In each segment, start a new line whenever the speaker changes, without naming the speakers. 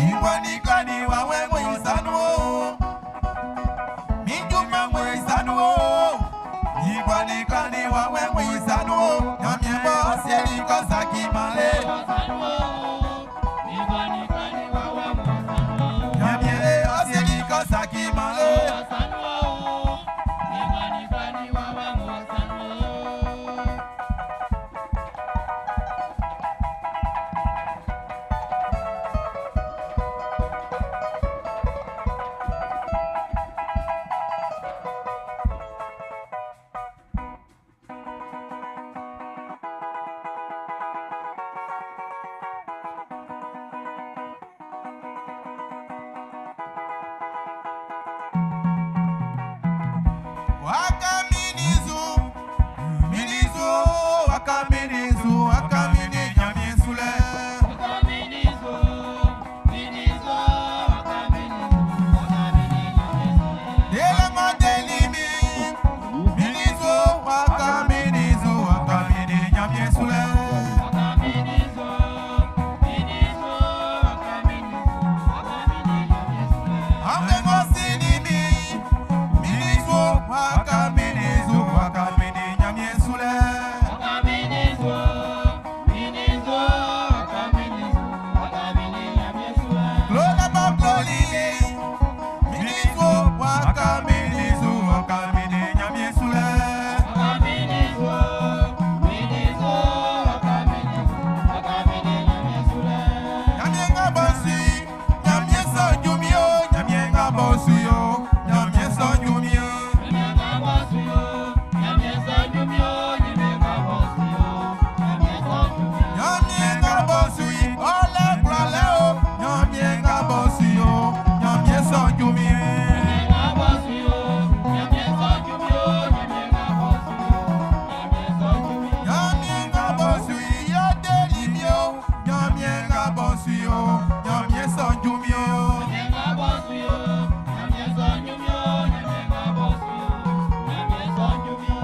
Ingwani wawe ngwe o. Minjuma ngwe isanu o. Ingwani klani wawe ngwe isanu o. Nyamie bo sieli kosa kimale. Nyamie osieli kosa kimale. Wakaminizu, minizu, wakaminizu, wakamini nyamie sule. Dele modelimi, minizu, wakaminizu, wakamini nyamie sule. Ambe ngosinimi, minizu, wakaminizu, wakamini nyamie sule. Lola babloli, minizu, wakaminizu, wakamini nyamie sule. Nyamie nga bosi, nyamie so jumio, nyamie nga bosi yo, nyamie so jumio. Nyamie nga bosi, ole klale o, nyamie nga bosi yo, nyamie so jumio. Nyamie nga bosi, yo deli mio, nyamie nga bosi yo, nyamie so jumio.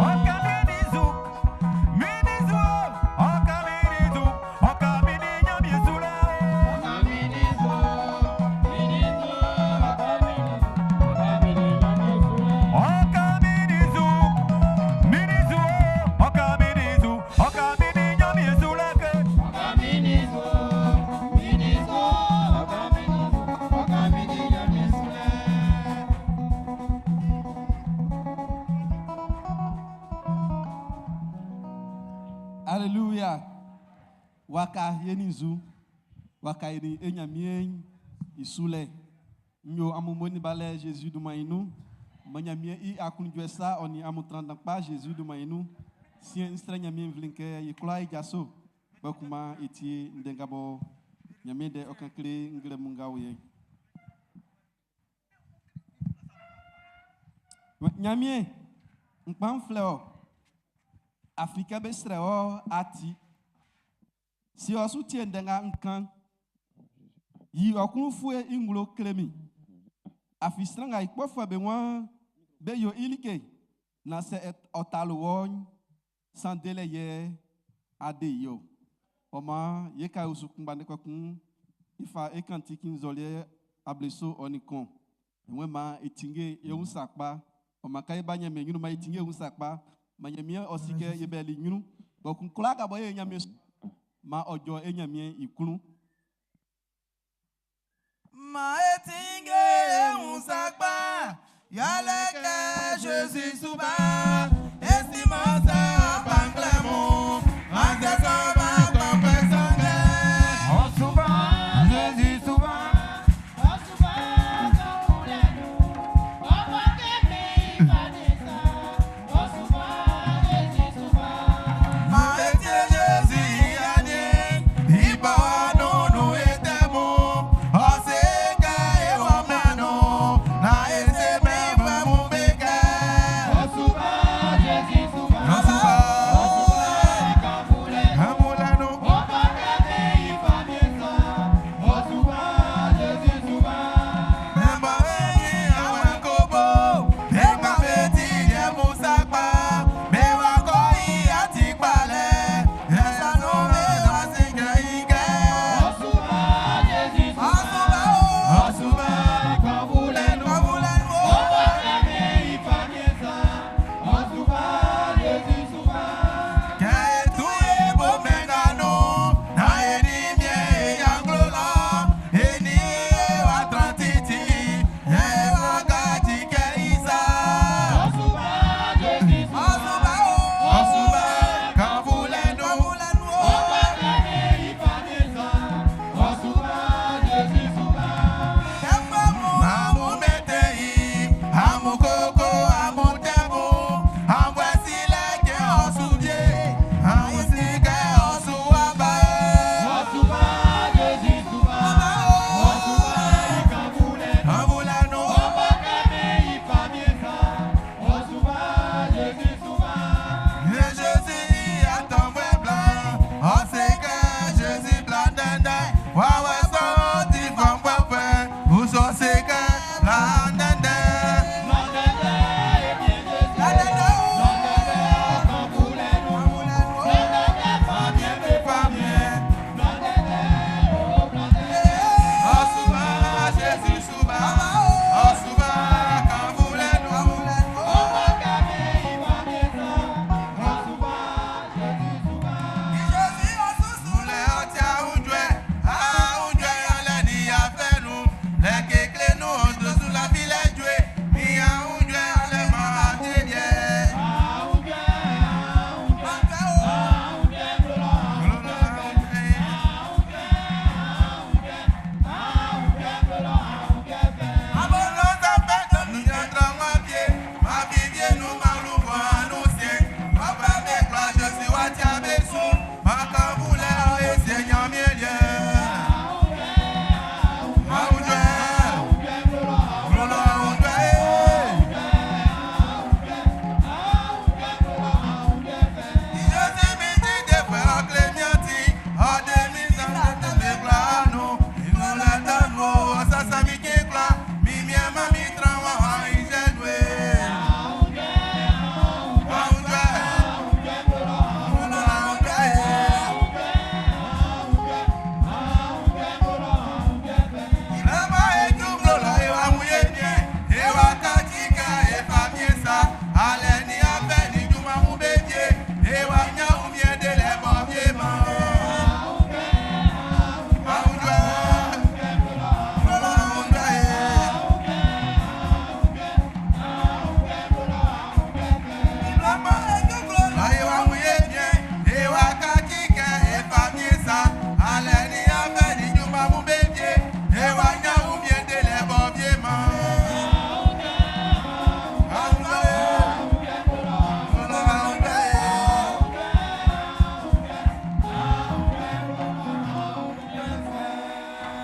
Okaminizu, minizu, okaminizu, okamini nyamiezule. Okaminizu, minizu, okaminizu, okamini nyamiezule.
Alléluia. Waka yenizu. Waka yeni enyamien isule. Nyo amumoni bale Jésus du mainu. Manyamien i akunjwesa oni amutrandan pa Jésus du mainu. Sien nstre nyamien vlinke yikula ijaso. Bakuma iti ndengabo nyamien de okankle ngle munga ye. Nyamien nkpan fleo. Afrika be srɛ wɔ ati. Si ɔsu tie ndɛnga nkan. Yi ɔkunfue iŋlo klemi. Afi sranga ikpɔfɔ be wɔn be yo ilike. Na sɛ ɔtalo wɔn sandele yɛ ade yo. Ɔma ye ka osu kungba ne kɔkun ifa ekanti ki nzɔliɛ ableso ɔnikɔn. Enwe ma etinge ewu sakpa. Ɔma ka eba nyame nyunu ma etinge ewu sakpa. Ma nyame ɔsike yebɛli nyunu. Bɔkun kola ka bɔ ye nyame ma ɔdzɔ enyame ikunu.
Ma etinge unsakpa, yaleke Jésus suba, estima sa panglemo, anze sa ba kpampe sange.
Osuba, Jésus suba.
Ma etie Jésus yani, iba nunu etemu, oseke ewa manu, na ese mefe mubeke.
Osuba.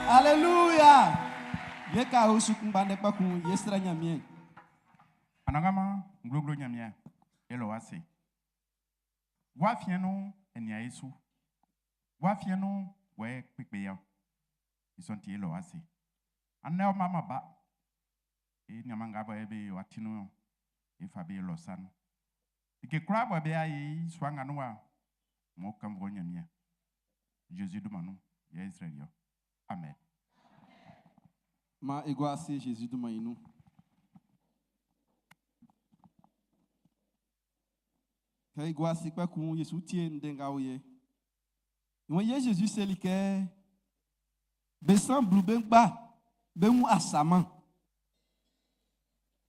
Alléluia. Ye ka o su kungba ne kpa kun ye sra Ɲanmiɛn.
Anannganman, nglonglo Ɲanmiɛn, e lɔ ase. Wa fiɛn nun enia esu. Wa fiɛn nun wɛ kpekpe ya. I sɔ'n ti e lɔ ase. Anɛ ɔ mama ba. E nyama nga bɔ e be wa tinu e fa be lɔ sanu. Ike kura bɔ be ayi sua nga nu wa. Mo kan bɔ Ɲanmiɛn. Jésus dunman nun yɛ Israël yɔ. Amen.
Ma e gua ase Jésus dunman i nun. Kɛ e gua ase kpɛkun Yesu tie ndɛ nga o yɛ. Wọn yɛ Jésus seli kɛ be sran blu be ngba be wun asaman.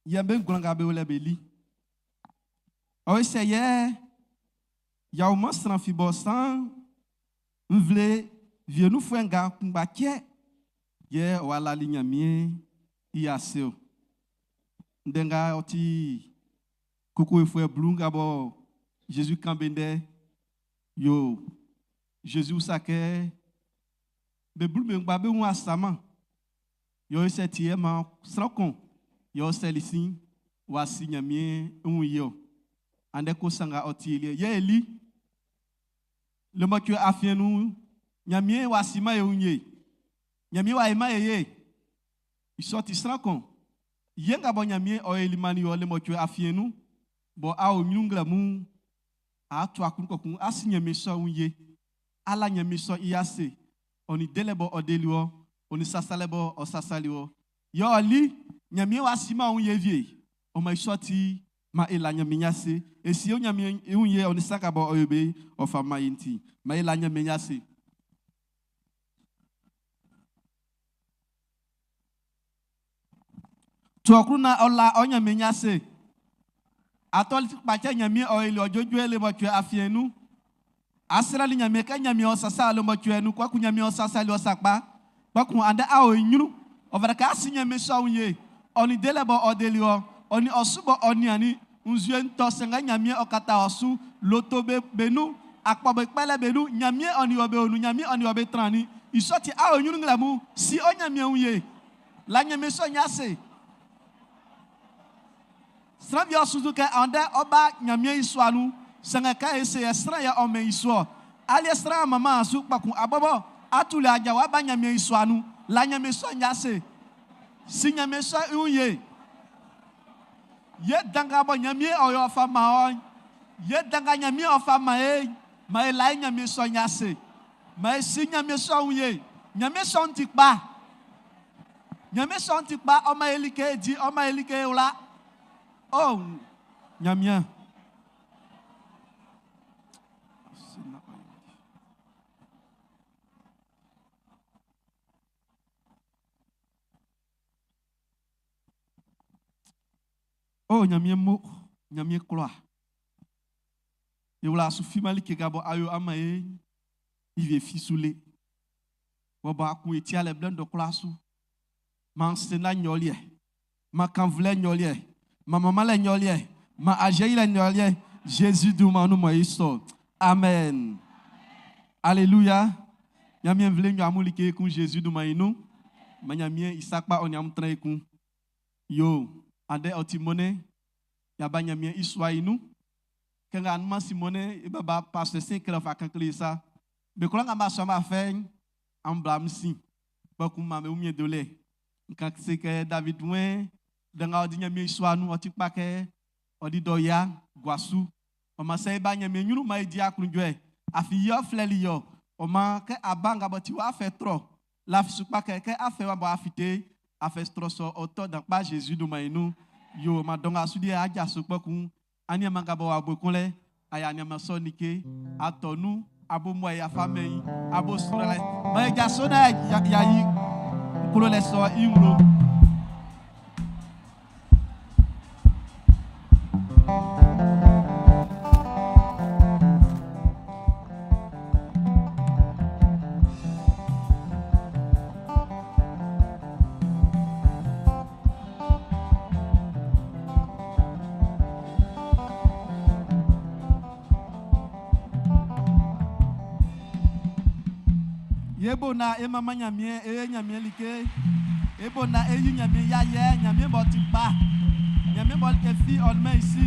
Yɛ be ngwlan nga be o lɛ be li. Ɔ sɛ yɛ yaw man sran fi bɔ san nvle wienufuɛ nga kungba kyɛ yɛ ɔ wa lali Ɲanmiɛn i ase o. Ndɛ nga ɔ ti kokowefuɛ blu nga bɔ Jésus kan be ndɛ yo Jésus usa kɛ be blu be ngba be wun asaman yɛ ɔ sɛ ti yɛ ma sran kun yɛ ɔ sɛli sin wa si Ɲanmiɛn i wun ye o. Andɛ ko sanga ɔ ti liɛ yɛ eli le mɔtue afiɛn nu Ɲanmiɛn wa si ma ye wun ye. Ɲanmiɛn wa ye ma ye ye. I sɔ ti sran kun ye nga bɔ Ɲanmiɛn ɔ yeli mani yɔ le mɔtue afiɛn nu bɔ a o ɲrun nglɛmu a to akun kɔkun a si Ɲanmiɛn sɔ wun ye. Ala Ɲanmiɛn sɔ i ase ɔ ni délɛ bɔ ɔ deli wɔ ɔ ni sasalɛ bɔ ɔ sasali wɔ. Yɛ ɔ li Ɲanmiɛn wa si ma wun ye vie ɔ ma i sɔ ti ma e la Ɲanmiɛn ase esi o Ɲanmiɛn i wun ye ɔ ni saka bɔ ɔ yo be ɔ fa ma ye nti ma e la Ɲanmiɛn ase. Tuɔkuru na ɔla ɔ Ɲanmiɛn ase. Atɔli kpatsɛ Ɲanmiɛn ɔ eli ɔdzodzo le mɔtue afiɛn nu. Asrali Ɲanmiɛn kɛ Ɲanmiɛn ɔ sasa le mɔtue nu kɔku Ɲanmiɛn ɔ sasa le ɔsakpa. Kɔku andɛ awo nyru. Ɔvɛrɛ ka asi Ɲanmiɛn sɔn ye. Ɔni délɛ bɔ ɔdeli wɔ. Ɔni ɔsubɔ ɔni ani nzue ŋutɔ sɛŋɛ Ɲanmiɛn ɔkata ɔsu loto be benu akpɔ be kpɛlɛ benu Ɲanmiɛn ɔni wɔ be onu Ɲanmiɛn ɔni wɔ be trani. Isɔti awo nyru ŋlɛmu si ɔ Ɲanmiɛn ŋu ye. La Ɲanmiɛn sɔ nya se. Sran bi ɔsusu kɛ ɔndɛ ɔba Ɲanmiɛn i sua nu sɛŋɛ ka ese yɛ sran yɛ ɔmɛ i soɔ. Ali sran mama asu kpakun abɔbɔ atuli adza wa ba Ɲanmiɛn i sua nu la Ɲanmiɛn sɔ nya se. Si Ɲanmiɛn sɔ i wun ye. Ye danga bɔ Ɲanmiɛn ɔyɔ fa ma ɔ. Ye danga Ɲanmiɛn ɔfa ma ye. Ma ye la ye Ɲanmiɛn sɔ nya se. Ma ye si Ɲanmiɛn sɔ wun ye. Ɲanmiɛn sɔ ti kpa. Ɲanmiɛn sɔ ti kpa ɔma ye like di ɔma ye like wla. Oh, Ɲanmiɛn. Oh, Ɲanmiɛn mo, Ɲanmiɛn kloa. Ye wla su fi mali ke gabo ayo ama ye ive fi sule. Wo ba ku eti ale blendo klasu. Man sena nyolie. Ma kanvle nyolie. Ma mama le nyolie. Ma aje le nyolie. Jésus dunman nun mo iso. Amen. Alléluia. Ɲanmiɛn vle nyo amu like kun Jésus dunman inu. Ma Ɲanmiɛn isakpa oni amu tran kun. Yo, ande oti mone yaba Ɲanmiɛn isua inu. Kɛ nga anuma simone e baba pasteur sin kele fa kan kle sa. Be kula nga ma so ma fɛ an bla msi. Ba kun ma me umie dole. Nka se kɛ David wen danga odi Ɲanmiɛn isua nu oti pa kɛ odi dɔya guasu. O ma se ba Ɲanmiɛn ɲuru ma di akunjɔ afi yɔ flɛli yɔ. O ma kɛ aba nga bɔ ti wa fɛ trɔ. La fi sukpa kɛ kɛ afɛ wa bɔ afite afɛ trɔ sɔ ɔtɔ dan kpa Jésus do ma inu. Yo ma dɔnga sudi aja sukpɔ kun. Ani ma nga bɔ wa bo kun lɛ. Aya ani ma sɔ nike atɔnu abo mɔ ya fa mɛ yi abo srɔ lɛ. Ma ye jaso na ya ya yi kolo lɛ sɔ i ŋlo. Yebo na e mama nyamie e nyamie like. Ebo na e yi nyamie ya ye nyamie bo ti pa. Nyamie bo like fi olme isi.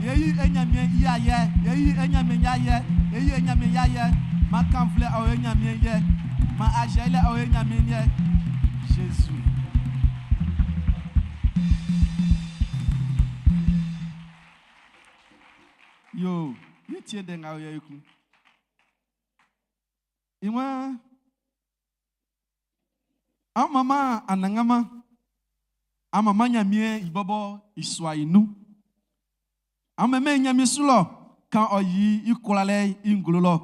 Ye yi e nyamie ya ye. Ye yi e nyamie ya ye. Ye yi e nyamie ya ye. Ma kanfle o e nyamie ye. Ma ajele o e nyamie ye. Jésus. Yo, yi tie de nga o ye ku. Iwa a mama anangama a mama nyamie ibobo iswa inu. A meme nyamie sulo kan oyi ikolale ingololo.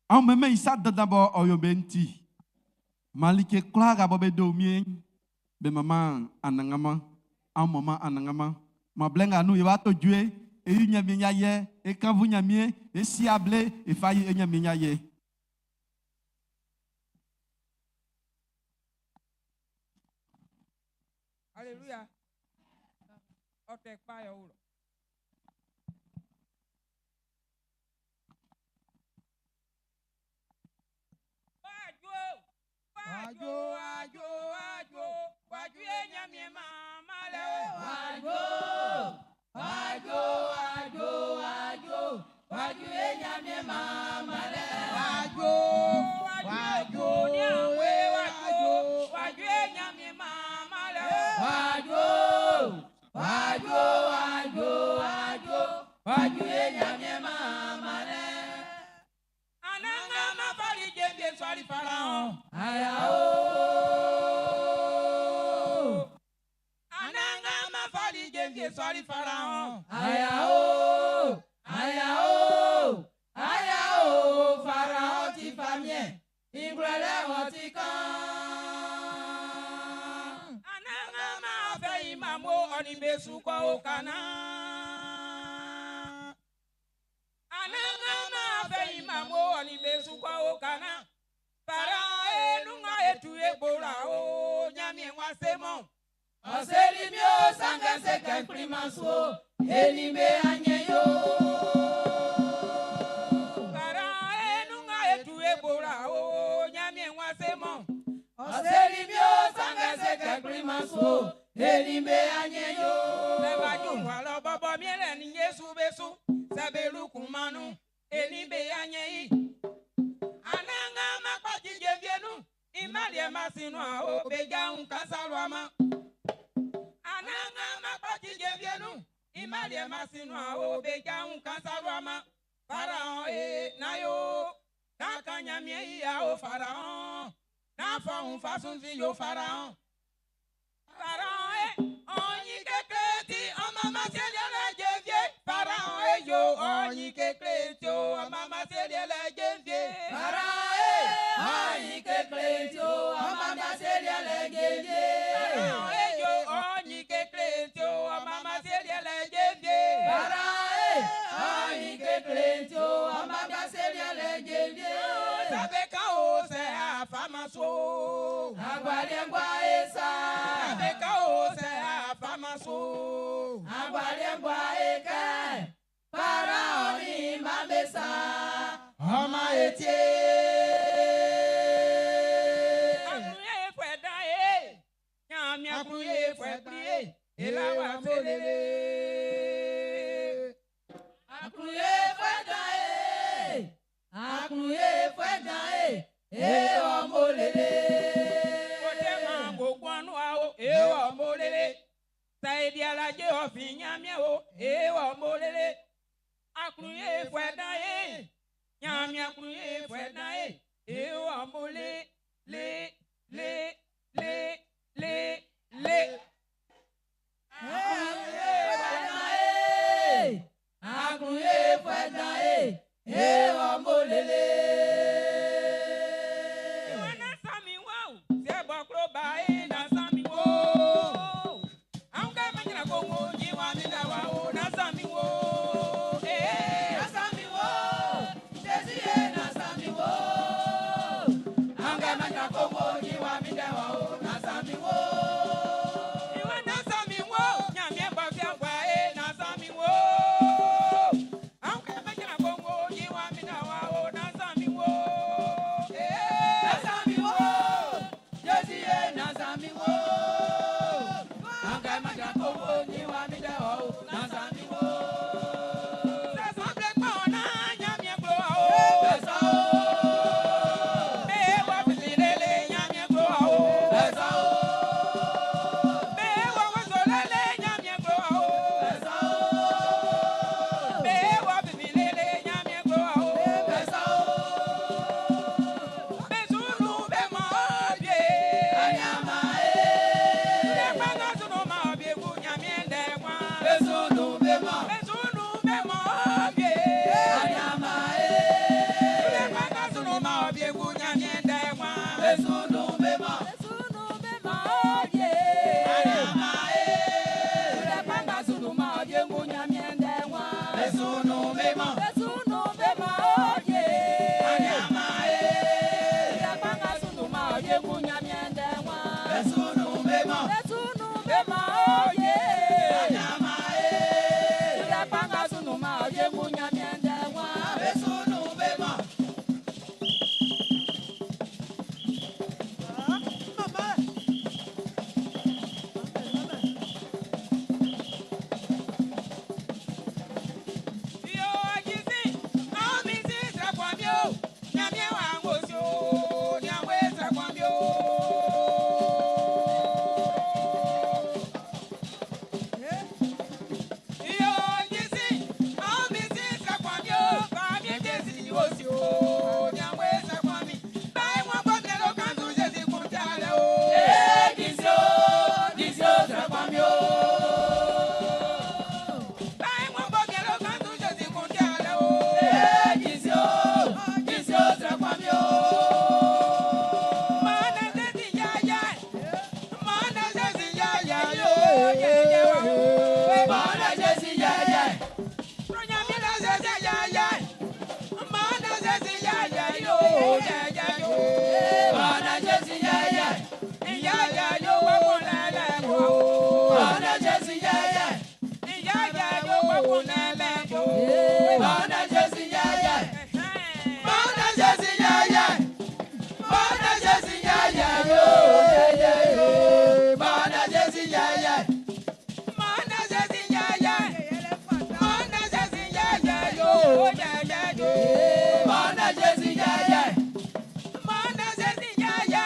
A meme isa dadabo oyo benti. Malike kla ga bobe do mie be mama anangama a mama anangama ma blenga nu iwa to jue e yi nyamie nya ye e kan vu nyamie e si able e fa yi e nyamie nya ye.
Alléluia. Ọtẹ kpayọ wò. Wájú wájú wájú wájú wájú yé nyamie máa lẹ o.
Wájú wájú wájú wájú wájú yé nyamie máa lẹ.
Wájú wájú ní àwé wájú wájú yé nyamie máa lẹ o.
Wájú wájú wájú wájú wájú yé nyamie máa lẹ.
Ananga ma fali jembe sɔli Faraon.
Aya o.
Ananga ma fali jembe sɔli Faraon.
Aya o. Aya o. Aya o. Faraon ti fa miẹ. Ìgbọ̀lẹ̀ wọn ti kàn.
Ananga ma fẹ́ ìmàmú ọ̀nìbẹ̀sù kọ́ òkàná. Ananga ma fẹ́ ìmàmú ọ̀nìbẹ̀sù kọ́ òkàná. Faraon enunga etu egbora o nyami wa se mọ́.
Ọ̀sẹ̀lì mi ò sàngẹ́sẹ̀ kẹ́kiri máa so, ènì bẹ́ anyẹ yó.
Faraon enunga etu egbora o nyami wa se mọ́.
Ọ̀sẹ̀lì mi ò sàngẹ́sẹ̀ kẹ́kiri máa so, ènì bẹ́ anyẹ yó.
Sẹ́bàjú wà lọ bọ́bọ́ miẹlẹ̀ ní Yéṣu bẹ́sù sẹ́bẹ̀lú kùmánu èní bẹ́ anyẹ yìí. Ananga ma kpa jíjẹ fiẹnu ìmàlẹ̀ ma sinú àwọ̀ bẹ́jà ń kásá lọ́ ma. Ananga ma kpa jíjẹ fiẹnu ìmàlẹ̀ ma sinú àwọ̀ bẹ́jà ń kásá lọ́ ma. Faraon ee náyó n'akanyamie yíyàwó Faraon n'afọ̀hún fásunfin yóò Faraon. Faraon ee ọ̀yin kékeré tí ọmọ ma ṣe lẹ́lẹ́ jẹ́ fie. Faraon ee yo ọ̀yin kékeré tí ọmọ ma ṣe lẹ́lẹ́ jẹ́ fie.
Faraon ee ọ̀yin kékeré tí ọmọ ma ṣe lẹ́lẹ́ jẹ́ fie.
Faraon ee yo ọ̀yin kékeré tí ọmọ ma ṣe lẹ́lẹ́ jẹ́ fie.
Faraon ee ọ̀yin kékeré tí ọmọ ma ṣe lẹ́lẹ́ jẹ́ fie.
Sábẹ́ kan ó sẹ́ àfàmàṣó.
Agbalẹ̀ngbà esa.
Sábẹ́ kan ó sẹ́ àfàmàṣó.
Agbalẹ̀ngbà eke. Faraon ní màmẹ́sà. Ọmọ etí.
Akuye fẹ́ dá ye, nyàmí akuye fẹ́ pírí, ìlàwà fẹ́lẹ́lẹ́.
Akuye fẹ́ dá ye. Akuye fẹ́ dá ye. E ọmọ lele.
Kò tẹ́ máa gbogbo ọ̀nù àwọ̀, e ọmọ lele. Sàyẹ̀dì alájẹ́ ọ̀fìn nyàmí o, e ọmọ lele. Akuye fẹ́ dá ye, nyàmí akuye fẹ́ dá ye, e ọmọ le le le le le le.
Akuye fẹ́ dá ye. Akuye fẹ́ dá ye. E ọmọ lele.
Ìwọ náà sàmì wá o, ṣé bọ́ kúrò báyìí náà sàmì wò. Àwọn kẹ́ máa ń yàrá kó wo yí wá mi dà wá o, náà sàmì wò.
Nasami wo, Jésù yé nasami wo. Àwọn kẹ́ máa ń yàrá kó wo kun Ɲanmiɛn ndɛ'n wa.
Be su nun be man.
Be su nun be man o ye.
Anyama e.
Ilẹ̀ pàǹgà sunu ma òye kun Ɲanmiɛn ndɛ'n wa.
Be su nun be man.
Yo ajisi, àwọn mi si sẹ́kọ̀ọ́ mi o, nyàmí wà ń wò sí o, ní àwọn sẹ́kọ̀ọ́ mi o. Yo ajisi, àwọn mi si sẹ́kọ̀ọ́ mi o, bàmí jésì ni wò sí o, ní àwọn sẹ́kọ̀ọ́ mi. Báyìí wọ́n gbọ́ mi ló kàn tún ṣe sí kún tí a lẹ̀ o.
Ee kìsì o, kìsì o sẹ́kọ̀ọ́ mi o.
Báyìí wọ́n gbọ́ mi ló kàn tún ṣe sí kún tí a lẹ̀ o.
Ee kìsì o, kìsì o sẹ́kọ̀ọ́ mi o.
Mọ̀nà sẹ́sì yáyá, mọ̀nà sẹ́sì yáyá yóò yẹ̀yẹ̀ wá.
Mọ̀nà jésì yẹ́yẹ́.
Ròyìnbí sẹ́sì yáyá, mọ̀nà sẹ́sì yáyá yóò yẹ̀yẹ̀ yóò.
Mọ̀nà jésì yẹ́yẹ́.
Ìyáyá yóò wá kún lẹ́lẹ̀ kó.
Mọ̀nà jésì yẹ́yẹ́.
Ìyáyá yóò wá kún lẹ́lẹ̀ kó.
Mọ̀nà jésì yẹ́yẹ́. Mọ̀nà jésì yẹ́yẹ́. Mọ̀nà jésì yẹ́yẹ́ yóò yẹ́yẹ́ yóò. Mọ̀nà jésì yẹ́yẹ́.
Mọ̀nà sẹ́sì yáyá, mọ̀nà sẹ́sì yáyá yóò yẹ̀yẹ̀ yóò.
Mọ̀nà jésì yẹ́yẹ́.
Mọ̀nà sẹ́sì yáyá,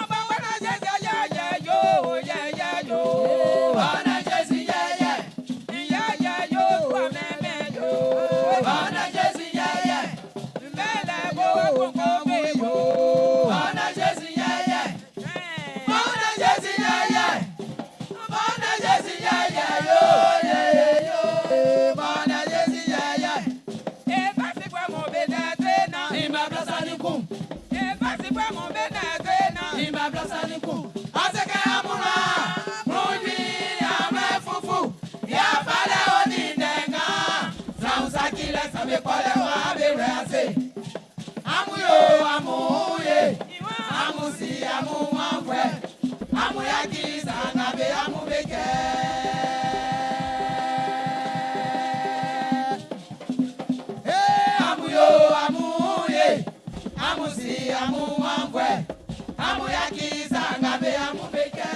ọba wẹ́rẹ́ sẹ́sì yáyá yóò yẹ̀yẹ̀ yóò.
Mọ̀nà jésì yẹ́yẹ́.
Ìyáyá yóò wà mẹ́mẹ́ yóò.
Mọ̀nà jésì yẹ́yẹ́.
Mẹ́lẹ̀ kó kókó mi yóò.
Mọ̀nà jésì yẹ́yẹ́. Mọ̀nà jésì yẹ́yẹ́. Mọ̀nà jésì yẹ́yẹ́ yóò yẹ́yẹ́ yóò. Mọ̀nà jésì yẹ́yẹ́.
Eba si gba mo be na te na.
Ìmà blasanikum.
Eba si gba mo be na te na.
Ìmà blasanikum. Aseke amuna. Rundi amẹ fufu. Yafalẹ onídẹ̀ngàn. Sàwùsàkìlẹ̀ sàmìkọ́lẹ̀ wà bẹ̀rẹ̀ àṣẹ. Amuyo amuye. Amusi amuwanfẹ. Amuyaki sàngàbẹ amubekẹ. Ee, amuyo amuye. Amusi amuwanfẹ. Amuyaki sàngàbẹ amubekẹ.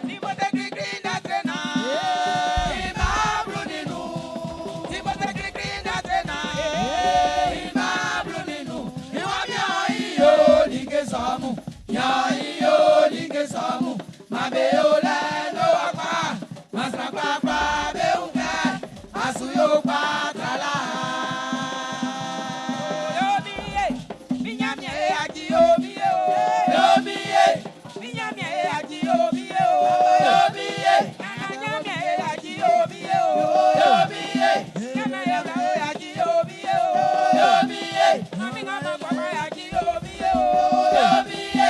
Ni mo te kirikiri na te na.
Ìmà bruninu.
Ni mo te kirikiri na te na.
Ìmà bruninu. Ìwà mi ò iyo like sọmù. Yàn iyo like sọmù. Màbẹ olẹ ló wà pa. Màsàrà pàápàá bẹ ń kẹ. Àsùyò pa tàlà.
Yomi ye, mi nyamie e aji yomi ye o.
Yomi ye,
Mi nyamie e aji yomi ye o.
yomi ye,
Nana nyamie e aji yomi ye o.
yomi ye,
Nyamie e aji yomi ye o.
yomi ye,
Mami ngama kwa aji yomi ye o.
yomi ye.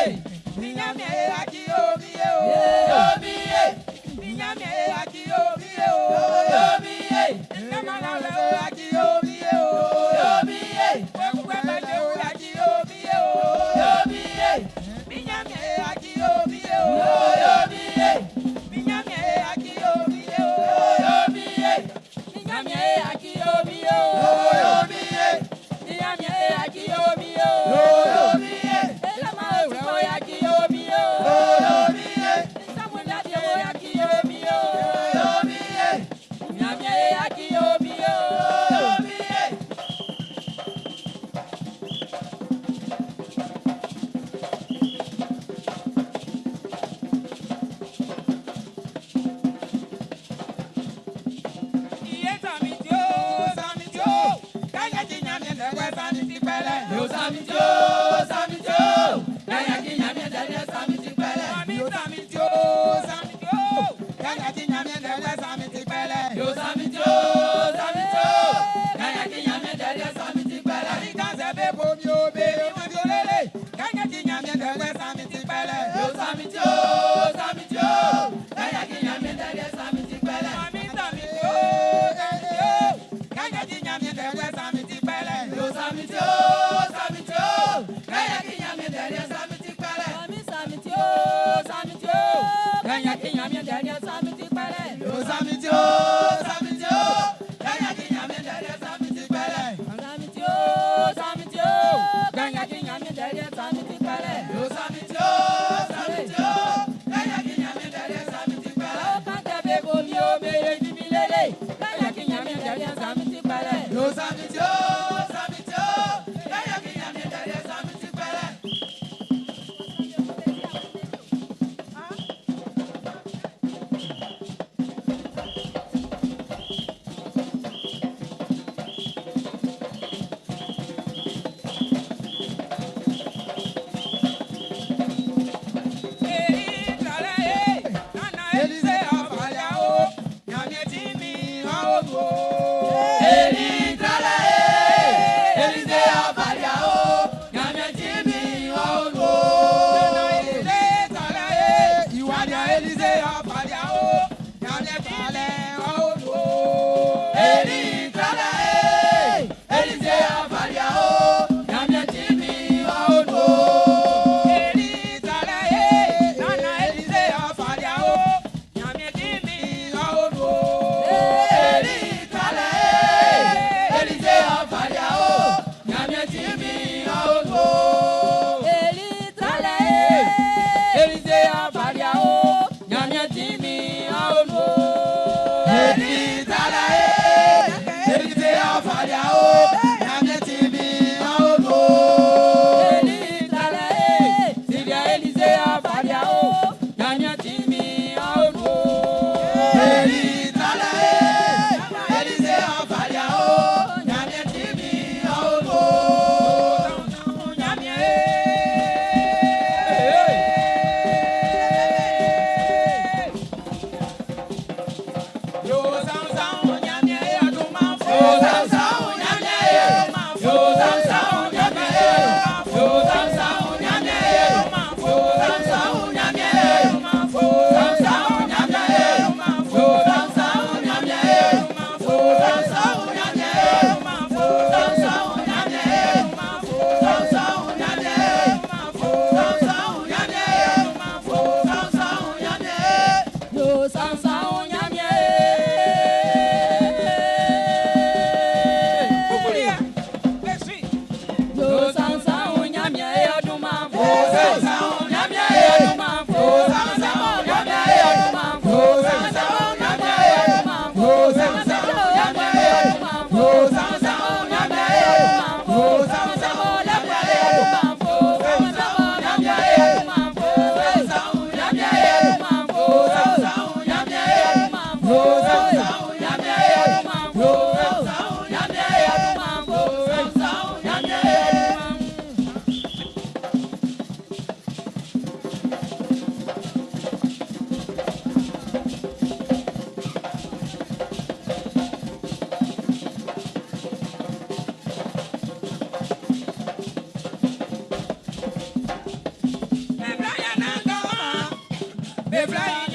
Kaya ki nyamie dẹ̀dẹ̀ sami ti pẹ̀lẹ́.
Yo samiti o, samiti o, kaya ki nyame dẹdẹ samiti pẹlẹ.
Sami ti o, sami ti o, kaya ki nyamie dẹ̀dẹ̀ sami ti pẹ̀lẹ́.
Yo samiti o, samiti o, kaya ki nyame dẹdẹ samiti pẹlẹ.
Ó kàn tẹ bẹ́ẹ̀ bomi o, mèrè bíbí lélẹ̀. Kaya ki nyamie dẹ̀dẹ̀ sami ti pẹ̀lẹ́.
Yo samiti o, samiti o, kaya ki nyame dẹdẹ samiti pẹlẹ.
Èyí tàlẹ́ yé, nana Elize ọ̀fàlẹ́ o, nyamie tí mi hàn ó lò.
Eli tralẹ e, Elize afalia o, nyame ti mi olu o.
Nana Elize tàlẹ́ yé, ìwádìí Elize ọ̀fàlẹ́ o, nyamie tí mi hàn ó lò.
Eli tralẹ e, Elize afalia o, nyame ti mi olu o.
Èyí tàlẹ́ yé, nana Elize ọ̀fàlẹ́ o, nyamie tí mi hàn ó lò.
Eli tralẹ e, Elize afalia o, nyame ti mi olu o.
Èyí tàlẹ́ yé, Elize ọ̀fàlẹ́ o, nyamie tí mi hàn ó lò.
Eli tralẹ e, Elize afalia o, nyame ti mi olu o.
Eli tàlẹ́ yé, Sídìí Elize ọ̀fàlẹ́ o, nyamie tí mi hàn ó lò.
Eli tralẹ e, Elize afalia o, nyame ti mi olu o.
Yo san san o nyamie. Yo san san o nyamie ọdún máa fò. Ọdún máa fò. Ọdún máa fò. Ọdún máa fò. Ọdún máa fò.
Befra ya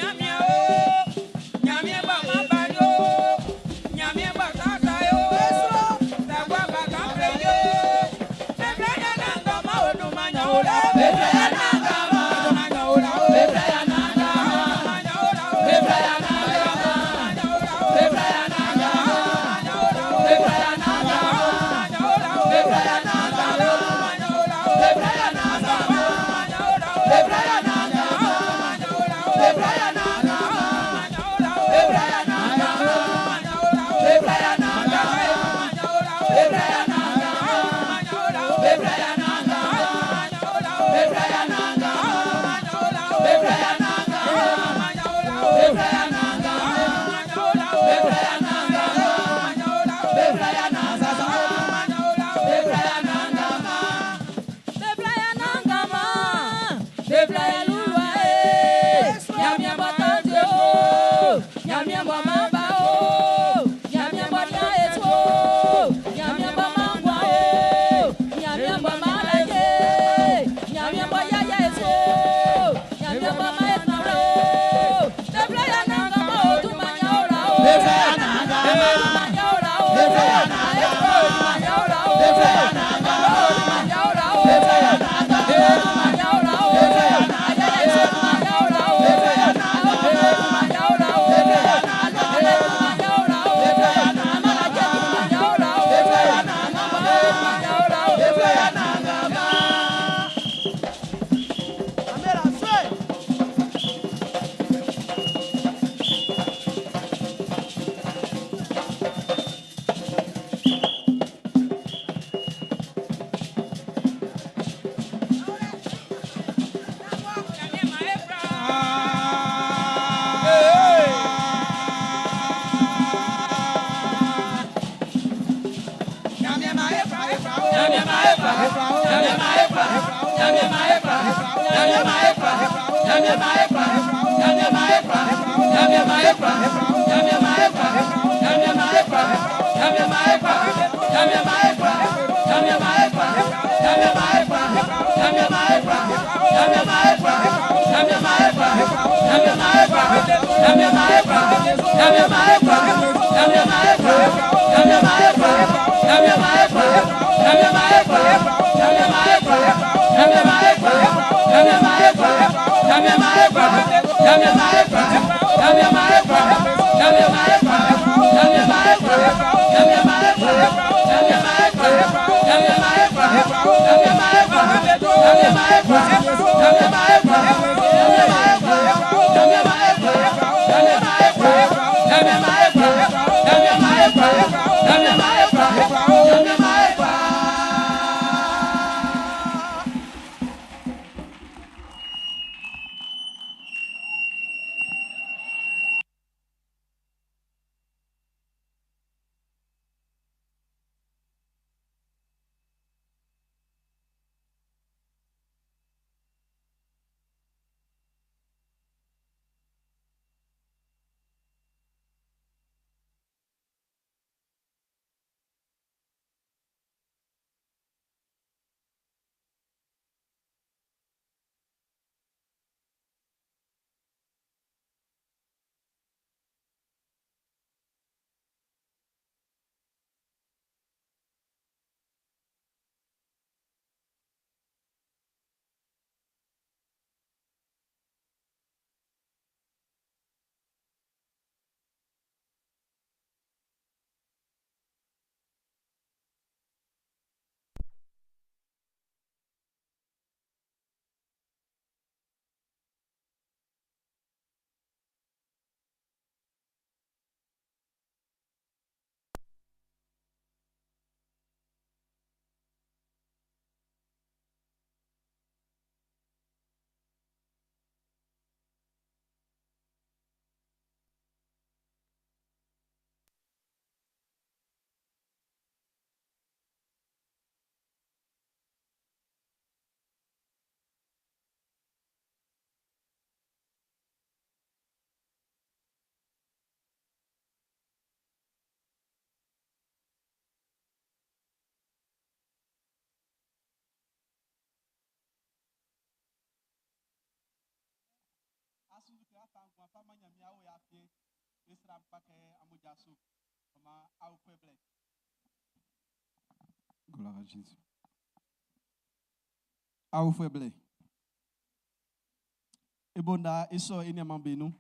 Gloire à Jésus. Aoufwe ble. Ebonda eso enyama benu.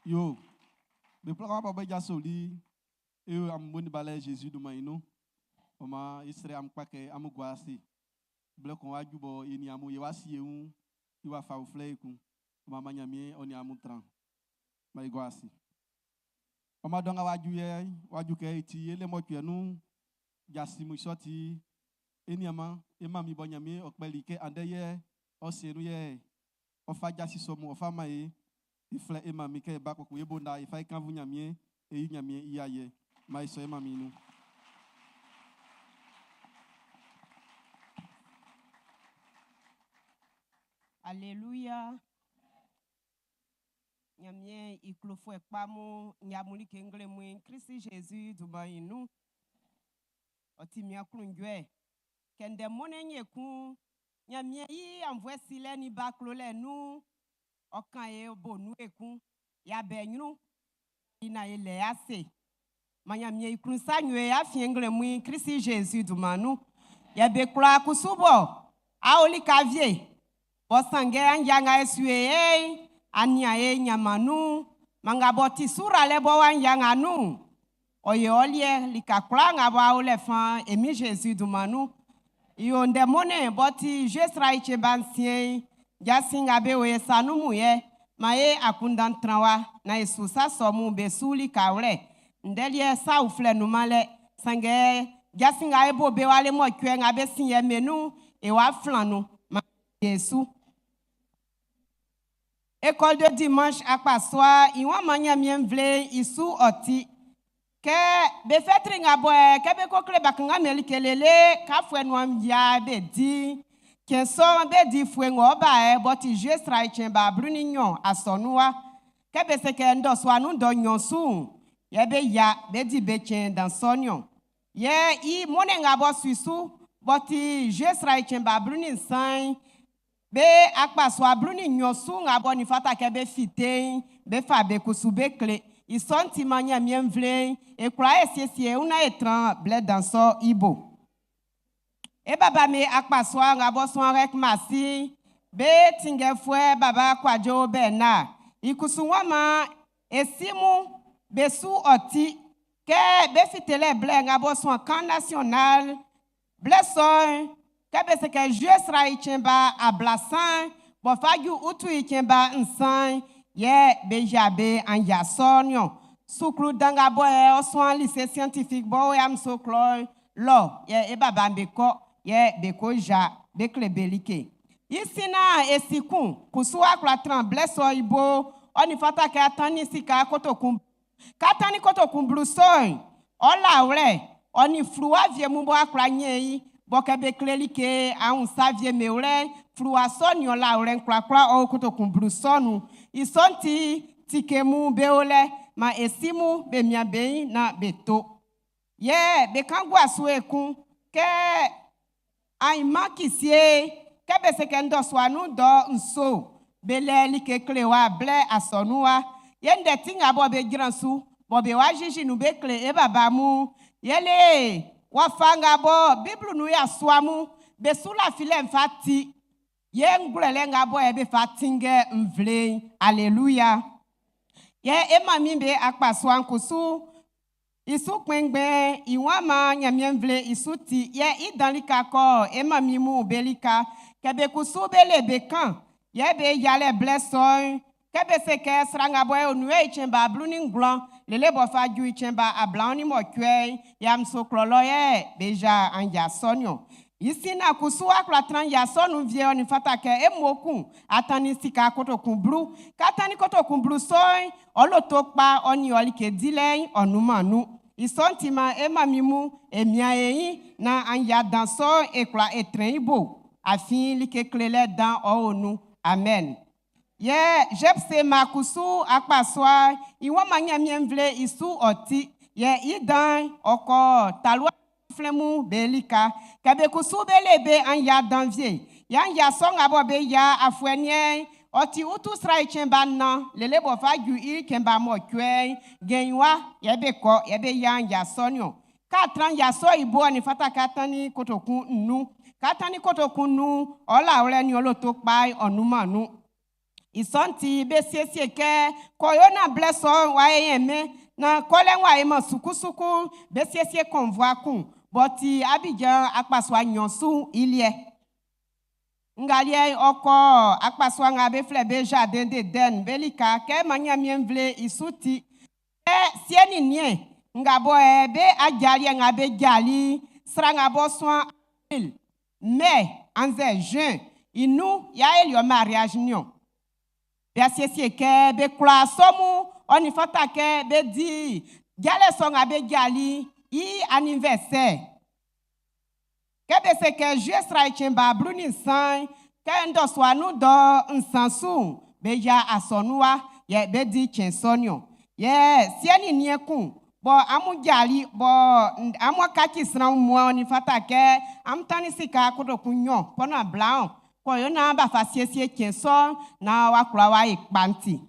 Yo, be plaka pa be jasoli e am boni bale Jésus duma inu. Oma isre am kwake am gwasi. Ble kon waju bo eni amu ye wasi eun iwa fa ofle ikun. Oma manyamie oni amu tran. Ma igwasi. Oma donga waju ye waju ke iti ele mo twenu jasi mu soti eni ama ema mi bo nyamie okpeli ke ande ye osenu ye ofa jasi somu ofa ma ye ifle ema mi ke ba koku ebonda ifa ikanvu nyamie eyi nyamie iya ye ma iso ema mi nu.
Alléluia. Nyamie iklofo ekpamu nyamuli kengle mwe Christ Jésus duba inu. Oti mi aklunjwe. Kende mone nyeku nyamie yi amvwe sile ni baklo le nu. Okan ye bo nu ekun ya benyru ina ele ase. Manyamie iklunsa nywe ya fiengle mwe Christ Jésus dumanu. Ya bekla kusubo. Aoli kavie. Bosange anjanga esue e ania e nyamanu manga boti sura le bo wanjanga nu oye olie likakula nga bo aole fan emi Jésus dumanu iyo ndemone boti jesra iche bansien jasinga be we sanu muye maye akunda ntrawa na esusa somu be suli kawle ndelie sa ufle numale sange jasinga ebo be wale mo kwe nga be sinye menu e wa flanu ma Yesu. École de dimanche akpasua iwan ma Ɲanmiɛn nvle'n i su ɔ ti. Kɛ be fɛtri nga bɔ kɛ be ko kle bakanngan be like lele kafuɛ nuan ya be di. Cɛn sɔ'n be di fue ng'ɔ ba yɛ b'ɔ ti juillet sra cɛn ba 12 asɔnun wa. Kɛ be se kɛ ndɔsua nun dɔ nnyɔn su'n, yɛ be ya be di be cɛn dan sɔ niɔn. Yɛ i mɔnnɛn nga b'ɔ su su b'ɔ ti juillet sra cɛn ba 13, be akpasua 12 su nga bɔ nin fata kɛ be fite'n, be fa be kusu be kle. I sɔ'n ti man Ɲanmiɛn nvle'n, e kwla e siesie una e tran blɛ dan sɔ i bo. E baba mi akpasua nga bɔ suan rek masi, be tinngɛfuɛ baba Kwadwo Bernard. I kusu wa ma esimu be su ɔ ti kɛ be fitele blɛ nga bɔ suan camp national blɛ sɔ'n kɛ be se kɛ juillet sra i cɛn ba ablasan bɔ fa ju utu i cɛn ba nsan yɛ be ja be anja sɔ niɔn. Suklu dan nga bɔ yɛ ɔ suan lycée scientifique bɔ o Yamoussoukro lɔ yɛ e baba be kɔ yɛ be ko ja be kle be like. I sin na esi kun kusu akwa tran blɛ sɔ i bo ɔ ni fata kɛ atani sika kotokun katani kotokun blu sɔ'n ɔ la wlɛ ɔ ni fluwa vie mu bɔ akwa nye yi bɔ kɛ be kle like ahun sa vie me wlɛ fluwa sɔ ni ɔ la wlɛ kwlakwla ɔ kotokun blu sɔ nu. I sɔ'n ti tike mu be o lɛ ma esi mu be mia be yi na be to. Yɛ be kan gua su ekun kɛ ayima kisie kɛ be se kɛ ndɔsua nu dɔ nso be lɛ like kle wa blɛ asɔnu wa. Yɛ ndɛ ti nga bɔ be jran su bɔ be wa zizi nu be kle e baba mu yɛlɛ wafa nga bɔ Biblu nu ya sua mu be su la filɛ nfa ti yɛ ŋgblɔlɛ nga bɔ yɛ be fa tingɛ nvle alléluia. Yɛ e mami be akpasua kusu isu kpɛngbɛn ìwọ̀n ma Ɲanmiɛn nvle isu ti yɛ i dan lika kɔ e mami mu be lika kɛ be kusu be le be kan yɛ be yalɛ blɛ sɔ'n kɛ be se kɛ sran nga bɔ yɛ onu yɛ itsɛn ba 19 lele bɔ fa ju itsɛn ba 28 Yamoussoukro lɔ yɛ be ja anja sɔ niɔ. Isi na kusu akwa tran ya sɔnu vie ɔni fata kɛ emo kun atani sika kotokun blu katani kotokun blu sɔ'n ɔlɔtɔ kpa ɔni ɔlike di lɛ ɔnumanu. Isɔn ti ma e mami mu emia eyin na anya dan sɔ ekura etrɛn ibo afi like klelɛ dan ɔwonu amen. Yɛ jɛpse ma kusu akpasua ìwọ́n ma Ɲanmiɛn nvle isu ɔti yɛ idan ɔkɔ talua flɛmu be lika kɛ be kusu be le be anya dan vie yɛ anya sɔ ŋa bɔ be ya afuɛ ɔti utu sra itsɛn ba na lele bɔ fa ju i tsɛn ba mɔtsɔe gɛnyiwa yɛ be kɔ yɛ be ya anya sɔ niɔ katran ya sɔ ibo ni fata katani ni kotokun nu katani kotokun nu ɔla wlɛ ni ɔlɔtɔ kpa ɔnumanu isɔnti be siesie kɛ kɔyɔ na blɛ sɔ wa ye yɛn mɛ na kɔlɛ wa ye ma sukusuku be siesie convoi kun bɔti Abidjan akpasua nyɔsu iliɛ ngaliɛ ɔkɔ akpasua ŋa be filɛ be jardin d'Eden be lika kɛ ma Ɲanmiɛn nvle isu ti kɛ sie ni niɛ nga bɔ yɛ be adzaliɛ ŋa be dzali sra ŋa bɔ sɔn avril mai anzɛ juin inu ya eliɔ mariage niɔ be asiesie kɛ be kura sɔmu ɔni fata kɛ be di dzalɛ sɔ ŋa be dzali i anniversaire kɛ be se kɛ juillet sra itsɛn ba 13 kɛ ndɔsua nu dɔ nsan su be ya asɔnu yɛ be di tsɛn sɔ niɔ yɛ sie ni niɛ kun bɔn amu dzali bɔn amu akatsi sran mua ni fata kɛ amu tani sika kotokun nyɔ kɔnɔ ablaɔ kɔyɔ na ba fa siesie tsɛn sɔ na wa kura wa yi kpanti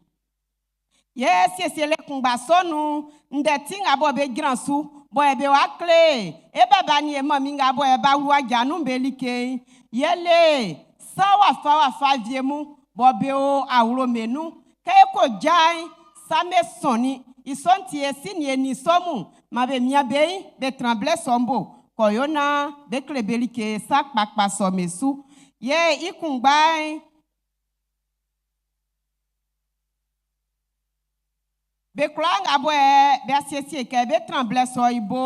yɛ siesie le kungba sɔnu ndɛti ŋa bɔ be dzran su bɔn ebe wa kle e baba ni ema mi ŋa bɔ eba wu adzanu be like yɛlɛ sa wa fa wa fa vie mu bɔn be o awuro menu ke ko dza sa me sɔni isɔnti esi ni eni sɔmu ma be mia be yi be tremble sɔmbo kɔyɔ na be kle be like sa kpakpa sɔme su yɛ ikungba be kura ŋa bɔ yɛ be asiesie kɛ be tremble sɔ ibo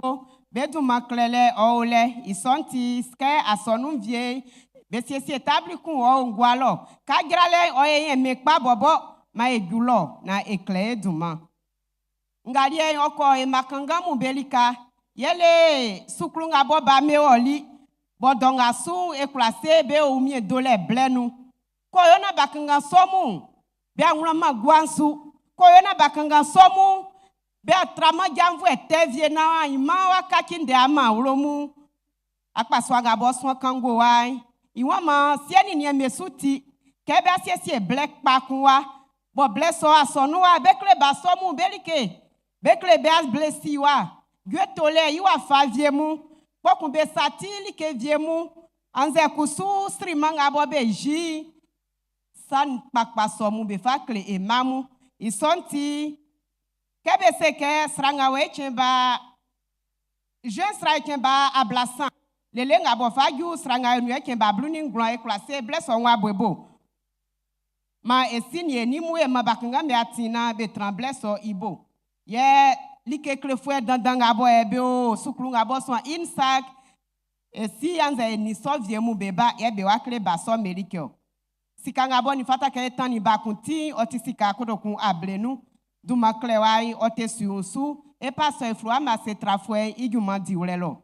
be duma klɛlɛ ɔwò isɔnti kɛ asɔnu vie be siesie tabli kun ɔwò ŋgua lɔ kadzra lɛ ɔyɛ yɛn mɛ kpa bɔbɔ. Ma e ju lɔ na e klɛ e dunman. Ngaliɛ ɔkɔ e makanga mun belika. Yɛle suklu nga bɔ ba me wɔli. Bɔ dɔ nga su e kwla se be o mie do lɛ blɛ nu. Ko yo na bakanga sɔmu be awlama guansu. Ko yo na bakanga sɔmu be atrama jamvu etevie na ima wa kachi nde ama wlomu. Akpasua nga bɔ sɔn kango wa. Iwọn ma sieni ni emesu ti. Kebe asiesie blɛ kpakun wa. Bɔ blɛ sɔ asɔnu wa be kle ba sɔmu belike. Be kle be ablesi wa. Gue tole iwa fa vie mu. Kpɔkun be sati like vie mu. Anze kusu srima nga bɔ be ji. San kpakpa sɔmu be fa kle emamu. Isɔnti kebe se ke sranga we tse ba jeune sra tse ba ablasan. Lele nga bɔ fa ju sranga enu tse ba blu ni ŋglɔ ekla se ble sɔ ŋua boebo. Ma esi ni enimu ye ma bakanga me atina be tremble sɔ ibo. Ye like kle fue dandan nga bɔ ye be o suklu nga bɔ sɔn insak. Esi anze eni sɔ vie mu be ba ye be wa kle ba sɔ melike o. Sika nga bɔ ni fata ke tan ni bakunti ɔti sika kodokun ablenu. Duma kle wa yi ɔte suunsu e pa sɔ eflu ama se trafue ijuma diwlɛ lɔ.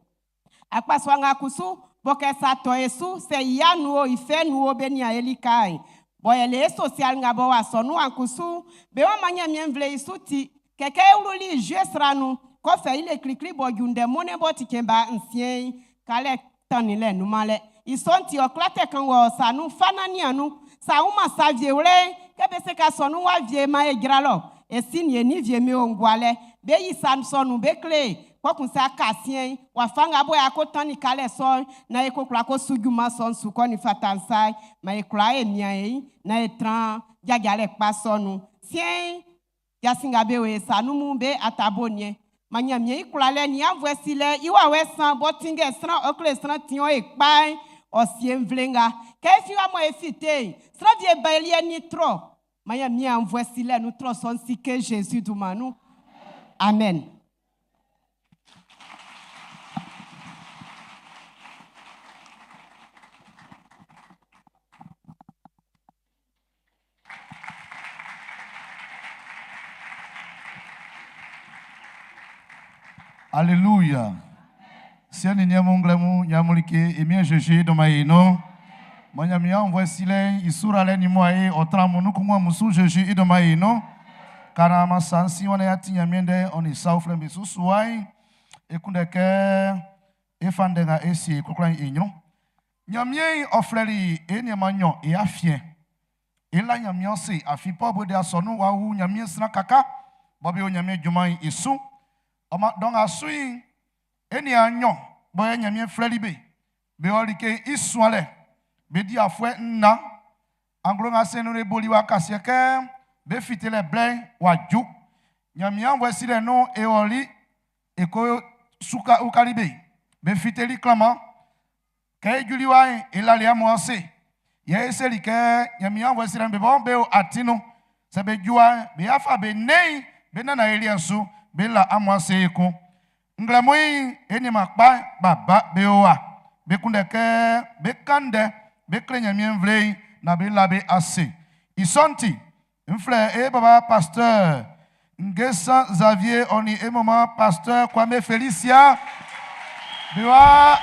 Akpasua nga kusu bɔkɛ sa tɔ esu sɛ ya nu o ife nu o be nia elika yi. Bɔyɛlɛ e social nga bɔ wa sɔnu akusu be wa ma nye mie isu ti kɛkɛ ewuruli jue sranu kɔfɛ ile klikli bɔ junde mɔnɛ bɔ ti kɛnba nsie kalɛ tani lɛ numa lɛ. Isɔnti ɔklatɛ kan wɔ sanu fananianu sa sa vie wlɛ kebe se ka sɔnu wa vie ma edzra lɔ esi ni eni vie mi o ŋgua lɛ be yi sa sɔnu be kle kɔkun sa kasie wa fanga bɔ ya ko tani kalɛ sɔ na ye ko kura ko sujuma sɔ nsukɔ ni fatansa ma ye kura ye mia ye na ye tran dzadza lɛ kpa sɔnu sie yasinga be we sanu be atabo nie ma nyamie ikura lɛ ni avɔ esi lɛ iwa wɛ san bɔ tingɛ sran ɔkle sran tiɔ ekpa ɔsie nvlenga ke efi wa mɔ efi te sran vie ba elie ni trɔ ma nyamie avɔ esi lɛ nu trɔ sɔ nsi ke Jésus dumanu amen.
Alléluia. Si on est nglemu nyamulike emien Jésus do maino. Manyamia on voit sile isura le ni moye otramu nukumwa musu Jésus do maino. Kana masansi wana ya tinya miende on is south lembe susuai ekunde ke efande nga esi kokla inyo. Nyamie ofleri eni manyo e afien. Ela nyamia se afi pobre de asonu wa wu nyamie sna kaka. Bobi o nyamie juma isu. Oma donc asui eni anyo boye nyamie fleli be. Be olike isuale. Be di afwe nna. Anglo nga senu re boli wa kasie ke be fitele ble wa ju. Nyamie voici le nom e oli e ko suka ukalibe. Be fiteli clama. Ke juli wa e la le amoase. Ye eseli ke nyamie voici le be bon be o atino. Se be jua be afa be nei be nana eliansu be la amoase ko. Nglamoi eni makpa baba be oa. Be kunde ke be kande be kle nyamie mvlei na be la be ase. Isonti mfle e baba pasteur Nguessan Xavier oni e maman pasteur Kwame Felicia. Be wa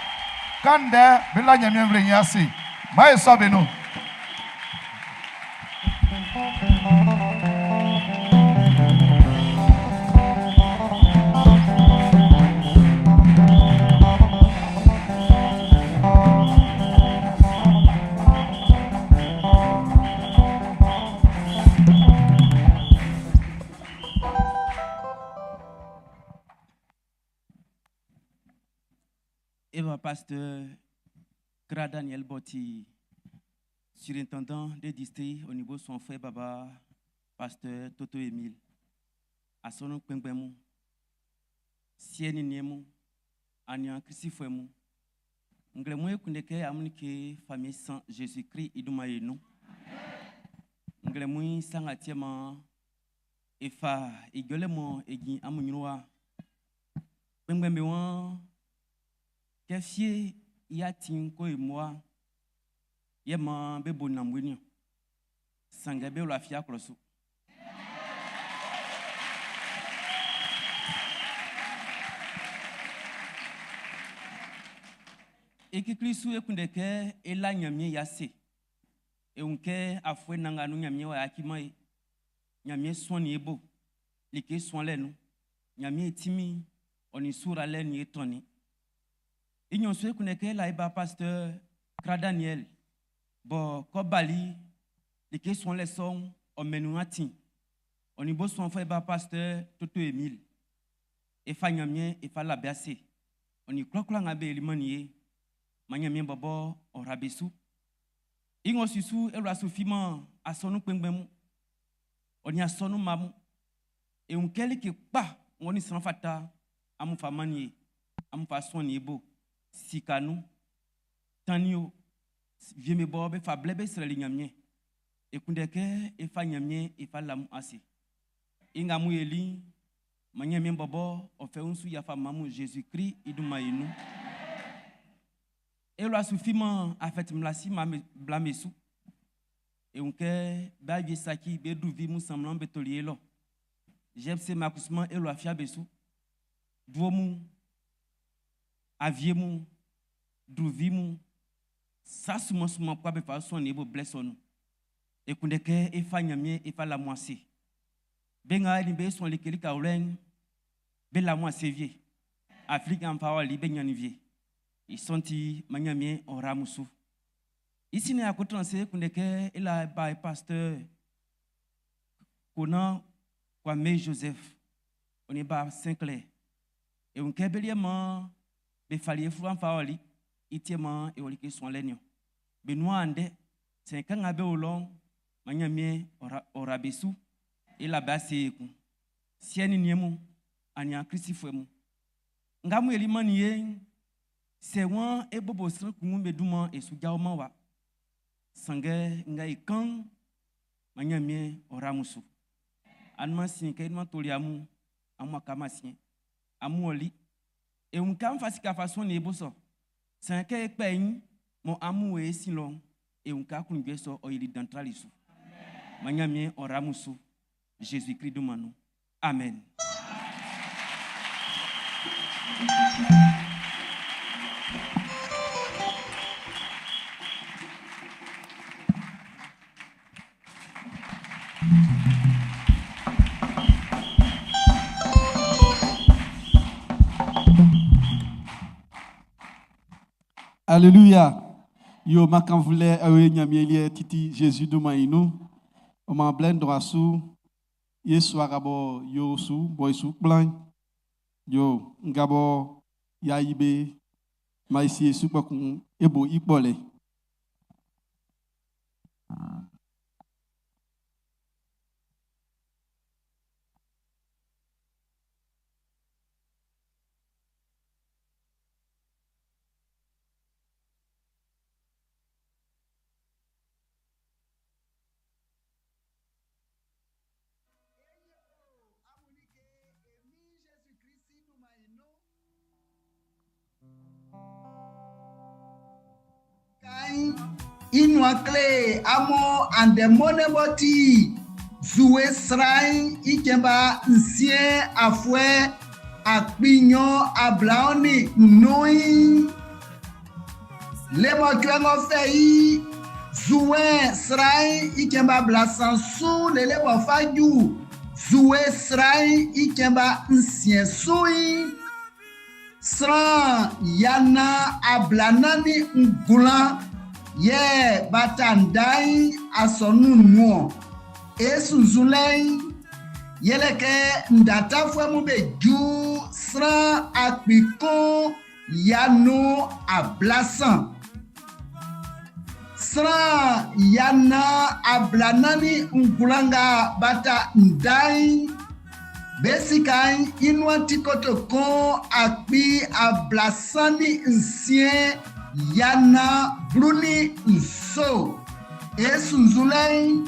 kande be la nyamie mvlei nyase. Ma e so be no.
Eva pasteur Kra Daniel Botti, surintendant des districts au niveau de son frère Baba, pasteur Toto Emile, Asono Kpengbemu, Sieni Niemu, Anian Chrisifwemu, Nglemu Ekundeke Amunike famille Saint Jésus-Christ Iduma Yenu, Nglemu Sangatiema, Efa Igolemo Egi Amunyua, Kpengbembe Kefie ya tin ko emwa ye ma be bo namwe ni sanga be lo afia kloso.
I klikli su e kunndɛ kɛ é lá Ɲanmiɛn i ase. E wun kɛ afuɛ nnan nga nun Ɲanmiɛn w'a yaciman e. Ɲanmiɛn suannin e bo like suanlɛ nun. Ɲanmiɛn i tinmin'n ɔ nin suralɛ'n nin e trannin. I nɲɔn su e kunndɛ kɛ é lá e ba pasteur Kra Daniel bɔ kɔ bali like suanlɛ sɔ'n ɔ mɛnnin atin. Ɔ nin bo suanfuɛ ba pasteur Toto Emile. E fa Ɲanmiɛn e fa la be ase. Ɔ nin kwlakwla nga be yoli mannin ye. Man Ɲanmiɛn bɔbɔ ɔ ra be su. I ng'ɔ si su e wla su fiman asɔnun kpɛnngbɛn mun. Ɔ nin asɔnun mma mun. E wun kɛ like kpa ng'ɔ nin sran fata amun fa mannin e, amun fa suannin e bo. Sika nun, tannin o, wie'm be bɔ be fa blɛ be srɛli Ɲanmiɛn. E kunndɛ kɛ e fa Ɲanmiɛn e fa la amun ase. I nga amun yeli'n, man Ɲanmiɛn bɔbɔ ɔ fɛ wun su ya fa man amun Zezi Krist i dunman i nun. E wla su fiman afɛti mlasi bla'm be su. E wun kɛ be awie saci be du vi mun sanmlan be toli e lɔ. Jɛpse makusman e wla fia be su. Duo mun, avie mun, druvi mun, sa sunman-sunman kpa be fa suannin e bo blɛ sɔ nun. E kunndɛ kɛ e fa Ɲanmiɛn e fa la amun ase. Be nga e nin be suan like likawlɛ'n, be la amun ase wie. Afriki an fa ɔli be ɲannin wie. I sɔ'n ti, man Ɲanmiɛn ɔ ra amun su. I sin'n, akoto se e kunndɛ kɛ e la ba e pasteur Konan Kwame Joseph, ɔ nin ba Sinclair. E wun kɛ be liɛ man be fali e fluwa'n fa ɔli, i ti man e wɔ like suanlɛ niɔn. Be nuan ndɛ, sɛ kan nga be o lɔ'n, man Ɲanmiɛn ɔ ra be su. E la be ase ekun. Siɛ nin niɛn mun, aniaan Klisifuɛ mun. Nga mun yeli mannin ye'n, sɛ wan e bobo sran kunngun be dunman e su jaoman wa. Sanngɛ nga e kan'n, man Ɲanmiɛn ɔ ra amun su. Anuman sin kɛ nuan toli amun, amun a kaman siɛn. Amun ɔli. E wun kɛ amun fa sika fa suannin e bo sɔ. Sanngɛ kɛ e kpɛ i'n, mɔ amun wo e sin lɔ'n, e wun kɛ aklunjuɛ sɔ ɔ yili dan trali su. Man Ɲanmiɛn ɔ ra amun su. Zezi Klist dunman nun. Amen.
Alléluia. Yo makan voulait awe Ɲanmiɛn liɛ titi Jésus dunman i nun. Ɔ maan blɛ ndɔra su Yesu agabɔ yo su bɔ i su kplan. Yo nga bɔ ya yi be ma i sie su kpɛkun e bo i kpɔlɛ.
Inua kle amo ande mone boti zuwe srain ikemba nsien afue akpinyo ablaoni nui lemo kwengo fei zuwe srain ikemba blasansu lele bo faju zuwe srain ikemba nsien sui sran yana ablanani ngulan yɛ batandai asɔnu nuɔ esunzunlɛi yɛlɛkɛ ndatafuɛ mu be ju sran akpikon yanu ablasan sran yana ablanani ngulanga bata ndai besikai inua tikotokon akpi ablasani nsien yana bruni nso esunzunlɛi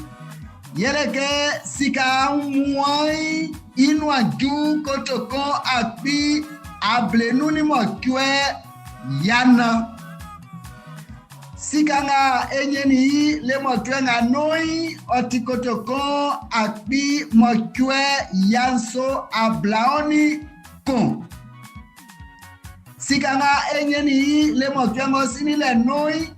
yɛlɛkɛ sika muai inua ju kotokon akpi ablenunimɔtsoɛ yana sika nga enyeni lemɔtsoɛ nga noi ɔtikotokon akpi mɔtsoɛ yanso ablaoni kon. Sika nga e ɲɛnnin i lemɔcuɛ ng'ɔ sinnin lɛ nun'n,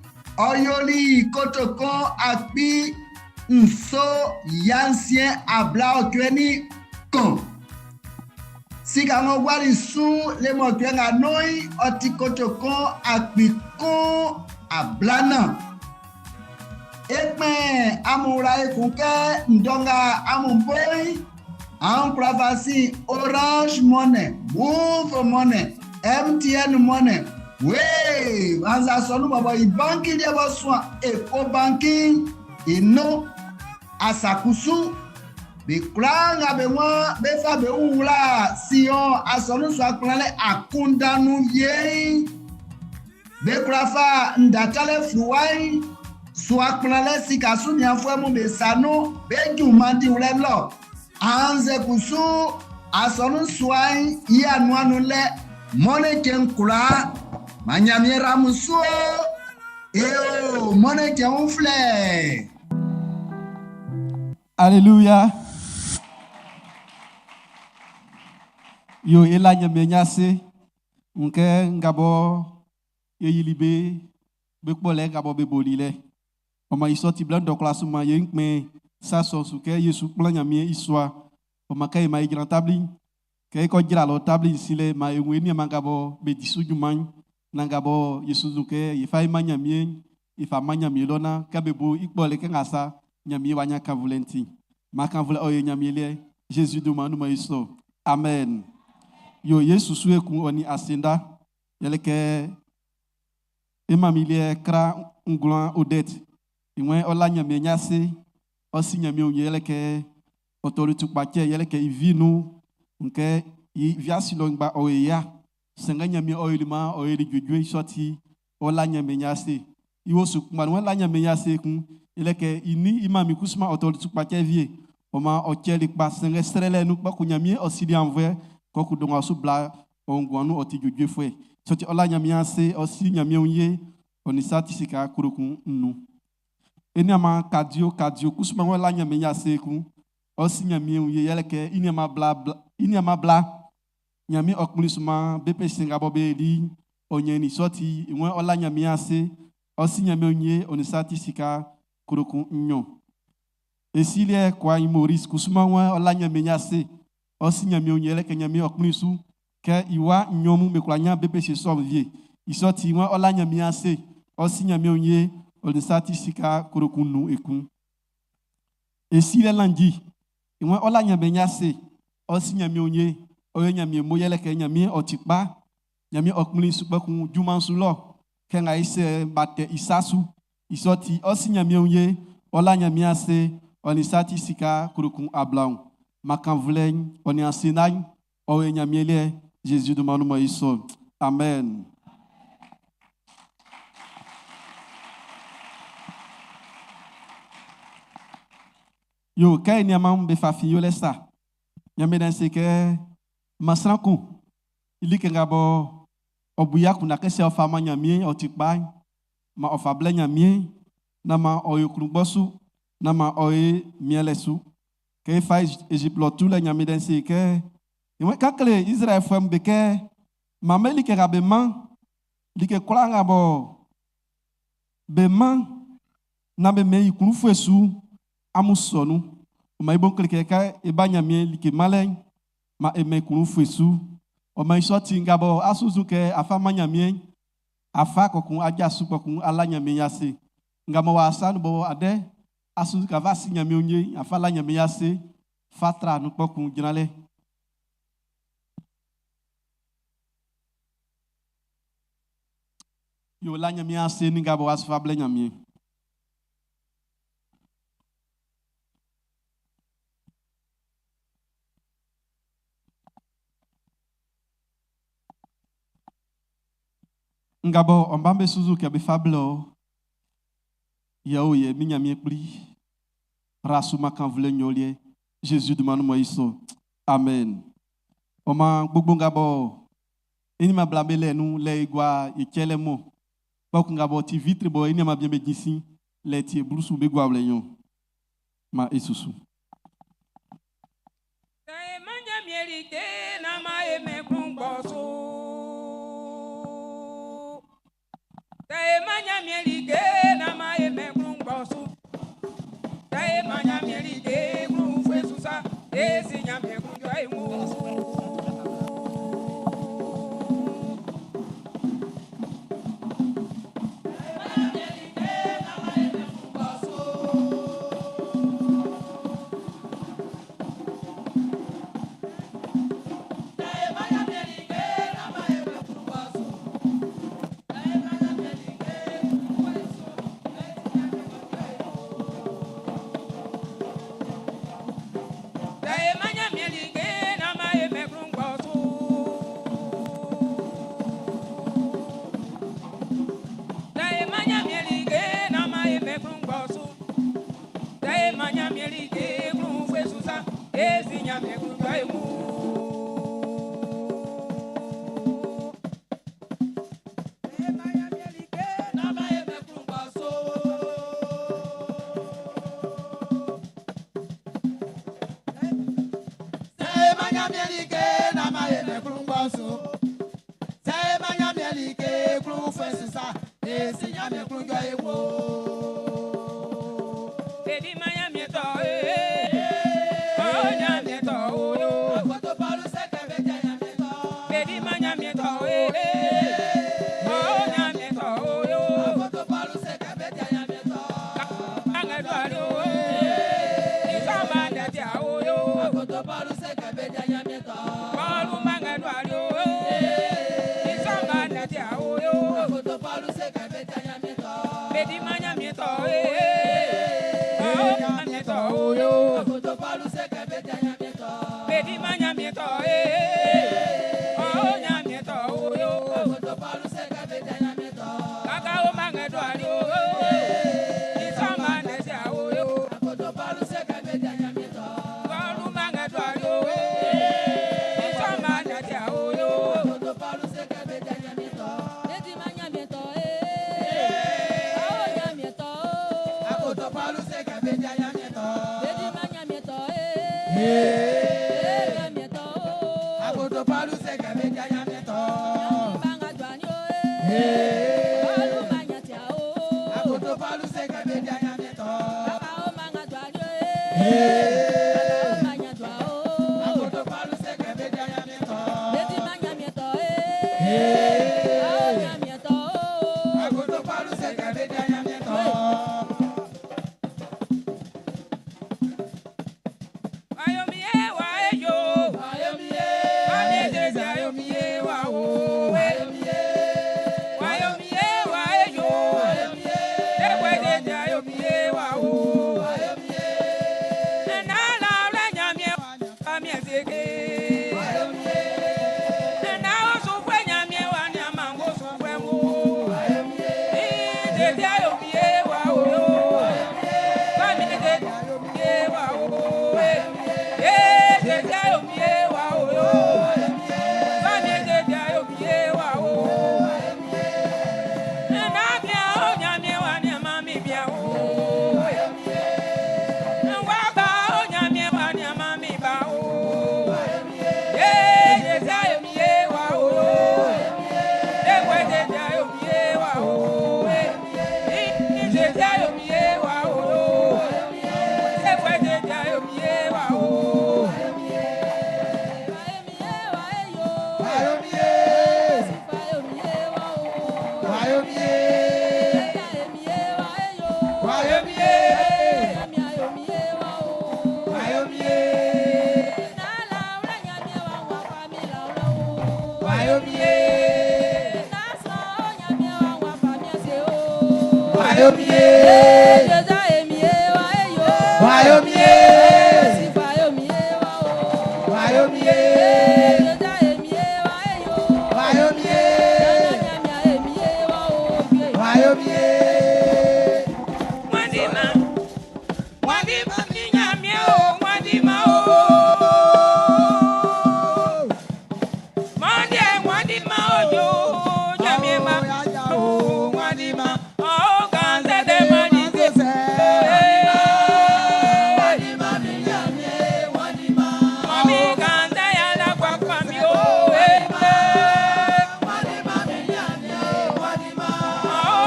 ɔ yoli kotokun 7681. Sika ng'ɔ guali su lemɔcuɛ nga nun'n, ɔ ti kotokun 1040. E kpɛn amun wla ekun kɛ ndɔ nga amun bo'n, amun kwla fa sin Orange Money, Moov Money, MTN Money, Wave, annzɛ asɔnun bɔbɔ i banki liɛ b'ɔ suan Ecobanki'n i nun. Asa kusu, be kwlaa nga be waan bé fá be wun wlá Siɔn asɔnun sua kplanlɛ akunndan nun wie'n, Be kwla fa nda talɛ fluwa'n sua kplanlɛ sika sunianfuɛ mun be sa nun be junman diwlɛ lɔ, annzɛ kusu asɔnun sua'n i anuan nun lɛ Mɔnnɛn cɛn kwlaa. Man Ɲanmiɛn ra amun su o! E o Mɔnnɛn cɛn uflɛ!
Alléluia. Yo e la Ɲanmiɛn ase. N kɛ nga bɔ e yili be be kpɔlɛ nga bɔ be boli lɛ. Ɔ man i sɔ ti blɛ dɔ kwlaa su man ye n kpɛn sa sɔ'n su kɛ Jésus kplan Nyanmiɛn i sua. Ɔ man kɛ e man e jran tabli'n, kɛ e kɔ jra lɔ tabli'n sin lɛ man e wun e nianman nga bɔ be di su junman'n, nan nga bɔ ye sunnzun kɛ ye fa e man Nyanmiɛn'n, e fa man Nyanmiɛn lɔ nan kɛ be bo i kpɔlɛ kɛ nga sa, Nyanmiɛn w'a nyan kannvunlɛ'n ti. Man kannvunlɛ ɔ ye Nyanmiɛn liɛ, Jésus dunman nun man e sɔ. Amen. Yo ye susu ekun ɔ nin asenda, yɛlɛ kɛ e manmin liɛ kra ngwlan Odette, i wɛn ɔ la Nyanmiɛn ase, ɔ si Nyanmiɛn wun yɛlɛ kɛ ɔ tɔli tukpacɛ yɛlɛ kɛ i vi nun, kɛ i viasi lɔ ngba ɔ ye ya. Sanngɛ Nyanmiɛn ɔ yoli man ɔ yoli juejue i sɔ ti ɔ la Nyanmiɛn ase. I wo su kunngba nun la Nyanmiɛn ase kun, yɛlɛ kɛ i nin i manmin kusu ɔ tɔli tukpacɛ wie. Ɔ man ɔ cɛli kpa sanngɛ srɛlɛ nun kpɛkun Nyanmiɛn ɔ sili aunnvuɛ kɔku dɔ nga su bla ɔ nguan nun ɔ ti juejuefuɛ. Sɔ ti ɔ la Nyanmiɛn ase, ɔ si Nyanmiɛn wun ye, ɔ nin sa ti sika korokun nun. E nianman kadio kadio kusu man la Nyanmiɛn ase kun, ɔ si Nyanmiɛn wun ye yɛlɛ kɛ i nianman bla i nianman bla Nyanmiɛn ɔ kplin su man be nga bɔ be li ɔ nyɛn i sɔ ti i ŋwɛn ɔ la Nyanmiɛn ase, ɔ si Nyanmiɛn wun ye ɔ nin sa ti sika korokun nnyɔn. Esilie kwa Maurice kusuma ŋwɛn ɔ la Nyanmiɛn ase, ɔ si Nyanmiɛn wun ye yɛlɛ kɛ Nyanmiɛn ɔ kplin su kɛ i wa nnyɔn mun be kwla nyan BPC sɔ'n wie. I sɔ ti ŋwɛn ɔ la Nyanmiɛn ase, ɔ si Nyanmiɛn wun ye ɔ nin sa ti sika korokun nun ekun. Esilie Landji, ŋwɛn ɔ la Nyanmiɛn ase, ɔ si Nyanmiɛn wun ye, ɔ ye Nyanmiɛn mo yɛlɛ kɛ Nyanmiɛn ɔ ti kpa, Nyanmiɛn ɔ kplin su kpɛkun junman su lɔ, kɛ nga i sɛ ba tɛ i sa su. I sɔ ti ɔ si Nyanmiɛn wun ye, ɔ la Nyanmiɛn ase, ɔ nin sa ti sika korokun ablaun. Makanvlɛ'n, ɔ nin asena'n, ɔ ye Nyanmiɛn liɛ, Jésus dunman nun mɔ i sɔ. Amen. Yo, kɛ e nianman be fa fin yolɛ sa. Nyanmiɛn se kɛ man sran kun i like nga bɔ ɔ bu i akunndan kɛ sɛ ɔ fa man Nyanmiɛn ɔ ti kpa'n, man ɔ fa blɛ Nyanmiɛn, na man ɔ ye klunngbɔ su, na man ɔ ye miɛnlɛ su. Kɛ e fa Egypte lɔ tu lɛ Nyanmiɛn se kɛ, ìwé kan kle Israɛlfuɛ'm be kɛ, man be like nga be man, like kwlaa nga bɔ be man, na be mɛn i klunfue su, amun sɔ nun. Ɔ man i bo kle kɛ kɛ e ba Nyanmiɛn like manlɛ'n, man e mɛn i klunfue su. Ɔ man i sɔ ti nga bɔ asusu kɛ afa man Nyanmiɛn, afa kɔkun aja su kɔkun ala Nyanmiɛn ase. Nga mɔ wa asa nu bɔ adɛ, asusu ka fa si Nyanmiɛn nye, afa la Nyanmiɛn ase, fa tra nu kpɔkun gyina lɛ. Yo la Nyanmiɛn ase ni nga bɔ wa fa blɛ Nyanmiɛn. Nga bɔ ɔmba be susu kɛ be fa blɛ o, yɛ o yɛ mi Nyanmiɛn kpli, rasu makanvlɛ nyɔliɛ, Jésus dunman nun mɔ i sɔ. Amen. Ɔma gbogbo nga bɔ eni ma bla be lɛ nu lɛ igua etsɛ lɛ mɔ. Kpɔkun nga bɔ ti vitre bɔ eni ma bien be dzisi lɛ ti eblusu be gua wlɛ nyɔ. Ma esusu.
Sɛ e man Nyanmiɛn like, nán man e mɛn klunngbɔ su.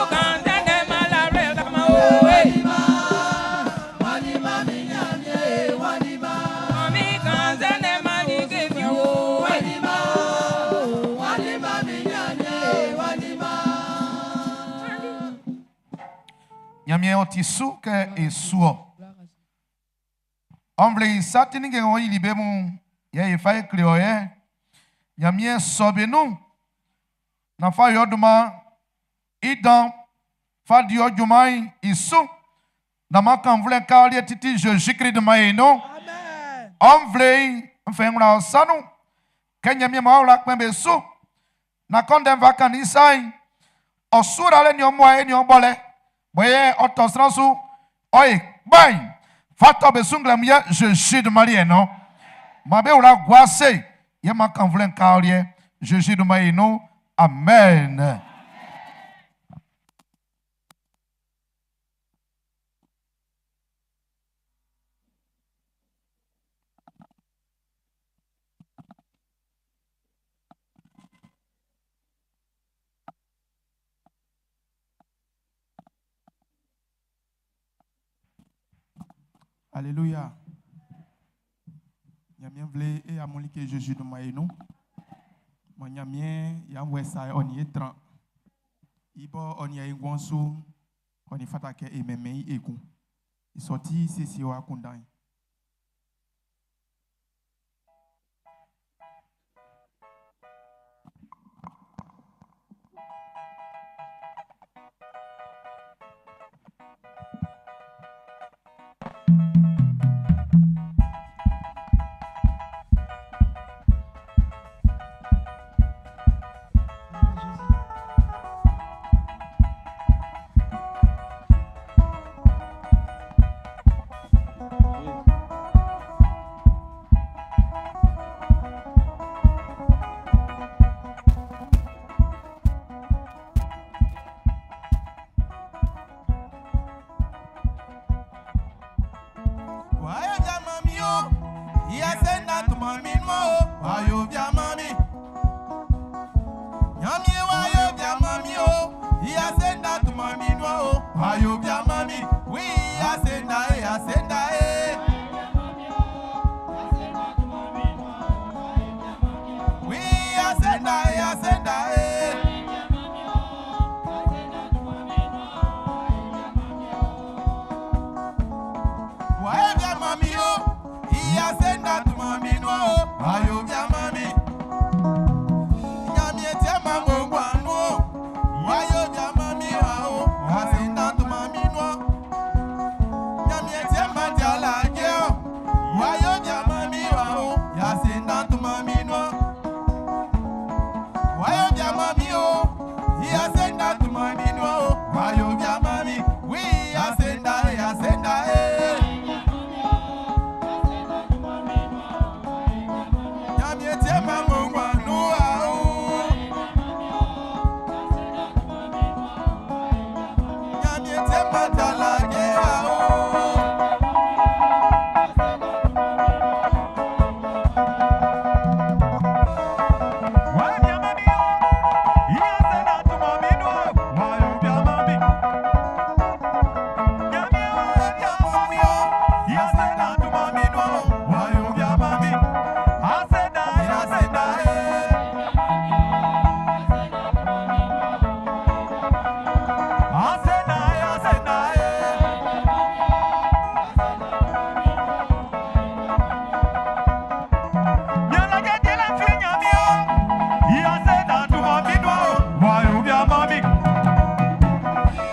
Oh,
Ɲanmiɛn ɔ ti su kɛ e su ɔ. Ɔnvle i sa ti ninnge ng'ɔ yili be mun yɛ e fa e kle ɔ yɛ. Ɲanmiɛn sɔ be nun. Na fa yɔ dunman i dan fa di ɔ junman'n i su. Na man kan nvle'n ka ɔliɛ titi Jésus Christ dunman i nun. Ɔ nvle'n n fɛ wla ɔ sa nun. Kɛ Ɲanmiɛn mɔ wla kpɛn be su. Na kɔndɛ fa kan ni sa'n. Ɔ su ralɛ ni ɔ mua e ni ɔ bɔlɛ. Bɔyɛ ɔ tɔ sran su. Ɔ e kpain. Fa tɔ be su nglɛmun yɛ Jésus dunman liɛ no. Ma be wla gua se. Yɛ man kan nvle'n ka ɔliɛ. Jésus dunman i nun. Amen.
Alléluia. Ɲanmiɛn nvle e amun like Jésus dunman e nun. Mɔ Ɲanmiɛn yanwɛ sa ɔ nin e tran. I bɔ ɔ nin e nguan su ɔ nin fata kɛ e mɛnmɛn i ekun. I sɔ ti siesie wɔ akunndan'n. Wayo via mami o, iya senda tu mami no o. Wayo via mami. Nyamie wayo via mami o, iya senda tu mami no o. Wayo via mami, oui iya senda e, iya senda e. Oui iya senda e, iya senda e. Wayo via mami o, iya senda tu mami no o. Wayo via mami. Nyamie tie mango ngwanu o. Wayo via mami wa o, asenda tu mami no. Nyamie tie mandia la je o. Wayo via mami wa o, asenda tu mami no. Wayo via mami o, iya senda tu mami no o. Wayo via mami, oui asenda e, asenda e. Nyamie tie mango ngwanu wa o. Nyamie tie mandia la je wa o.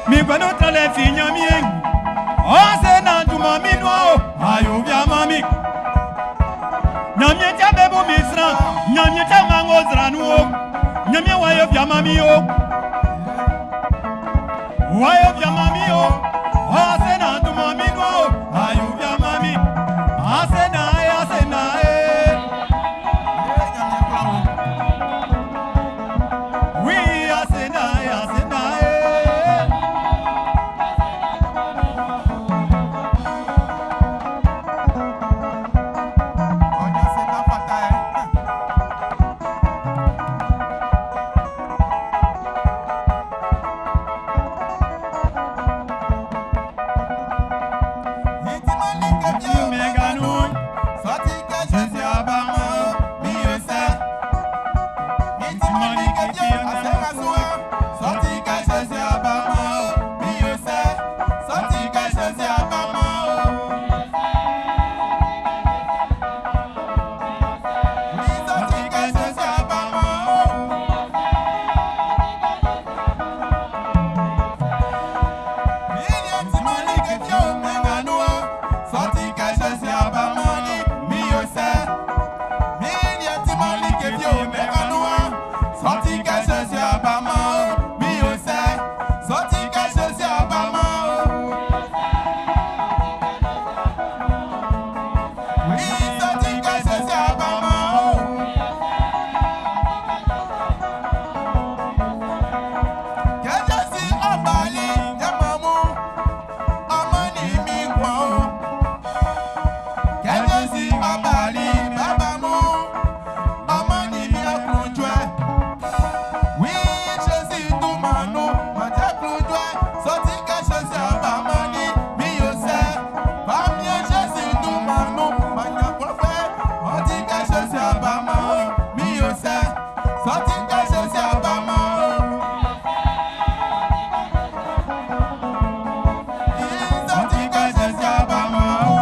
Mi gbɛnu trɔ le fi nyamie ɔse na duma mi nua o ayo via mami nyamie tia be bu mi sran nyamie tia mango zranu o nyamie wa yo via mami o wa yo via mami o ɔse na duma mi nua o ayo via mami ase na e ase na e. Oui, ase na e ase na e.
Ọjà senda fata ẹ.
Sɔti kɛ Zezi abama o. Sɔti kɛ Zezi abama o.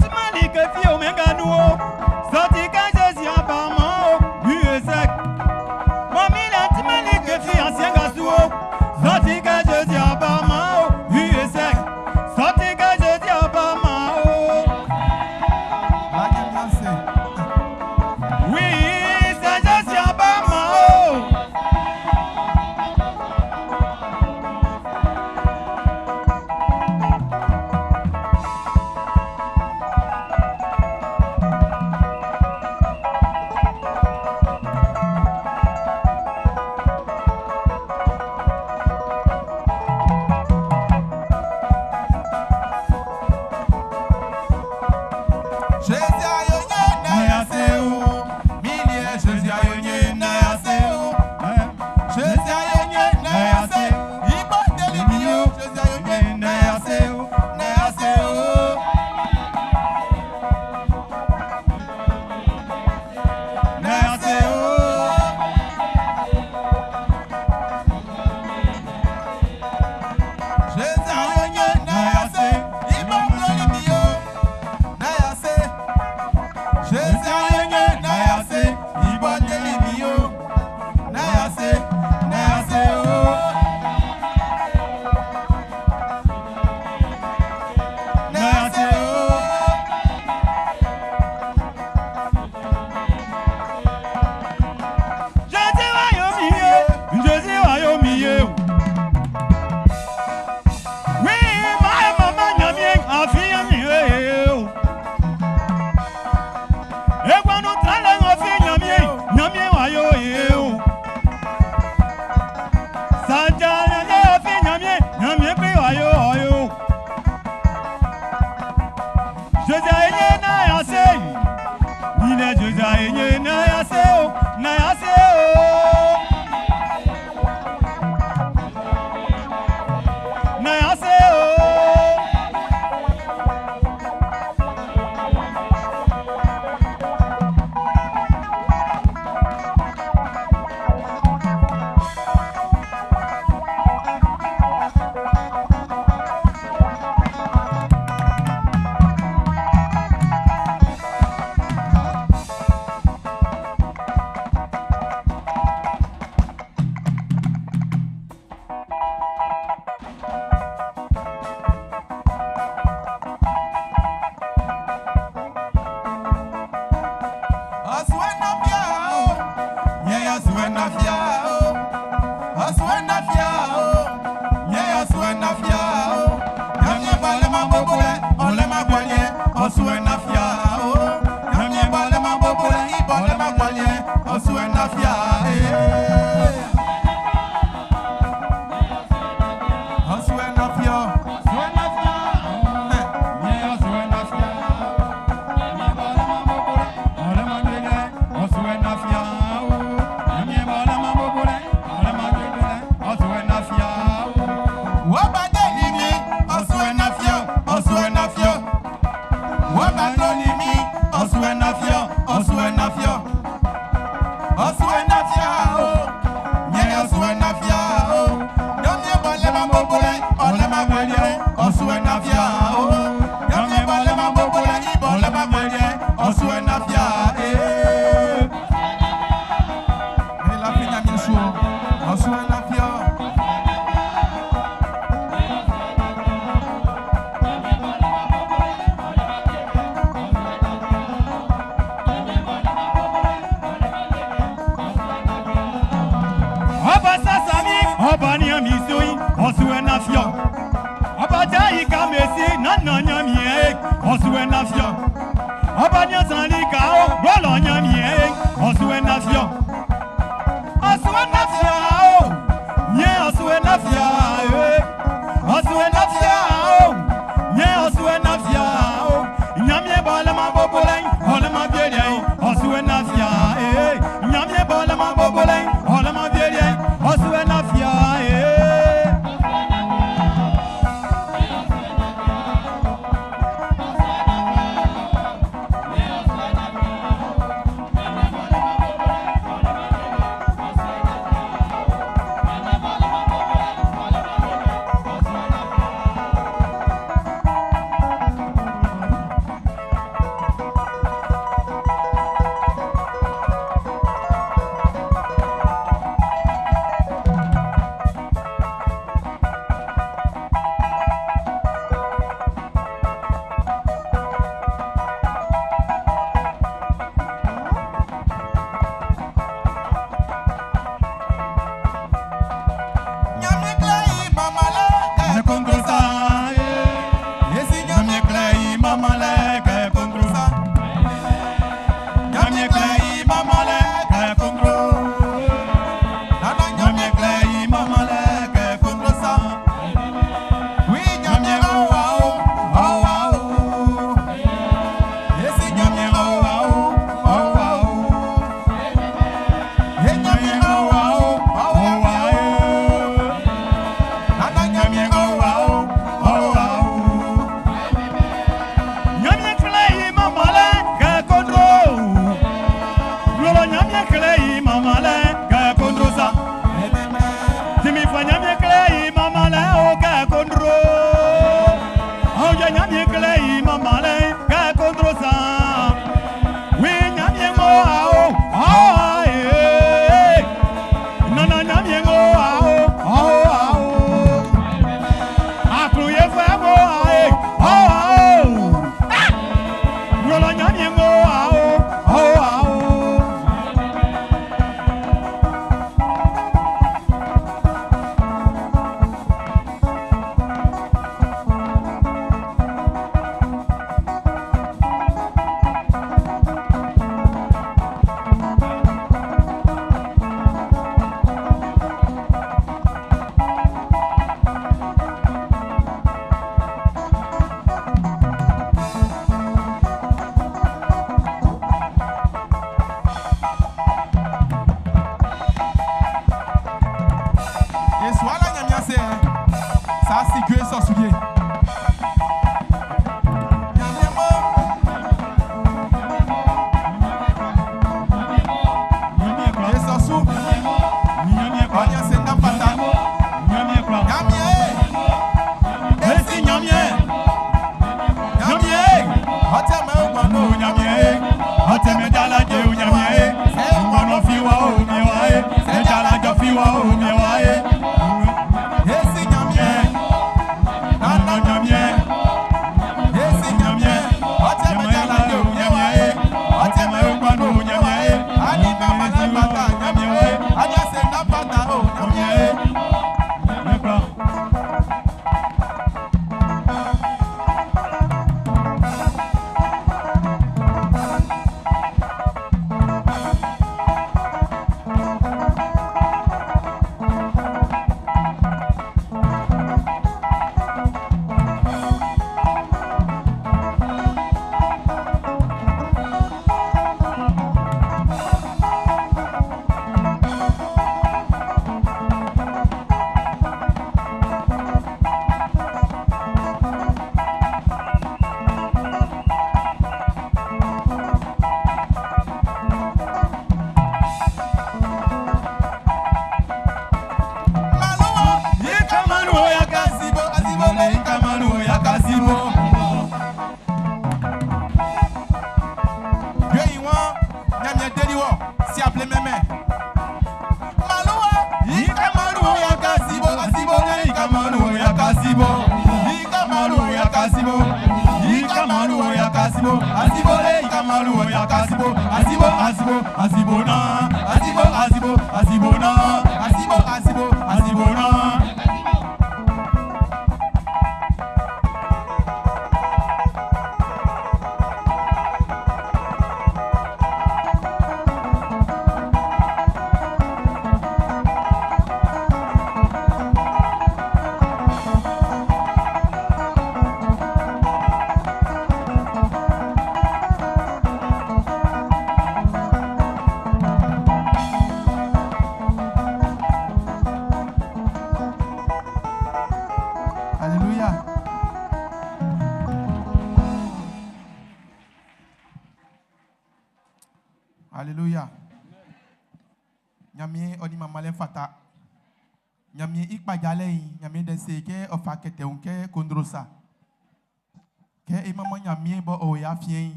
Timali ke fi o menga nu o. Sɔti kɛ Zezi abama o. Music. Mami la timali ke fi ancien gasu o. Sɔti kɛ Zezi abama o. Music. Sɔti kɛ Zezi abama o.
Lajɛ miase.
Oui, c'est Jésus abama o.
Jésus ayo nye na ya se o. Milie Jésus ayo nye na ya se o. Jésus ayo nye na ya se. Igbo deli mi o. Jésus ayo nye na ya se o. Na ya se o. Na ya se o. Jésus ayo nye na ya se. Igbo deli mi o. Na ya se. Jésus ayo nye na ya se. Igbo deli mi o. Na ya se. Na ya se o. Na ya se o.
Jésus wa yo mi ye, Jésus wa yo mi ye. Oui, ma mama nyamie, afi mi ye. Egbanu trale afi nyamie, nyamie wa yo ye. Saja nyamie afi nyamie, nyamie pe wa yo yo. Jésus aye na ya se. Ile Jésus aye na ya se o, na ya se o. Na ya se o.
Asuena fia o, nye asuena fia o. Asuena fia o, nye asuena fia o. Nyamie ba le ma bobo le, ole ma gbalie. Asuena fia o, nyamie ba le ma bobo le, ibo le ma gbalie. Asuena fia eh. Asuena fia,
Asuena fia o. Nye asuena fia o. Nyamie ba le ma bobo le, ole ma gbelie. Asuena fia o. Nyamie ba le ma bobo le, ole ma gbelie. Asuena fia o.
Wọ́n dé ní mi, asuena fia, asuena fia. Wọ́n bá tó ní mi, asuena fia, asuena fia. Asuena fia o, nye asuena fia o. Nyamie bɔ lɛ ma bobo lɛ, ɔlɛ ma gbelie. Asuena fia o, nyamie bɔ lɛ ma bobo lɛ, ibɔ lɛ ma gbelie. Asuena fia ee. Mi la fi nyamie su o, asuena fia.
Ọba sasami, ọba ni ami soyi, asuena fia. Ọba jẹ́ ìka mèsì, nana nyami ẹ̀, asuena fia. Ọba ní ọ̀sán ní ká ó, gbọ́lọ̀ nyami ẹ̀, asuena fia. Asuena fia o, nye asuena fia e. Asuena fia o, nye asuena fia o. Nyamie bɔ lɛ ma bobo lɛ, ɔlɛ ma bie lɛ, asuena fia e. Nyamie bɔ lɛ ma bobo lɛ, ɔlɛ ma bie lɛ, asuena fia e.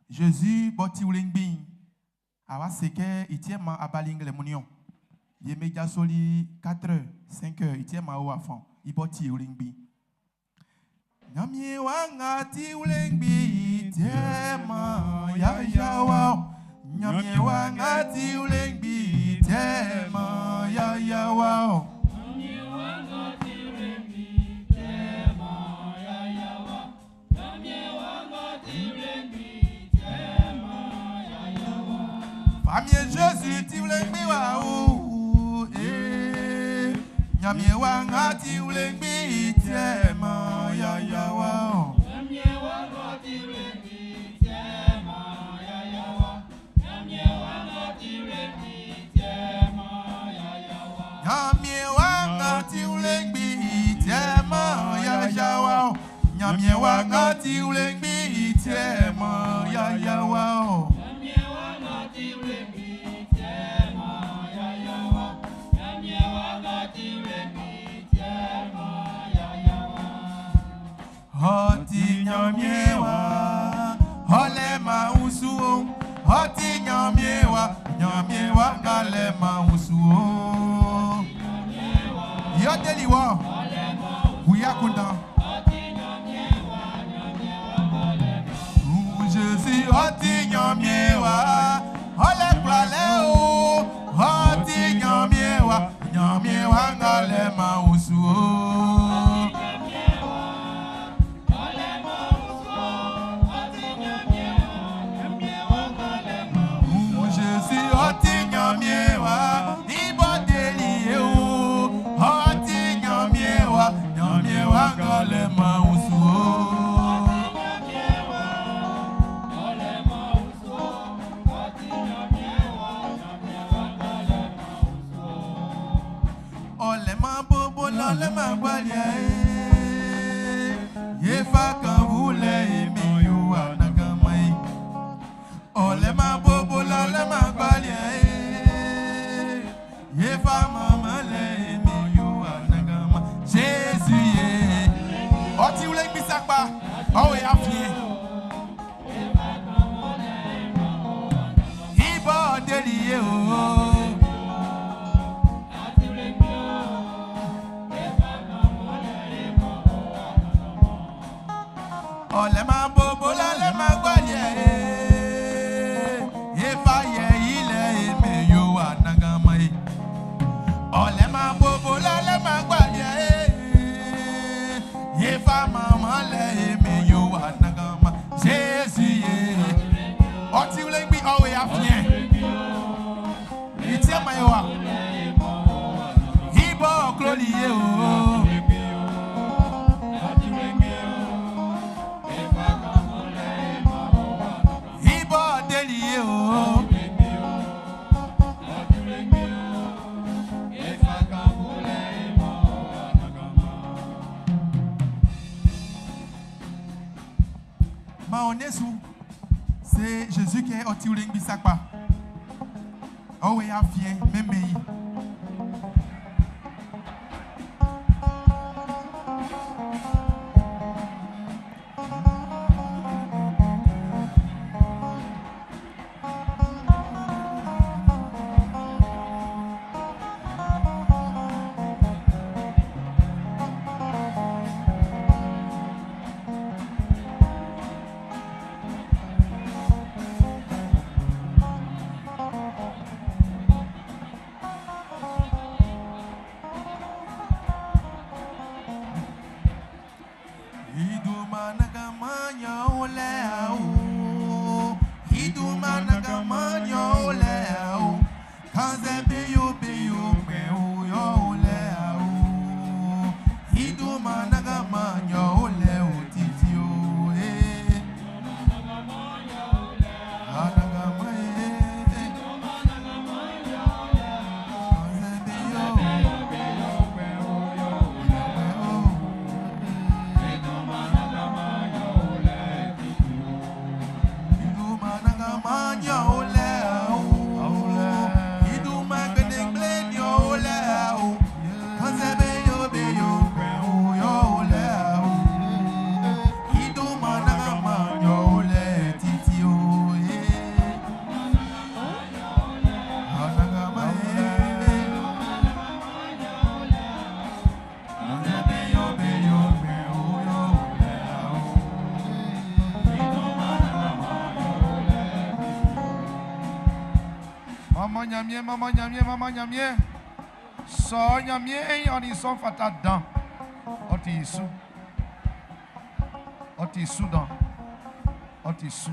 Jésus bɔti wlengbi awa seke itie ma abali ngle munion. Ye meja soli 4 h 5 h itie ma o afan i bɔti wlengbi. Nyamie wanga ti wlengbi itie ma ya ya wa. Nyamie wanga ti wlengbi itie ma ya ya wa.
Nyamie wanga ti wlengbi itie
Nyamie wa ngati ulengbi itiema ya ya wa.
Nyamie wa ngati ulengbi itiema ya ya wa. Nyamie wa ngati ulengbi itiema ya ya wa.
Nyamie wa ngati ulengbi itiema ya ya wa. Nyamie wa ngati ulengbi itiema ya ya wa.
Nyamie wa ngati ulengbi itiema ya ya wa. Nyamie wa ngati ulengbi itiema ya ya wa.
Oti nyamie wa, ole mausu o. Oti nyamie wa, nyamie wa ngale mausu o. Yo deli wa, wuya kunda. Jésus, oti nyamie wa, ole klale o. Oti nyamie wa, nyamie wa ngale mausu o. Jésus, oti nyamie wa, ibo deli o. Oti nyamie wa, nyamie wa ngale mausu o. Ole ma bobo lole ma gbalia e. Ye fa kan vule mi yo anagama e. Ole ma bobo lole ma gbalia e. Ye fa mama le mi yo anagama. Jésus ye. Oti wule gbisakpa. Owe afie. Ibo deli ye o. Ole ma bobo lole ma gbalie e. Ye fa ye ile eme yo anagama e. Ole ma bobo lole ma gbalie e. Ye fa mama le eme yo anagama. Jésus ye. Oti wule gbi owe afie. Iti ama ye wa. Ibo kloli ye o. Ibo deli ye o. Ma onesu, c'est Jésus qui est oti wule gbi sakpa. Owe afie meme yi.
Maman Nyamien, maman Nyamien, maman Nyamien. So Nyamien, on y son fata dan. Oti isu. Oti isu dan. Oti isu.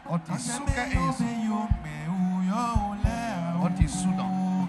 Oti isu ke isu. Oti isu dan.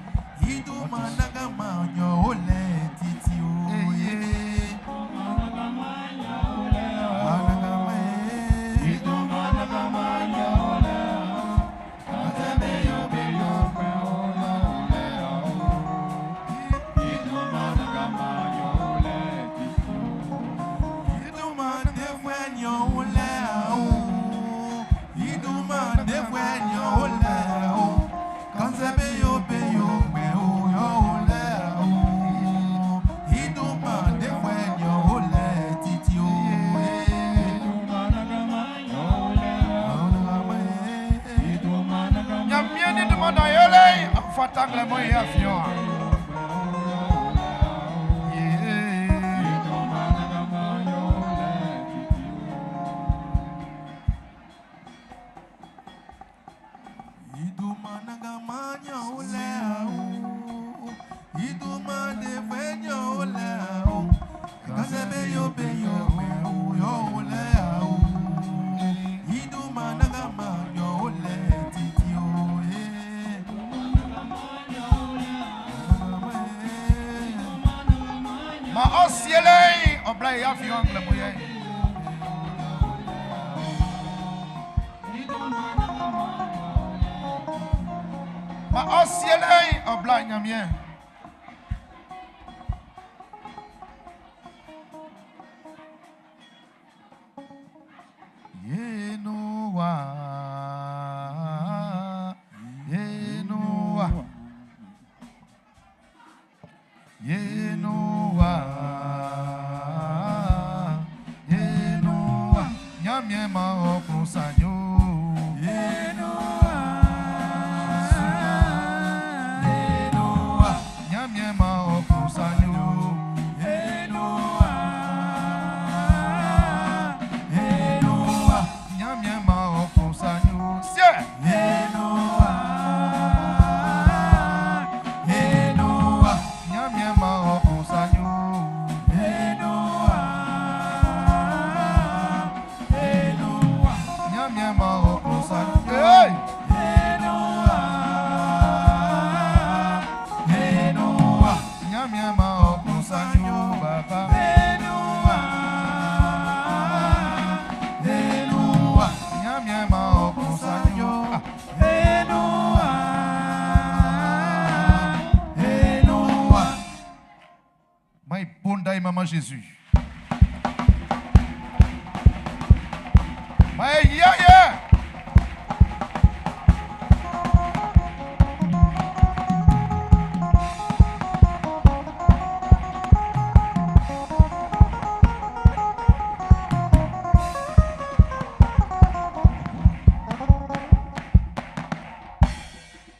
Jésus. Mais yeah, yeah.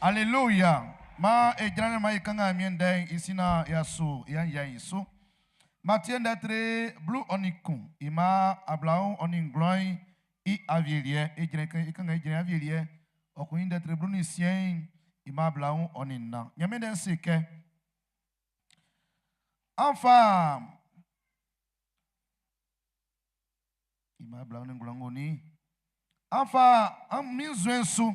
Alléluia. Ma e grande ma ikanga miende isina yasu yan yan isu. Mathieu ndatre blu onikun ima ablaun oningloin i avielie e jere ikanga e jere avielie okun ndatre blu ni sien ima ablaun oninna. Nyame den sike. Enfin ima ablaun oningloin oni. Enfin an mi zwensu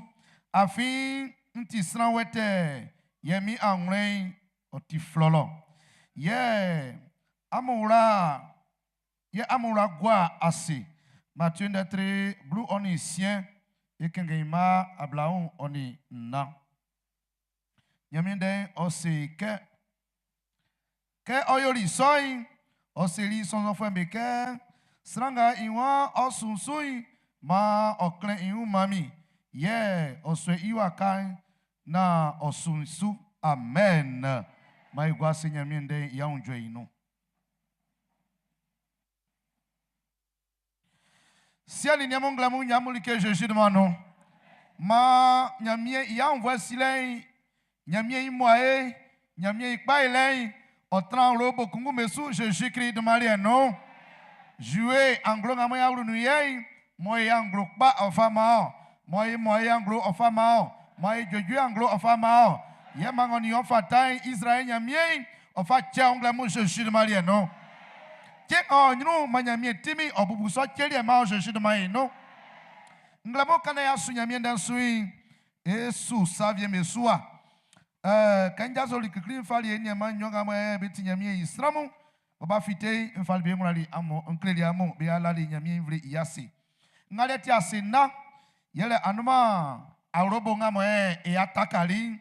afin nti sran wete yemi anwlen oti flolo. Ye amura ye amura gwa ase. Mathieu ndatre blu oni sien e kenge ima ablaun oni na. Nyame den ose ke ke oyori soin oseri son fo be ke sranga iwon osunsun ma oklen iun mami ye oswe iwa kan na osunsu amen. Ma igwa se nyame den ya unjo inu. Si ani nyamo nglamu nyamu like Jésus de mon Ma nyamie ya envoie silen nyamie imoe nyamie ikpa ilen otran robo kungu mesu Jésus Christ de Marie non. Jouer anglo ngamo ya wulu ye mo ya anglo pa ofa ma mo yi mo ya anglo ofa ma mo yi joju anglo ofa ma ye mangoni ofa tai Israël nyamie ofa che nglamu Jésus de Marie non. Che o nyunu manyamie timi obubu so cheli ma Jésus de Marie non. Nglamo kana ya su nyamie dan sui e su savie mesua. Kɛ n jasoli klikli n fali e niaanman nɲɔn nga mɔ be ti Ɲanmiɛn i sran mun, mɔ b'a fite'n, n fali be n wlali amun, n kleli amun, be lali Ɲanmiɛn i nvle'n i ase. Ngalɛ ti ase nna, yɛlɛ anunman awlobo nga mɔ e atakali'n,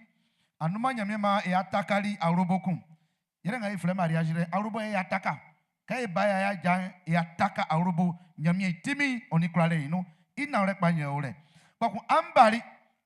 anunman Ɲanmiɛn maan e atakali awlobo kun. Yɛlɛ nga e flɛ mariage lɛ, awlobo e ataka. Kɛ e ba ya ya ja'n, e ataka awlobo Ɲanmiɛn i tinmin'n ɔ nin kwlalɛ'n i nun. I nanwlɛ kpa'n yɛ ɔ o lɛ. Kpɔkun an bali,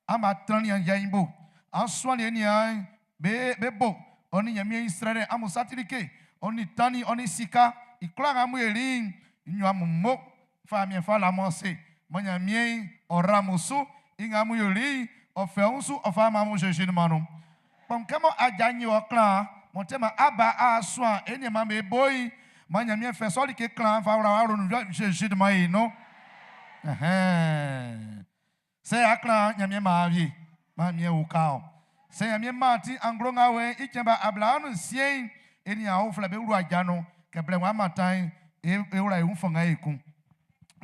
an ba trannin aja'n i bo, an suannin e niaan'n be bo, ɔ nin Ɲanmiɛn i srɛlɛ'n, amun saci like, ɔ nin tannin, ɔ nin sika, i kwlaa nga amun yoli'n, n yo amun mo. Fa Ɲanmiɛn fa la amun ase, man Ɲanmiɛn ɔ ra amun su, i nga amun yoli'n, ɔ fɛ wun su ɔ fa man amun Zezi dunman nun. Kpɔkun kɛ mɔ aja'n yi ɔ klan'n, m'ɔ tɛ man a ba a suan e nianman be bo'n, man Ɲanmiɛn fɛ sɔ like klan'n fa wla wɔ awlo nun Zezi dunman i nun. Ɛhɛn. Sɛ a klan Ɲanmiɛn maan wie, maan Ɲanmiɛn uka ɔ. Sɛ Ɲanmiɛn maan ti anglo nga wɛ'n i cɛn ba 26, e nin aofuɛ be wlu aja nun, kɛ blɛ ng'ɔ mantan'n, e wla e wun fanngan ekun.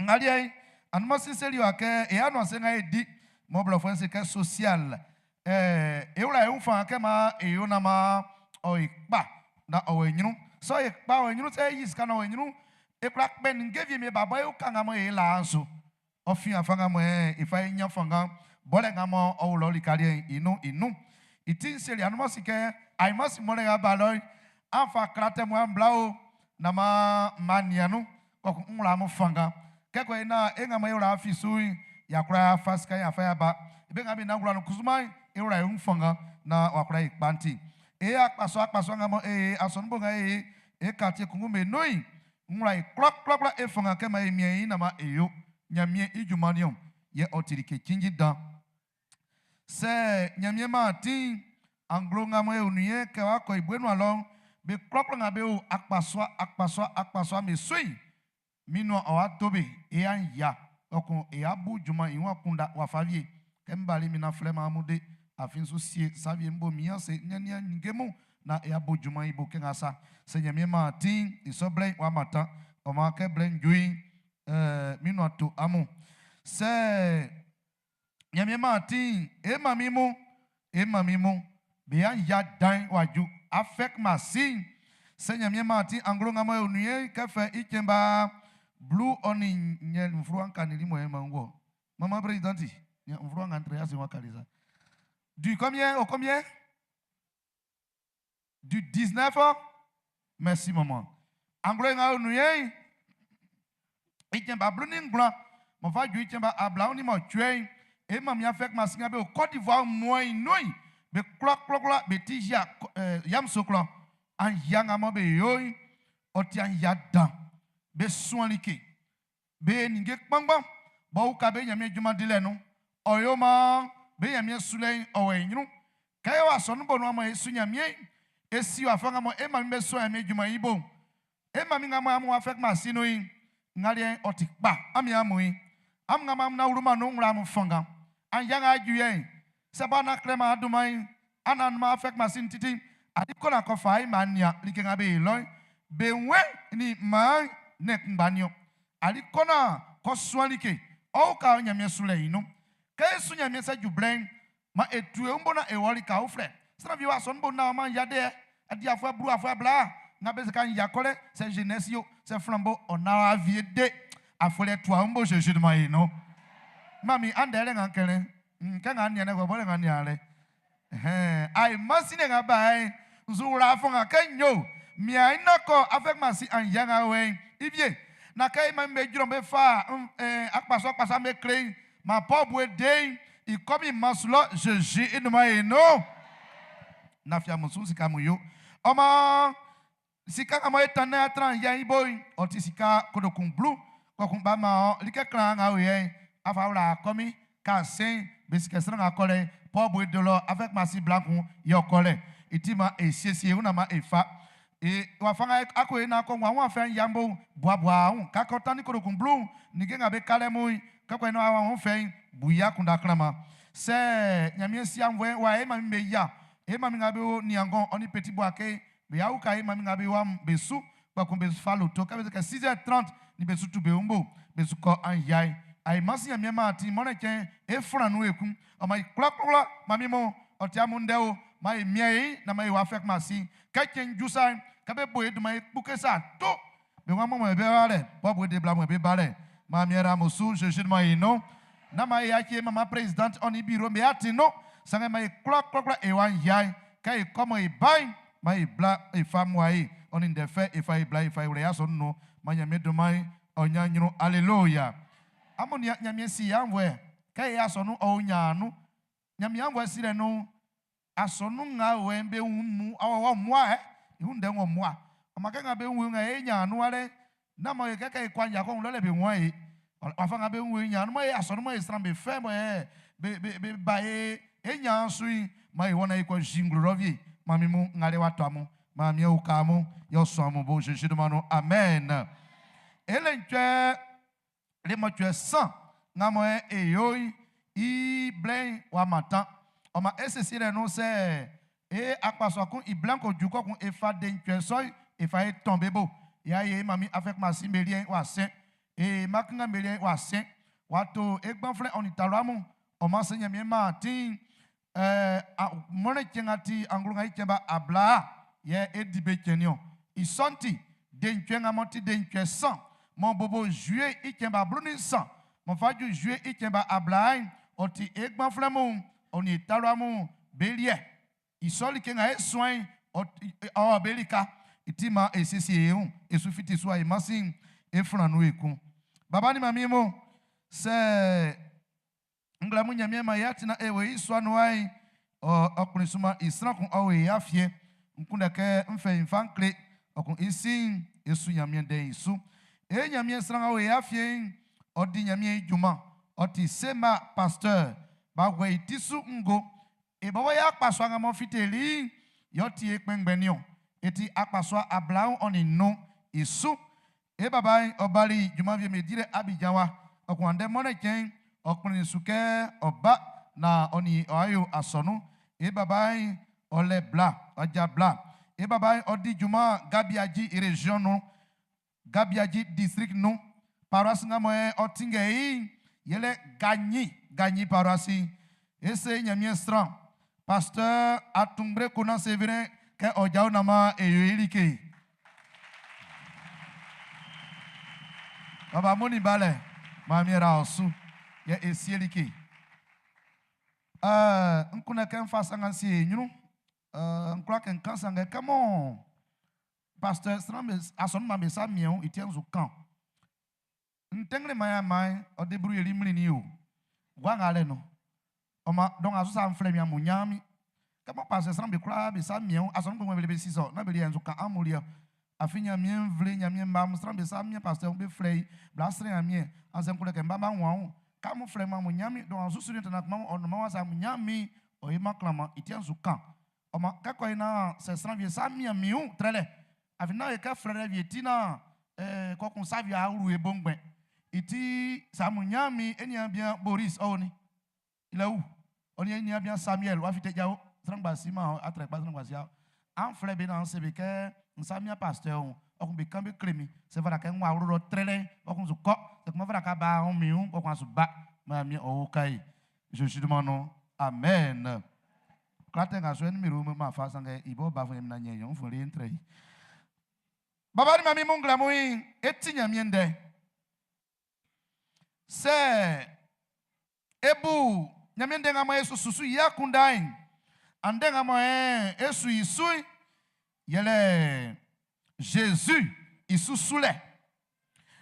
Nga liɛ'n, anunman sin seli wa kɛ e anuansɛ nga e di, mɔ blɔfuɛ'n se kɛ social, e wla e wun fanngan kɛ maan e yo naan maan ɔ e kpa naan ɔ wɔ e ɲrun. Sɛ ɔ e kpa ɔ e ɲrun, sɛ e yi sika naan ɔ wɔ e ɲrun, e kwla kpɛ ninnge wie'm e ba bɔ e uka nga mɔ e laa'n su. Ɔ fin afa nga mɔ e fa e ɲan fanngan bɔlɛ nga mɔ ɔ o lɔ lika liɛ'n i nun i nun. I ti'n seli anunman sin kɛ, Ainman sin mɔlɛ nga ba lɔ'n, an fa klatɛ mun an bla o, naan m'an ma nian nun, kpɔkun n wla amun fanngan. Kɛ kɔ e naan e nga mɔ e wla fi su'n, y'a kwla y'a fa sika y'a fa y'a ba. Be nga be nan wla nun kusuman'n, e wla e wun fanngan naan w'a kwla yi kpa'n ti. E akpasua akpasua nga mɔ e asɔnun bo nga e e kartie kunngun be nun'n, N wla e kwlakwlakwla e fanngan kɛ maan e mian e ɲin naan maan e yo Ɲanmiɛn i junman'n niɔn, yɛ ɔ ti like cinnjin dan. Sɛ Ɲanmiɛn maan atin'n, anglo nga mɔ e o nun yɛ'n kɛ w'a kɔ i bue nuan lɔ'n, be kwlakwla nga be o akpasua akpasua akpasua'm be su'n, min nuan ɔ́ wá tó be, e y'a yia, kpɔkun e y'a bu junman'n i wun akunndan wafa wie. Kɛ m bali min nan flɛ man amun de, afin n su sie sa wie m bo min ase n nian ninnge mun nan e a bo junman'n i bo kɛ nga sa. Sɛ Nyanmiɛn man atin'n, i sɔ blɛ'n ɔ'a mantan. Ɔ maan kɛ blɛ'n ju'n, min nuan to amun. Sɛ Nyanmiɛn man atin'n, e manmin mun, e manmin mun, be a ya dan'n ɔ'a ju. Afɛk Masi'n, sɛ Nyanmiɛn man atin anglo nga mɔ e o nun yɛ'n, kɛ fɛ i cɛn ba blu ɔ nin nnyɛ fluwa n kannin li mɔ e man wɔ. Maman présidente, fluwa nga n trɛ ase wa kali sa. Du combien au combien? Du 19 Merci maman. Anglo nga o nun yɛ'n, i cɛn ba 19, m'ɔ fa ju i cɛn ba 28, e manmin afɛk masinga be o Côte d'Ivoire mmua'n i nun'n, be kwlakwlakwla be ti yia Yamoussoukro. An yia nga mɔ be yo'n, ɔ ti an yia dan. Be suan like. Be ninnge kpanngban b'ɔ uka be Ɲanmiɛn junman dilɛ'n nun'n, ɔ yo maan be Ɲanmiɛn sulɛ'n ɔ wɔ i ɲrun. Kɛ e o asɔnun bo nun mɔ e su Ɲanmiɛn'n, e si wafa nga mɔ e manmin be suan Ɲanmiɛn junman'n i bo'n. E manmin nga mɔ amun wá fɛ kpa si nun'n, nga liɛ'n ɔ ti kpa. An mian amun ɲin. Amun nga mɔ amun a wluman nun'n, n wla amun fanngan. An yia nga a ju yɛ'n, sɛ bɔ an a klɛman dunman'n, an a fɛ kpa sin titi. Adi kɔ na kɔ fa i ma nian like nga be yi lɔ'n, be wɛn nin maan nɛn kunngba niɔn. Ali kɔ na kɔ suan like, ɔ uka ɔ Ɲanmiɛn sulɛ'n i nun. Kɛ e su Ɲanmiɛn sɛ ju blɛ'n, man e tu e wun bo na e wɔ lika uflɛ. Sran fi w'a sɔn bo naan ɔ man ya deɛ, adi afuɛ blu afuɛ bla nga be se ka ya kɔlɛ, sɛ jeunesse yo, sɛ flambeau, ɔ na ɔ vie de. Afuɛ lɛ tua wun bo Jésus man e no. Mami, andɛ lɛ nga kɛlɛ, kɛ nga nian lɛ, bɔ lɛ nga nian lɛ. Ai masine nga bae nzu wla fɔnga kɛ nyo mia ina kɔ afɛk masi an ya nga wɛn ibie na kɛ ima be jrɔn be fa akpaso akpaso be kle ma pɔ bue den i kɔmi masulɔ Jésus inuma e no na fia musu sika mu yo ɔma sika nga mɔ e tan na atran ya i bo'n ɔ ti sika kodokun blu kpɔkun ba ma ɔ like klan nga o yɛ'n afa wla kɔmi ka sen be sika sran nga kɔlɛ pɔ bue dolɔ afɛk masi blankun yɛ ɔkɔlɛ i ti ma e siesie una ma e fa e wafa nga ako e na kɔ ngwa wa fɛn yambo buabua un ka kɔ tani kodokun blu nige nga be kalɛ mun kakɔ eno awa un fɛn buya kunda klama sɛ Ɲanmiɛn si anvɔɛ wa e ma mi be ya e ma mi nga be o niangon ɔ ni petit bois ke be ya uka e ma mi nga be wa be su kpɔkun be fa loto kɛ be se kɛ 6h30 ni be su tu be wun bo be su kɔ an yae ai masi Ɲanmiɛn ma ti mɔnɛ cɛn e fran nun ekun ɔ ma i kwlakwla ma mi mo ɔ ti amun ndɛ o. Ma e mia e na ma e wa fek ma si. Ke chen jusa ke be bo e duma e kpuke sa to. Be wa mo mo be wa le. Bo bo de bla mo be ba le. Ma miera musu Jésus ma e no. Na ma e ya ki mama présidente on i bureau me ati no. Sange ma e klo klo klo e wa yai. Ke e komo e bai ma e bla e fa mo ai. On in de fe e fa e bla e fa e wle ya so no. Ma nyame duma e onya nyunu hallelujah. Amo ni nyame si ya nwe. Ke ya so no o nya no. Nyame anwo si le no. Aso no nga we be mu awo mo a e. Ihu nde wo mo a. O ma ke nga be wu nga e nya no ale. Na mo e ke ke kwa nya ko lo le be won e. Afa nga be wu nya no mo e aso no mo e sran be fe mo e be be be ba e e nya su yi ma e wona e ko jinglo rovie. Ma mi mu nga le wa to amu. Ma mi o ka mu yo so amu bo Jésus de mano. Amen. Ele ntwe le mo twe 100 nga mo e e yo i blen wa matan. O ma esesi le no se e akpaso kun i blanco ju ko kun e fa de ntwe so e fa e tombe bo. Ya ye mami avec ma simelien wa sen e makanga melien wa sen wa to e gbanfle on italo amu. O ma se nyame ma tin mone chenga ti anglo ngai cheba abla ye e dibe chenio. I sonti de ntwe nga moti de ntwe 100 mon bobo juillet i cheba bruni 100 mon fa ju juillet i cheba abla oti e gbanfle mu on italo amu belie. I soli ke nga e soin oti o belika itima e sisi e un e sufiti so e masin e franu ekun. Baba ni mami mo se ngla mu nyame ma ya tina e we iswa no ai o okun suma isran kun o we afie nkun de ke mfe mfa nkle okun isin esu nyame den isu e nyame sran o we afie o di nyame djuma o ti sema pasteur ba we itisu ngo e bo ya paso anga mo fiteli yo ti ekpengbe ni o eti akpaso ablaun oni no isu e baba obali juma vie me dire Abidjan wa okun ande mone chen ọkùnrin suke ọba na oni ayo asọnu e baba ole bla ọjà bla e baba odi juma Gabiaji region no Gabiaji district no paroisse nga moe otinge yi yele Gagny Gagny paroisse ese nyamie stran pasteur Atumbre Kona Severin ke ọjà onama eyo ilike baba moni bale mami ra osu ye esielike. Nkuna ke mfa sanga si enyunu. Nkura ke nka sanga kamo. Pasteur sran me ason ma me sa mien itien zu kan. Ntengle maya mai o debrouiller li mlini o. Gwa ngale no. O ma donc aso sa mfle mi amunyami. Kamo pasteur sran be kura be sa mien ason ko be siso na be li enzu kan amulia. Afinya mien vle nya mien ba sran be sa mien pasteur be fle bla sran mien ansen kule ke mba ma won. Kamu frère ma munyami donc azu suri tena kuma on ma wasa munyami o ima klama itien zu kan. O ma ka ko ina se sran vie sa mi mi un trele. Afina e ka frère vie tina ko kun sa vie aru e bongben. Iti sa munyami eni bien Boris oni. Il est où? Oni eni bien Samuel wa fite jao sran gba si ma atre pa sran gba si. An frère be na se be ke nsamia pasteur on. O kun be kan be kremi se fara ke nwa ro trele o kun zu ko se kuma fara ka ba on mi un o kun asu ba ma mi o kai je suis demande amen. Klate nga so en mi ru ma fa sange ibo ba fun na nyen yon fun ri entre yi. Baba ni mami mungla mu eti nya mi nde se ebu nya mi nde nga ma yesu susu ya kundai ande nga ma e esu isu yele Jésus isu sule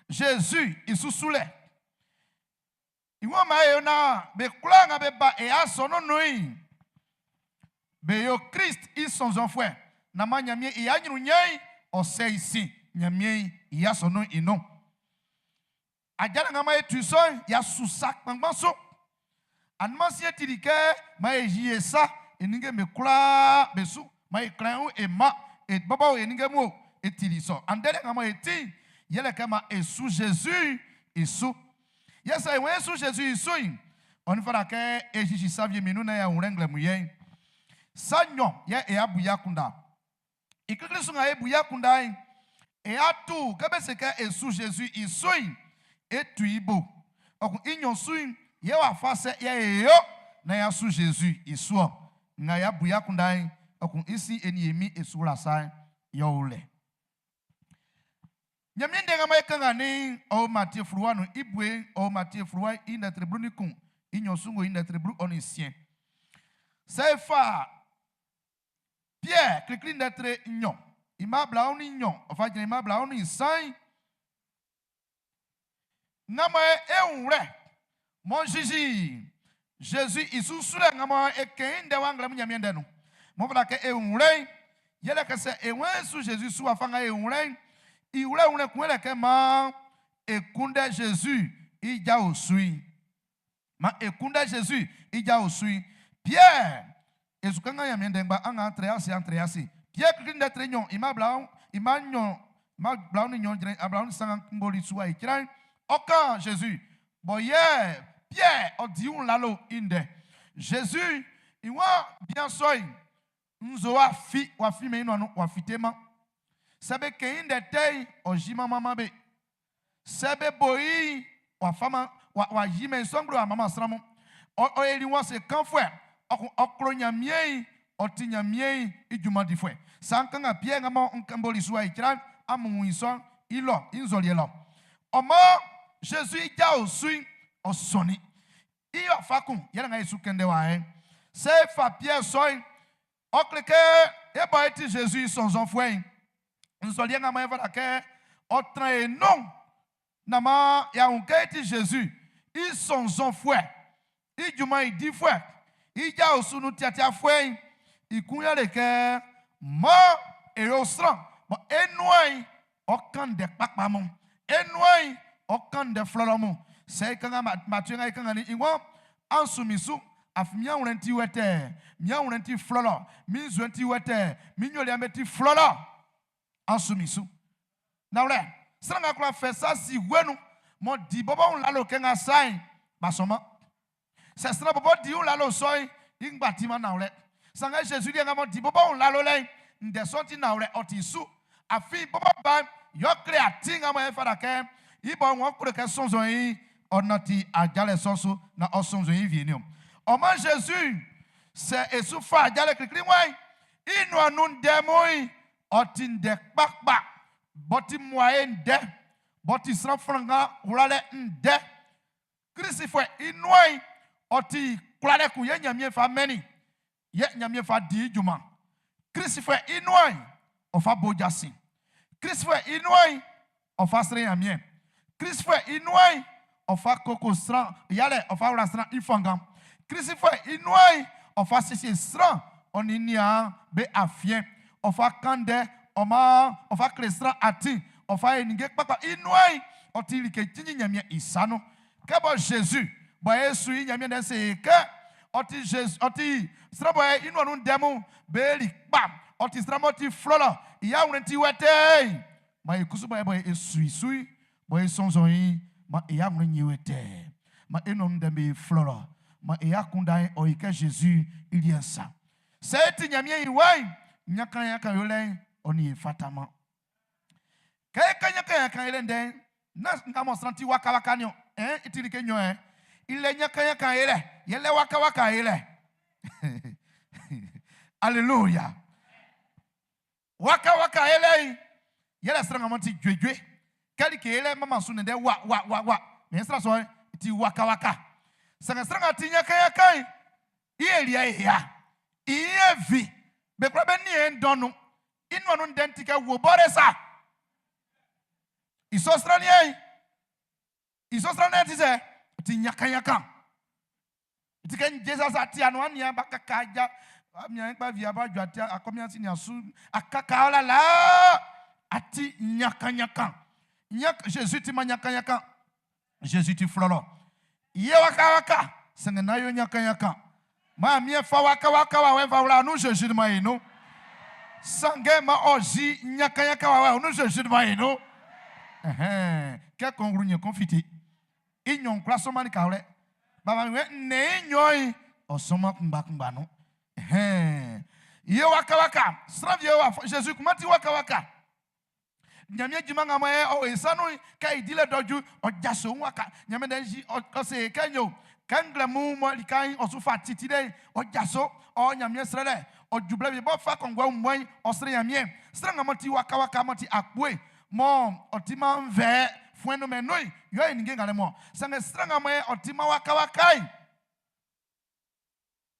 Jésus isu sule Iwo ma yo na be kula nga be ba e aso no noi be yo Christ i son enfant na ma nyamie e anyuru nyai o se isi nyamie e aso no ino ajana nga ma etu so ya susa kpangban so anma si etirike ma e jie sa eninge me kula be su ma e kran e ma e baba o eninge mo etiri so andele nga ma eti yele kama e su Jésus isu Yes, I went to Jésus isu on fara ke e jiji savie minu na ya urengle muye sanyo ye e abuya kunda ikikli sunga e buya kunda e atu kebe se ke e su Jésus isu e tu ibo okun inyon su ye wa fa se ye e yo na ya su Jésus isu Nga ya bu ya kundai okun isi eni emi esura sai yo le. Nyamien denga ma kanga ni o Matthieu fruwa no ibwe o Matthieu fruwa ina treblu ni kun inyo sungo ina treblu oni sien. Sefa Pierre klikli ndetre nyo ima bla oni nyo ofa jina ima bla oni san ngama e unre mon jiji Jésus isu sure ngama e kein de wangle mu nyamien denu mo fala ke e unre yele ke se e wen su Jésus su afanga e unre iwle unre kun le ke ma ekunde Jésus ija osui ma ekunde Jésus ija osui Pierre ezukanga nyamien de ngba anga entre asi entre asi Pierre klikli ndetre nyo ima bla ima nyo ma bla ni nyo jre abla ni sanga mboli suwa ikran okan Jésus boye Pierre odi un lalo inde Jésus iwa bien soy nzo wa fi wa fi me ino wa fi tema sebe ke inde tei oji mama mabe sebe boyi wa fama wa wa yi me songro wa mama sramu o eri won se kan fue okro nyamie oti nyamie ijuma di fue sankan nga Pierre nga mo nkamboli suwa ikran amu inso ilo inzoli lo omo Jésus ja osui osoni iyo fakun yele nga Yesu kende wa e se fa Pierre soy okleke e ba eti Jésus son enfant nzoli nga ma va ke otran e non na ma ya unke eti Jésus ils sont enfants ijuma idi fue ija osunu tiatia fue ikun yele ke mo ero sran bo enuai okan de papa mo enuai okan de flolo mo se kan Mathieu ngai kan ni iwon ansumisu afimia wrenti wete mia wrenti flolo mi zwenti wete mi nyoli ameti flolo ansumisu na wle sran nga kwa fe sa si wenu mo di bobo un lalo ke nga sai basoma se sran bobo di un lalo soi ingba ti ma na wle sanga Jésus di nga mo di bobo un lalo le nde sonti na wle otisu afi bobo ba yo kre ati nga mo e fara ke ibo won kure ke sonzon yi onati ajale sonso na osonzon yi vi ni o o ma Jésus se esu fa ajale krikri wan inu anu ndemo yi oti nde pakpa boti moye nde boti sran franga wulale nde Christ fo inu ai oti kulale ku ye nyamie fa meni ye nyamie fa di juma Christ fo inu ai ofa bojasi Christ fo inu ai ofa sre nyamie Christ fo inu ai ofa koko sran yale ofa wura sran ifanga Christ fo inu ai ofa sisi sran oninia be afien ofa kande oma ofa kle sran ati ofa eninge papa inu ai oti like tinyi nyamie isano ke bo Jésus bo Yesu yi nyamie den se ke oti Jésus oti sran bo inu onu demu be li pa oti sran mo ti flolo iya wun ti wete ma ikusu bo bo esu isui bo esonzon yi ma iya wun nyi wete ma enu onu dem be flolo ma iya kunda o ike Jésus il y a ça c'est ti nyamie yi wai nyaka yaka yole oni fatama ke ke nyaka yaka ile den na nga mo sranti waka waka ni eh itiri ke nyo eh ile nyaka yaka ile yele waka waka ile Alléluia waka waka ile yele sranga mo ti dwedwe kali ke ile mama su ne de wa wa wa wa me sra so ti waka waka sanga sranga ti nyaka yaka iye ya iye vi be kura be ni en donu inu anu ndenti ke wo bore sa iso sra ni ei iso sra ni ti se ti nyaka yaka ti ke Jesus ati anu ani aba kaka ja mi an pa vi aba dwa ti akomi ati ni asu akaka ola la ati nyaka nyaka nyak Jésus ti ma nyaka nyaka Jésus ti flolo ye waka waka senge na yo nyaka nyaka ma mi fa waka waka wa we fa wala nu Jésus ma inu sange ma oji nyaka nyaka wa we nu Jésus ma inu eh ke kongru nye konfiti inyon kula soma ni kawle baba mi we ne inyon osoma kungba kungba no eh ye waka waka sravie wa Jésus kuma ti waka waka nyamie juma nga ma e o esanu ka idile doju ojaso waka nyame den ji o se kenyo Kɛ nglɛmun mɔ lika'n ɔ su fa titi lɛ'n, ɔ jaso, ɔ Ɲanmiɛn srɛlɛ. Ɔ ju blɛ wie b'ɔ fa kɔnguɛ wunmuan'n, ɔ srɛ Ɲanmiɛn. Sran nga m'ɔ ti wakawaka, m'ɔ ti akpue, mɔ ɔ timan nvɛɛ fuɛn nunmɛn nun'n, yɔ i ninnge ngalɛ mun. Sanngɛ sran nga mɔ ɔ timan wakawaka'n,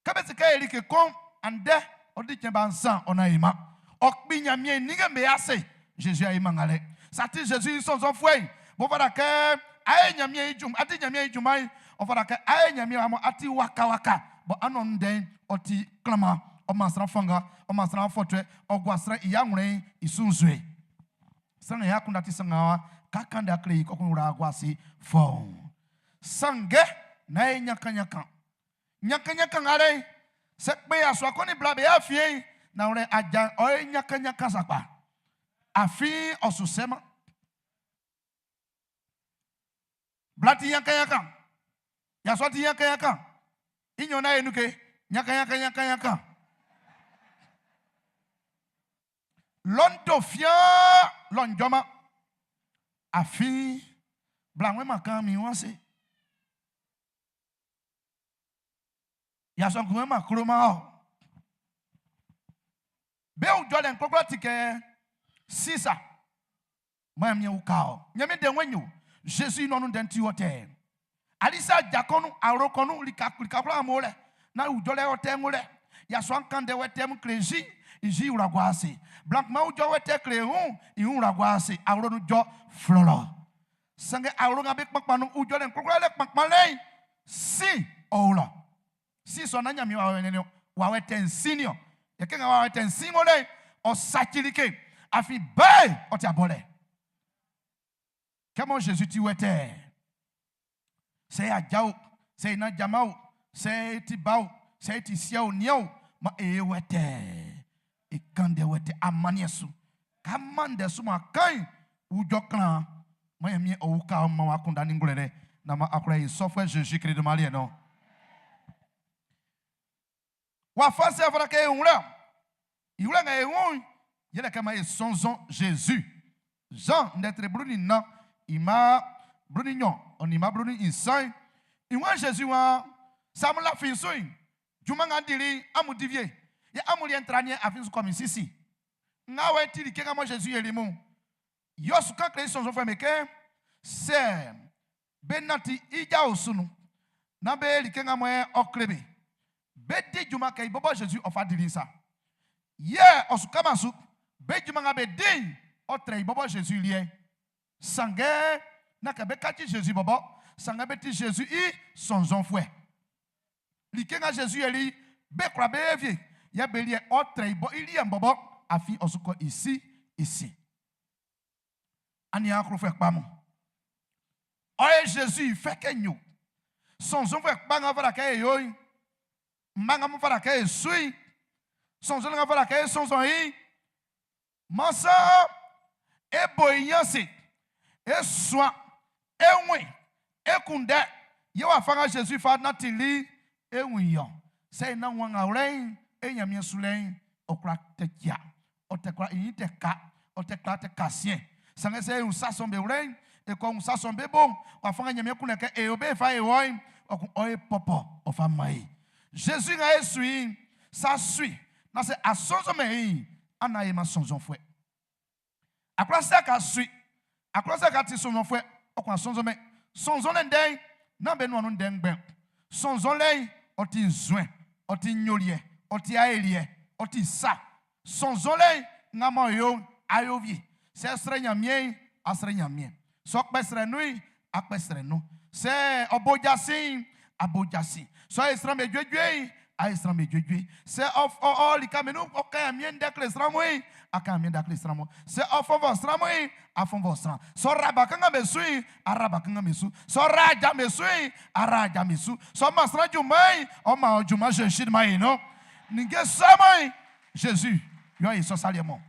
kɛ be se kɛ e like kun andɛ, ɔ di cɛn ba nsan, ɔ na e man. Ɔ kpi Ɲanmiɛn i ninnge'm be ase. Zezi a yiman ngalɛ. Sa ti Zezi i sɔnnzɔnfuɛ'n, b'ɔ fata kɛ a ye Ɲanmiɛn i junman, a di Ɲanmiɛn i junman'n, ɔ fata kɛ a ye Ɲanmiɛn wa mɔ a ti wakawaka, bɔ anɔ ndɛ'n ɔ ti klanman, ɔ man sran fanngan, ɔ man sran afɔtuɛ, ɔ gua sran i awlɛn'n i su nzue. Sran nga i akunndan ti sannganwa, ka kan ndɛ kle i kɛ ɔ kun wla gua ase fɔuun. Sanngɛ, nán e nyankan-nyankan. Nyankan-nyankan ngalɛ'n, sɛ kpɛn yasua kun nin bla be afiɛn'n, nanwlɛ aja'n ɔ ye nyankan-nyankan sakpa. Afin ɔ su sɛman. Bla ti nyankan-nyankan, yasua ti nyankan-nyankan. I nɲɔn na ye nuke, nyankan-nyankan, nyankan-nyankan. Lɔ'n to fiaan, lɔ'n jɔman. Afin bla ŋmɛn man kan mi wá se. Yasua kun ma kloman ɔ. Be wun jɔlɛ'n klɔklɔ ti kɛ sin sa. Maan Ɲanmiɛn uka ɔ. Ɲanmiɛn ndɛ'n wɛn yo. Zezi i nuan nun ndɛ'n ti ɔ tɛ. Alisa ja kɔnu, awlo kɔnu, lika lika kwlaa mo lɛ. Na ujɔlɛ ɔ tɛ ŋo lɛ. Yasua'n kan ndɛ wɛtɛɛ mun kle Zi, Zi wla gua ase. Bla kun ma ujɔ wɛtɛɛ kle wun, i wun wla gua ase. Awlo nun jɔ flɔlɔ. Sanngɛ awlo nga be kpankpan nun ujɔlɛ'n klɔklɔ lɛ kpankpanlɛ'n, sin ɔ o lɔ. Sin sɔ'n nán Ɲanmiɛn wawɛ'n niɔn, wawɛ tɛ'n sin niɔn. Yɛ kɛ nga wawɛ tɛ'n sin ng'ɔ lɛ'n, ɔ saci like, afin bae'n ɔ ti abɔlɛ. Kɛ mɔ Zezi ti wɛtɛɛ, sɛ y'a ja o, sɛ e nan jaman o, sɛ e ti ba o, sɛ e ti siɛ o, niɛn o, man e ye wɛtɛɛ. E kan ndɛ wɛtɛɛ amanniɛn su. Ka man ndɛ su mɔ a kan'n, wujɔ klan. Man Ɲanmiɛn ɔ uka ɔ man w'a kunndɛ ni ngwlɛlɛ naan man a kwla yi sɔfuɛ Zezi Klist dunman liɛ nun. Wafa sɛ ɔ fata kɛ e wun wlɛ ɔ? I wlɛ nga e wun'n, yɛlɛ kɛ man e sɔnnzɔn Zezi. Zan ndɛ tre 14, i mma 12 ɔ nin mma 13. I waan Zezi waan, Sɛ amun lafi n su'n, junman nga n dili'n, amun di wie. Yɛ amun liɛ'n tra niɛn afin n su kɔ min Si sin. Nga wɛ ti like nga mɔ Zezi yeli mun. Yɛ ɔ su kan kle i sɔnnzɔnfuɛ'm be kɛ, sɛ be nanti i ja osu nun, naan be like nga mɔ ɔ kle be, be di junman kɛ i bɔbɔ Zezi ɔ fa dili'n sa. Yɛ ɔ su kaman su, be junman nga be di'n, ɔ trɛ i bɔbɔ Zezi liɛ'n. Sanngɛ, nán kɛ bé káci Zezi bɔbɔ, sanngɛ be ti Zezi i sɔnnzɔnfuɛ. Like nga Zezi yoli, be kwlaa be wie, yɛ be liɛ ɔ trɛ i bɔ i liɛ'n bɔbɔ, afin ɔ su kɔ i Si i sin. Aniaan klofuɛ kpa mun, ɔ ye Zezi i fɛ kɛ nyo. Sɔnnzɔnfuɛ kpa nga fata kɛ e yo'n, mma nga mo fata kɛ e su'n, sɔnnzɔnlɛ nga fata kɛ e sɔnnzɔn i'n, Man saan e bo i ɲin ase, e suan, e wun, e kunndɛ, yɛ wafa nga Zezi fa nantili'n, e wun i ɔ. Sɛ e nan wun anwlɛn'n, e Ɲanmiɛn sulɛ'n, ɔ kwla tɛ cia, ɔ tɛ kwla i ɲin tɛ ka, ɔ tɛ kwla tɛ kasiɛn. Sanngɛ sɛ e wun sa sɔ'm be wlɛ'n, e kɔ wun sa sɔ'm be bo'n, wafa nga Ɲanmiɛn kunndɛ kɛ e yo be e fa e wɔ'n, ɔ kun ɔ e pɔpɔ, ɔ fa man e. Zezi nga e su i'n, sa sui, na sɛ a sɔnnzɔnmɛn i'n, ana ye ma sɔnnzɔnfuɛ. Akwla sɛ ka sui, akwla sɛ ka ti sɔnnzɔnfuɛ, ɔ kun asɔnnzɔnmɛn. Sɔnnzɔnlɛ ndɛ'n, nán be nuan nun ndɛ ngbɛn. Sɔnnzɔnlɛ'n, ɔ ti nzuɛn, ɔ ti nyoliɛ, ɔ ti aeliɛ, ɔ ti sa. Sɔnnzɔnlɛ'n nga man ɔ yo'n, a yo wie. Sɛ srɛ Nyanmiɛn'n, a srɛ Nyanmiɛn. Sɛ ɔ kpɛ srɛ nun'n, a kpɛ srɛ nun. Sɛ ɔ bo jasin'n, a bo jasin. Sɛ ɔ ye sran'm be juejue'n, a ye sran'm be juejue. Sɛ ɔ ɔ ɔ lika min nun ɔ kan Ɲanmiɛn ndɛ kle sran mun'n, a kan Ɲanmiɛn ndɛ kle sran mun. Sɛ ɔ fɔnvɔ sran mun'n, a fɔnvɔ sran. Sɛ ɔ ra bakanngan'm be su'n, a ra bakanngan'm be su. Sɛ ɔ ra aja'm be su'n, a ra aja'm be su. Sɛ ɔ man sran junman'n, ɔ man ɔ junman Zezi man e nun. Ninnge sɔ mun'n, Zezi yɔ i sɔ sa liɛ mun.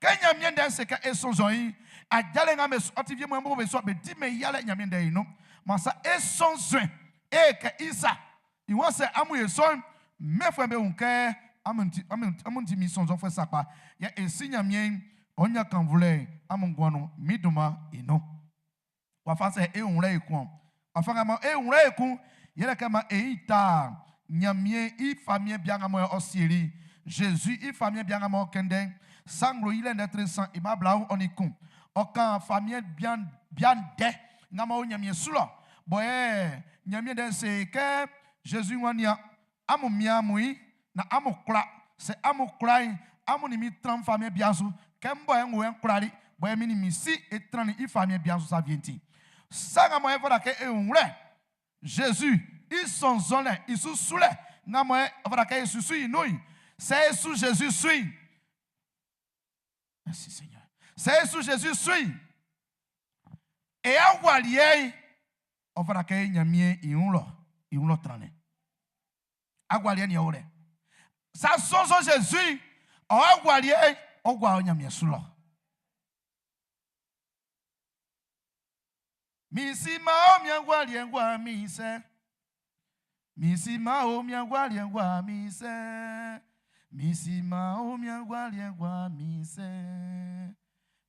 Kɛ Ɲanmiɛn ndɛ'n se kɛ e sɔnnzɔn i'n, ajalɛ nga be ɔ ti wie mɔ be bo be sɔ be dimɛn i yalɛ Ɲanmiɛn ndɛ'n i nun. Maan sa e sɔnnzɔn e kɛ i sa. I waan sɛ amun yo sɔ'n, mɛnfuɛ'm bé wún kɛ amun ti amun ti min sɔnnzɔnfuɛ sakpa, yɛ e Si Ɲanmiɛn'n ɔ́ ɲán kannvulɛ'n amun nguan nun min dunman'n i nun. Wafa sɛ e wun wlɛ ekun ɔn? Wafa nga mɔ e wun wlɛ ekun'n, Yɛlɛ kɛ man e yi ta Ɲanmiɛn i famiɛn bia nga mɔ ɔ sieli Zezi i famiɛn bia nga mɔ kɛndɛn Sa Nglo Yilɛ ndɛ tre 3 i mma 21. Ɔ kan famiɛn bia ndɛ nga mɔ o Ɲanmiɛn su lɔ. Bɔ yɛ Ɲanmiɛn ndɛ'n se kɛ Zezi waan nian, amun mian amun yi na amun kwla. Sɛ amun kwla'n, amun nin min tran famiɛn bia'n su. Kɛ m bɔ n wo n kwlali, bɔ yɛ min nin min si e trannin i famiɛn bia'n su sa wie'n ti. Sa nga mɔ e fata kɛ e wun wlɛ Zezi i sɔnnzɔnlɛ i su sulɛ nga mɔ ɔ fata kɛ e susu i nun'n, sɛ e su Zezi su'n, merci Seigneur, sɛ e su Zezi su'n, e awaliɛ'n ɔ fata kɛ e Ɲanmiɛn i wun lɔ, i wun lɔ tranlɛ. Agualiɛ ni ɔ wlɛ. Sa sɔnsɔn Zezi, ɔ agualiɛ'n ɔ gua ɔ Ɲanmiɛn su lɔ. Mi si ma o mi agualiɛ'n gua mi sɛ. Mi si ma o mi agualiɛ'n gua mi sɛ. Mi si ma o mi agualiɛ'n gua mi sɛ.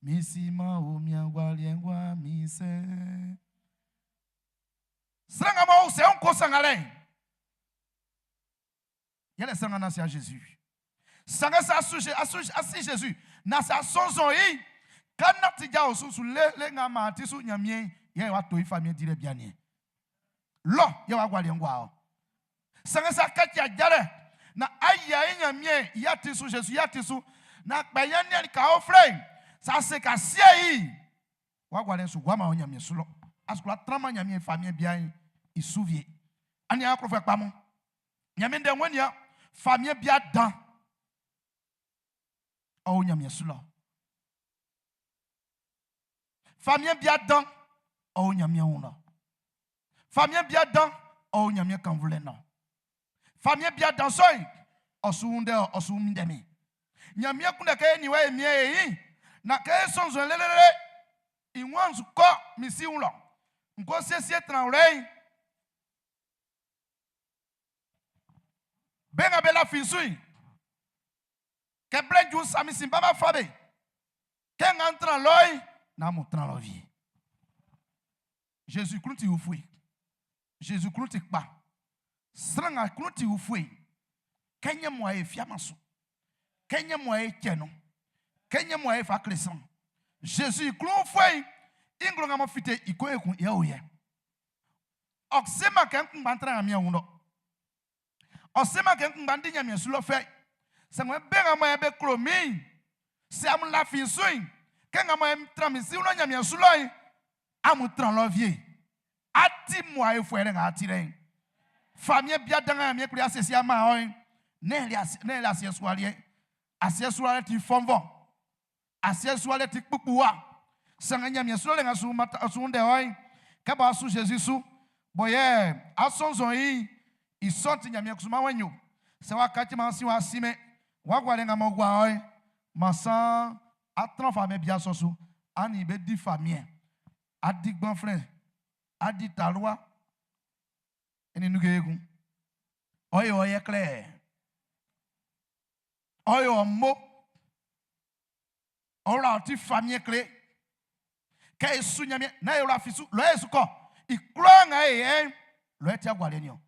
Mi si ma o mi agualiɛ'n gua mi sɛ. Sran nga m'ɔ sɛ n ko sangalɛ'n, yɛlɛ sran nga nasi a Jésus. Sanngɛ sɛ asu asu asi Jésus na sɛ asɔnsɔn i, ka na ti ja osu su le le nga ma ti su Ɲanmiɛn yɛ wa to i famiɛn dilɛ bia niɛn. Lɔ yɛ wa gua liɛ'n gua ɔ. Sanngɛ sɛ akaci ajalɛ na aya i Ɲanmiɛn ya ti su Jésus ya ti su na kpɛ ya niɛn ka oflɛ sa se ka sie i wa gua liɛ'n su gua ma ɔ Ɲanmiɛn su lɔ. Asukula tranman Ɲanmiɛn famiɛn bia'n i su wie. Aniaan klofuɛ kpa mun, Ɲanmiɛn ndɛ ng'ɔ nian famiɛn bia dan ɔ o Ɲanmiɛn su lɔ. Famiɛn bia dan ɔ o Ɲanmiɛn wun lɔ. Famiɛn bia dan ɔ o Ɲanmiɛn kanvulɛ lɔ. Famiɛn bia dan sɔ'n ɔ su wun ndɛ ɔ su minndɛ min. Ɲanmiɛn kunndɛ kɛ e nin wa e mian e ɲin na kɛ e sɔnnzɔn lelele i waan su kɔ min si wun lɔ. N ko siesie tranwlɛ'n. Be nga be lafi su'n, kɛ blɛ'n ju sa min sin ba b'a fa be. Kɛ nga n tran lɔ'n, na amun tran lɔ wie. Jésus klun ti ufue. Jésus klun ti kpa. Sran nga klun ti ufue'n, kɛ nyɛ mɔ e fiaman su, kɛ nyɛ mɔ e cɛ nun, kɛ nyɛ mɔ e fa kle sran. Jésus klun ufue'n, i nglo nga m'ɔ fite i ko ekun yɛ o yɛ. Ɔ seman kɛ n kunngba n tran Ɲanmiɛn wun lɔ. Ɔ seman kɛ n kunngba n di Ɲanmiɛn su lɔ fɛ. Sanngɛ be nga mɔ be klo min'n, sɛ amun lafi n su'n, kɛ nga mɔ n tran min Si wun lɔ Ɲanmiɛn su lɔ'n, amun tran lɔ wie. A ti muaefuɛ yɛlɛ nga a ti lɛ'n. Famiɛn bia dan nga Ɲanmiɛn Kpli a siesie a man ɔ'n, nɛ́n i le asiɛ su aliɛ. Asiɛ su aliɛ ti fɔnvɔ. Asiɛ su alɛ ti kpukpuwa. Sanngɛ Ɲanmiɛn sulɛ nga su su ndɛ ɔ'n, kɛ bɔ a su Zezi su, bɔ yɛ a sɔnnzɔn i'n, i sɔ'n ti Ɲanmiɛn kusu man wɛn yo. Sɛ w'a kaciman sin w'a simɛn w'a gua lɛ nga m'ɔ gua ɔ'n, man san a tran famiɛn bia sɔ su, a nin be di famiɛn, a di gbanflɛn, a di talua, e nin nuke ekun. Ɔ yo ɔ yɛ klɛ. Ɔ yo ɔ mo. Ɔ wla ɔ ti famiɛn kle. Kɛ e su Ɲanmiɛn, nán e wla fi su, lɔ e su kɔ. I kwlaa nga e yɛ'n, lɔ e ti agualiɛ niɔn.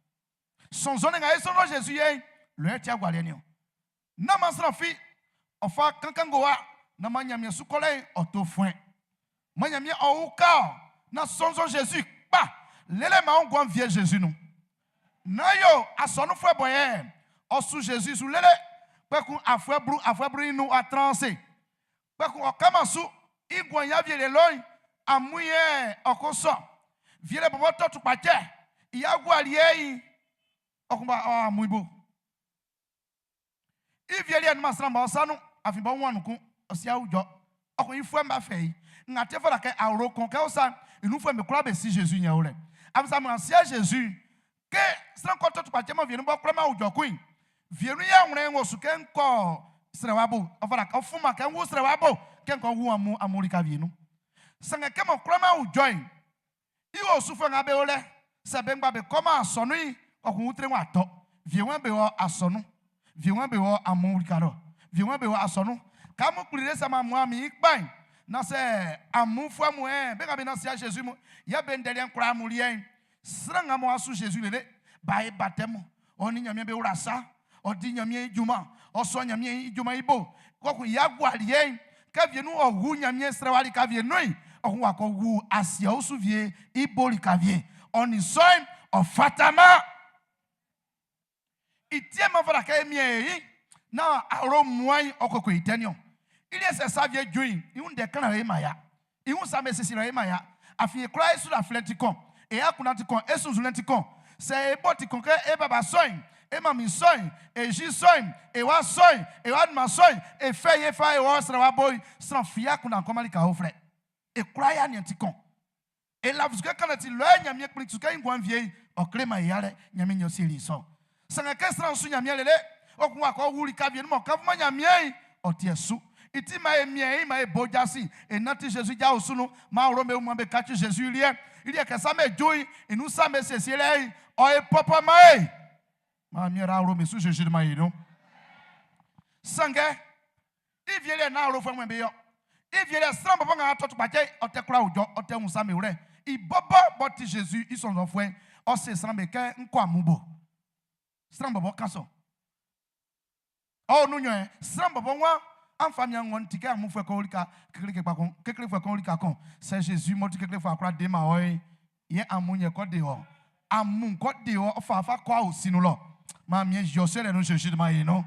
Sɔnnzɔnlɛ nga e sɔnnzɔn Zezi yɛ'n, lɔ e ti agualiɛ niɔn. Nán maan sran fi ɔ fa kankan ngowa, nán maan Ɲanmiɛn su kɔlɛ'n ɔ to fuɛn. Maan Ɲanmiɛn ɔ uka ɔ naan sɔnnzɔn Zezi kpa lele maan ɔ nguan'n wie Zezi nun. Nán yo asɔnunfuɛ bɔ yɛ ɔ su Zezi su lele kpɛkun afuɛ blu afuɛ blu i nun ɔ'a tran ase. Kpɛkun ɔ kaman su i nguan'n i awieliɛ lɔ'n, amun yɛ ɔ ko sɔ. Wie liɛ bɔbɔ tɔ tukpacɛ i agualiɛ'n ɔ kun ba ɔ amun i bo. I wie liɛ nunman sran bɔ sa nun, afin bɔ wuan nun kun, ɔ si awujɔ. Ɔ kun i fuɛ'm b'a fɛ i. Nga te fata kɛ awlo kun kɛ ɔ sa'n, i nunfuɛ'm be kwlaa be si Jésus yɛ o lɛ. Afin sa mun siɛ Jésus, kɛ sran kɔ tɔ tukpacɛ mɔ wie nun bɔ kwlɛ man awujɔ kun'n, wie nun yɛ awlɛn ng'ɔ su kɛ n kɔ srɛwa bo, ɔ fata kɛ ɔ fun man kɛ n wu srɛwa bo, kɛ n kɔ wu amun amun lika wie nun. Sanngɛ kɛ mɔ kwlɛ man awujɔ'n, i osufuɛ nga be o lɛ, sɛ be ngba be kɔman asɔnun'n, kpɔkun utre w'a tɔ. Wie wɛn be wɔ asɔnun, wie wɛn be wɔ amun lika lɔ, wie wɛn be wɔ asɔnun. Kɛ amun kpli le sɛ man amun amin i kpa'n, nan sɛ amun fuɛ mun ɛ, be nga be nan si'a Jésus mun, yɛ be ndɛ liɛ'n kwlaa amun liɛ'n. Sran nga mɔ asu Jésus lele ba e baptême ɔ ni Ɲanmiɛn be wla sa ɔ di Ɲanmiɛn i junman ɔ sɔ Ɲanmiɛn i junman i bo kɔkun ya gualiɛ kɛ vie nu ɔ wu Ɲanmiɛn srɛ lika vie nui ɔ kun wa kɔ wu asiɛ osu vie i bo lika vie ɔ ni sɔ'n ɔ fatama itie ma fara kɛ emie yi na aro muai ɔkɔkɔ itɛniɔ ili ɛsɛ savie join ihun de kana e ma ya ihun sa me sisi e ma ya afi ekura esu la filɛ ti kɔn e akuna ti kɔn esu zulɛ ti kɔn sɛ ebo ti kɔn kɛ e baba sɔin e mami sɔin e ji sɔin e wa sɔin e wa numa sɔin e fɛ ye fa e wa srɛ wa boyi sran fia kuna kɔmali ka o filɛ ekura ya niɛ ti kɔn e la fusuke kana ti lɔɛ Ɲanmiɛn kpli suke nguan vie ɔ kle ma yalɛ Ɲanmiɛn nyɔ sieli sɔ sanga kɛ sran su Ɲanmiɛn lele ɔkun wa kɔ wuli ka vie numɔ kafuma Ɲanmiɛn ɔ tiɛ su iti ma e mie ma e bo jasi e nati Jésus ja osunu ma ro me mu be kachi Jésus liɛ ilie kɛ sa me jui inu sa me siesie lɛ ɔ e pɔpɔ ma e ma mie ra ro me su Jésus ma yi no sange ivie lɛ na ro fɛ ŋmɛ be yɔ ivie lɛ sran bɔbɔ ŋa tɔtu kpatsɛ ɔtɛ kura òdzɔ ɔtɛ ŋusa me wlɛ ibɔbɔ bɔ ti Jésus isɔnzɔfɔɛ ɔse sran be kɛ ŋkɔ amubo sran bɔbɔ kasɔ ɔ nunyɔɛ sran bɔbɔ wa anfa mia ŋɔ ti kɛ amufɛ kɔ olika kekle kekpa kɔn kekle fɛ kɔ olika kɔn sɛ Jésus mɔti kekle fɛ akura de ma ɔye yɛ amu nyɛ kɔ de wɔ amu kɔ de wɔ ɔfa afa kɔ awo sinu lɔ maa mie yɔsɛ lɛ nu Jésus ma yi no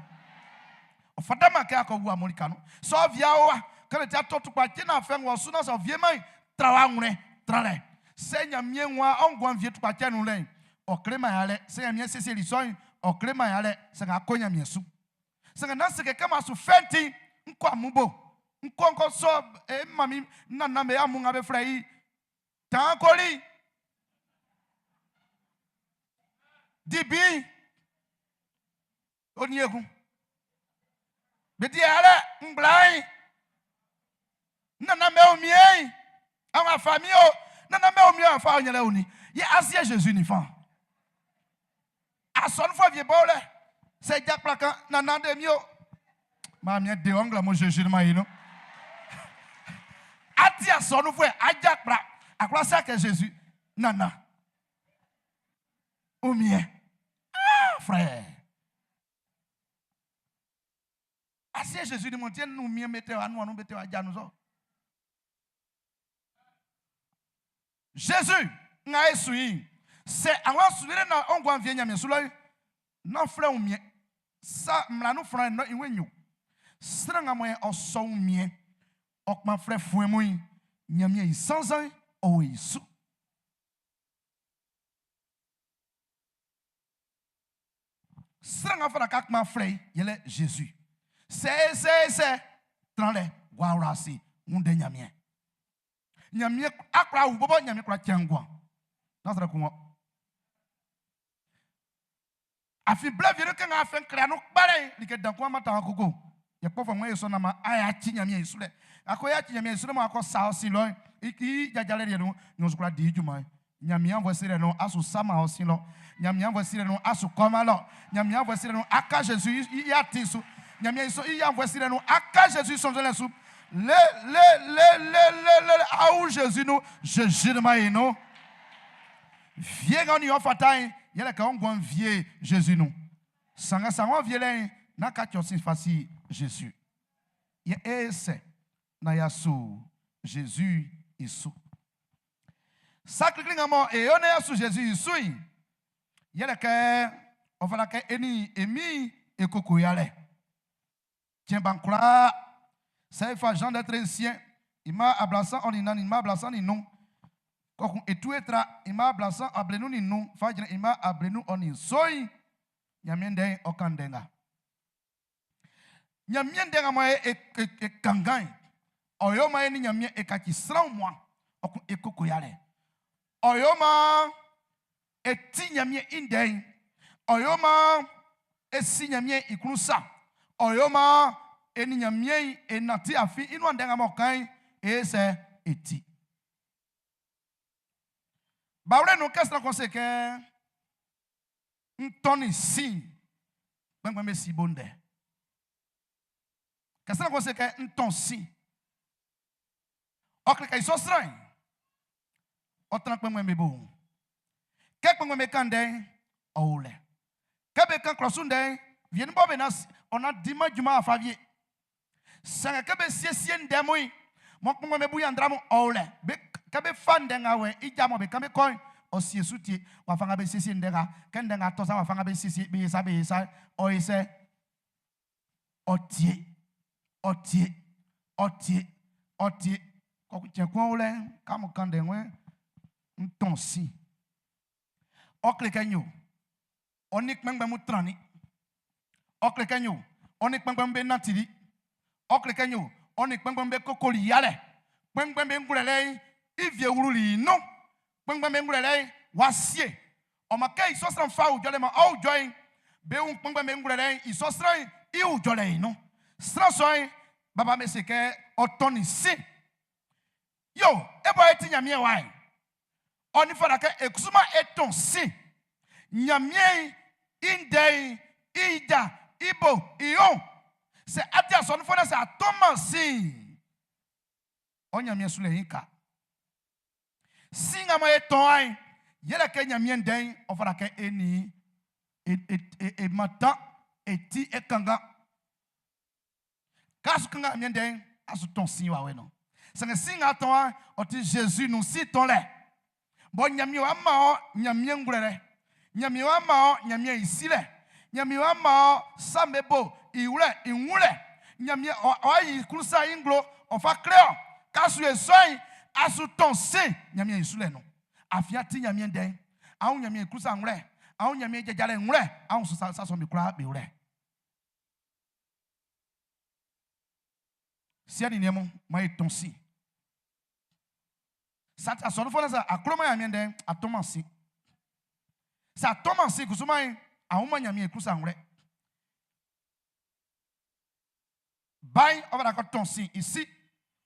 ɔfadama kɛ akɔ wu amolika no sɔvia wa kɛlɛ ti atɔ tukpa tse na fɛn wɔ suna sɔ vie ma yi tra wa ŋlɛ tra lɛ sɛ Ɲanmiɛn wa ɔngɔn vie tukpa tse nu lɛ ɔkle ma ya lɛ sɛ Ɲanmiɛn sese li sɔn ɔkle ma ya lɛ sɛ ka kɔ Ɲanmiɛn su sɛ ka na se kɛ ma su fɛn ti ŋkɔ amubo ŋkɔ ŋkɔ sɔ e mami nana me amu ŋa be filɛ yi tankoli dibi oniegun gbedi alɛ ŋgblãyi nana mɛ omie àwọn afami o nana mɛ omie afa onyɛlɛ oni ye asie Jésus nifan asɔnufɔ vie bɔ lɛ sɛ dzakpla kan nana de mi o maa miɛ de ɔnglɛ mo Jésus ma yi no ati asɔnufɔ adzakpla akplɔ sia kɛ Jésus nana omie ah frère asie Jésus ni mo tiɛ nu mie mete wa nu anu bete wa dza nu sɔ Jésus ŋa esu yi sɛ àwọn asùnire na ɔngɔ vie nyame su lɔ na filɛ ŋu mie sa mlanu fana nɔ iwe nyo srɛ ŋa mɔ yɛ ɔsɔ ŋu mie ɔkpa filɛ fue mu yi nyamie yi sansan ɔwɔ yi su srɛ ŋa fana ka kuma filɛ yi yɛlɛ Jésus sɛ sɛ sɛ tran lɛ wawura se ŋu de nyamie nyamie akora awu bɔbɔ nyamie kura kyɛn guan n'asɔrɔ kun wɔ afi blɛ vie ke ŋa fɛn krea nu kpɛrɛ like dan kuma ma ta koko yɛ kpɔ fɔ ŋɔ ye sɔn na ma a y'a tsi nyamie yi su lɛ akɔ y'a tsi nyamie yi su lɛ ma akɔ sa ɔsi lɔ i dzadzalɛ deɛ nu nyɔsukura di juma nyamia vɔ si lɛ nu asu sama ɔsi lɔ nyamia vɔ si lɛ nu asu kɔma lɔ nyamia vɔ si lɛ nu aka Jésus i ya ti su nyamia yi sɔ i ya vɔ si lɛ nu aka Jésus sɔnsɔn lɛ su le le le le le le awu Jésus nu Jésus ma yi nu vie ŋa ni yɔ fata yi yɛlɛ ka ŋgɔn vie Jésus nu sanga sanga vie lɛ na ka tsɔ si fasi Jésus yɛ ese na ya su Jésus isu saklikli ŋa mɔ eyo na ya su Jésus isu yi yɛlɛ kɛ ɔfana kɛ eni emi ekoko ya lɛ tiɛn bankura sɛ ifa Jean d'être ancien ima ablasan ɔni nani ima ablasan ni nu kɔkun etu etra ima ablasan ablenu ni nu fadzre ima ablenu ɔni soyi Ɲanmiɛn ndɛ'n ɔ kan ndɛ nga Ɲanmiɛn ndɛ nga mɔ e e e kangan yi ɔyɔ ma ye ni Ɲanmiɛn e kaci sran mua ɔkun ekoko ya lɛ ɔyɔ ma eti Ɲanmiɛn i ndɛ'n ɔyɔ ma esi Ɲanmiɛn i klun sa ɔyɔ ma eni Ɲanmiɛn enati afi inu ndɛ nga mɔ kan yi ese eti bawule nu kɛsina kɔ se kɛ ntɔni si gbɛngbɛn bɛ si bo ndɛ kɛsina kɔ se kɛ ntɔn si ɔkè ka isɔ sran yi ɔtana gbɛngbɛn bɛ bo. Kɛ kpɛnngbɛn'm be kan ndɛ'n, ɔ o lɛ. Kɛ be kan klɔ su ndɛ'n, wie'n bɔ be na ɔ na di-man junman afa wie. Sanngɛ kɛ be siesie ndɛ mun'n, mɔ kpɛnngbɛn'm be bu ɲanndra mun, ɔ o lɛ. Be, kɛ be fa ndɛ nga wɛ i ja mɔ be kan be kɔ'n, ɔ sie su tie. Wafa nga be siesie ndɛ nga, kɛ ndɛ nga tɔ sa, wafa nga be siesie, be ye sa, be ye sa, ɔ ye sɛ? Ɔ tie, ɔ tie, ɔ tie, ɔ tie. Cɛn kun ɔ o lɛ, kɛ amun kan ndɛ ng'ɔ n tɔn sin. Ɔ kle kɛ n yo. Ɔ nin kpɛnngbɛn mun trannin. Ɔ kle kɛ n yo. Ɔ nin kpɛnngbɛn'm be nantili. Ɔ kle kɛ n yo. Ɔ nin kpɛnngbɛn'm be kokoli yalɛ. Kpɛnngbɛn'm be ngwlɛlɛ'n i vie wluli i nun. Kpɛnngbɛn'm be ngwlɛlɛ'n w'a sie. Ɔ maan kɛ i sɔ sran'n fa ijɔlɛ man ɔ ijɔ'n, be wun kpɛnngbɛn'm be ngwlɛlɛ'n i sɔ sran'n i ijɔlɛ'n i nun. Sran sɔ'n, baba be se kɛ ɔ tɔnnin sin. Yo, e bɔ e ti Ɲanmiɛn wa'n, ɔ nin fata kɛ e kusuman e tɔn sin Ɲanmiɛn i ndɛ'n i ja, i bo, i wun. Sɛ a ti asɔnunfuɛ na sɛ a tɔnman sin'n, ɔ Ɲanmiɛn sulɛ'n i ka. Sin nga mɔ e tɔn'n, yɛlɛ kɛ Ɲanmiɛn ndɛ'n ɔ fata kɛ e nin e mantan, e ti, e kanngan. Kɛ a su kanngan Ɲanmiɛn ndɛ'n, a su tɔn sin wawɛ nun. Sanngɛ sin nga a tɔn'n, ɔ ti Zezi nun sin tɔnlɛ. Bɔ Ɲanmiɛn w'a man ɔ Ɲanmiɛn ngwlɛlɛ. Ɲanmiɛn w'a man ɔ Ɲanmiɛn i silɛ. Ɲanmiɛn w'a man ɔ sa'm be bo i wlɛ, i wunlɛ. Ɲanmiɛn ɔ'a yi i klun sa'n i nglo, ɔ fa kle ɔ. Kɛ a su ye sɔ'n, a su tɔn sin Ɲanmiɛn i sulɛ nun. Afin a ti Ɲanmiɛn ndɛ'n, a wun Ɲanmiɛn i klun sa'n wlɛ, a wun Ɲanmiɛn i jajalɛ'n wlɛ, a wun sa sɔ'm be kwlaa be wlɛ. Siɛ nin niɛn mun, maan e tɔn sin. Sɛ a ti asɔnunfuɛ na sɛ a kloman Ɲanmiɛn ndɛ'n, a tɔnman sin. Sɛ a tɔnman sin kusuman'n, a wunman Ɲanmiɛn i klun sa'n wlɛ. Ba'n, ɔ fata kɛ ɔ tɔn sin i si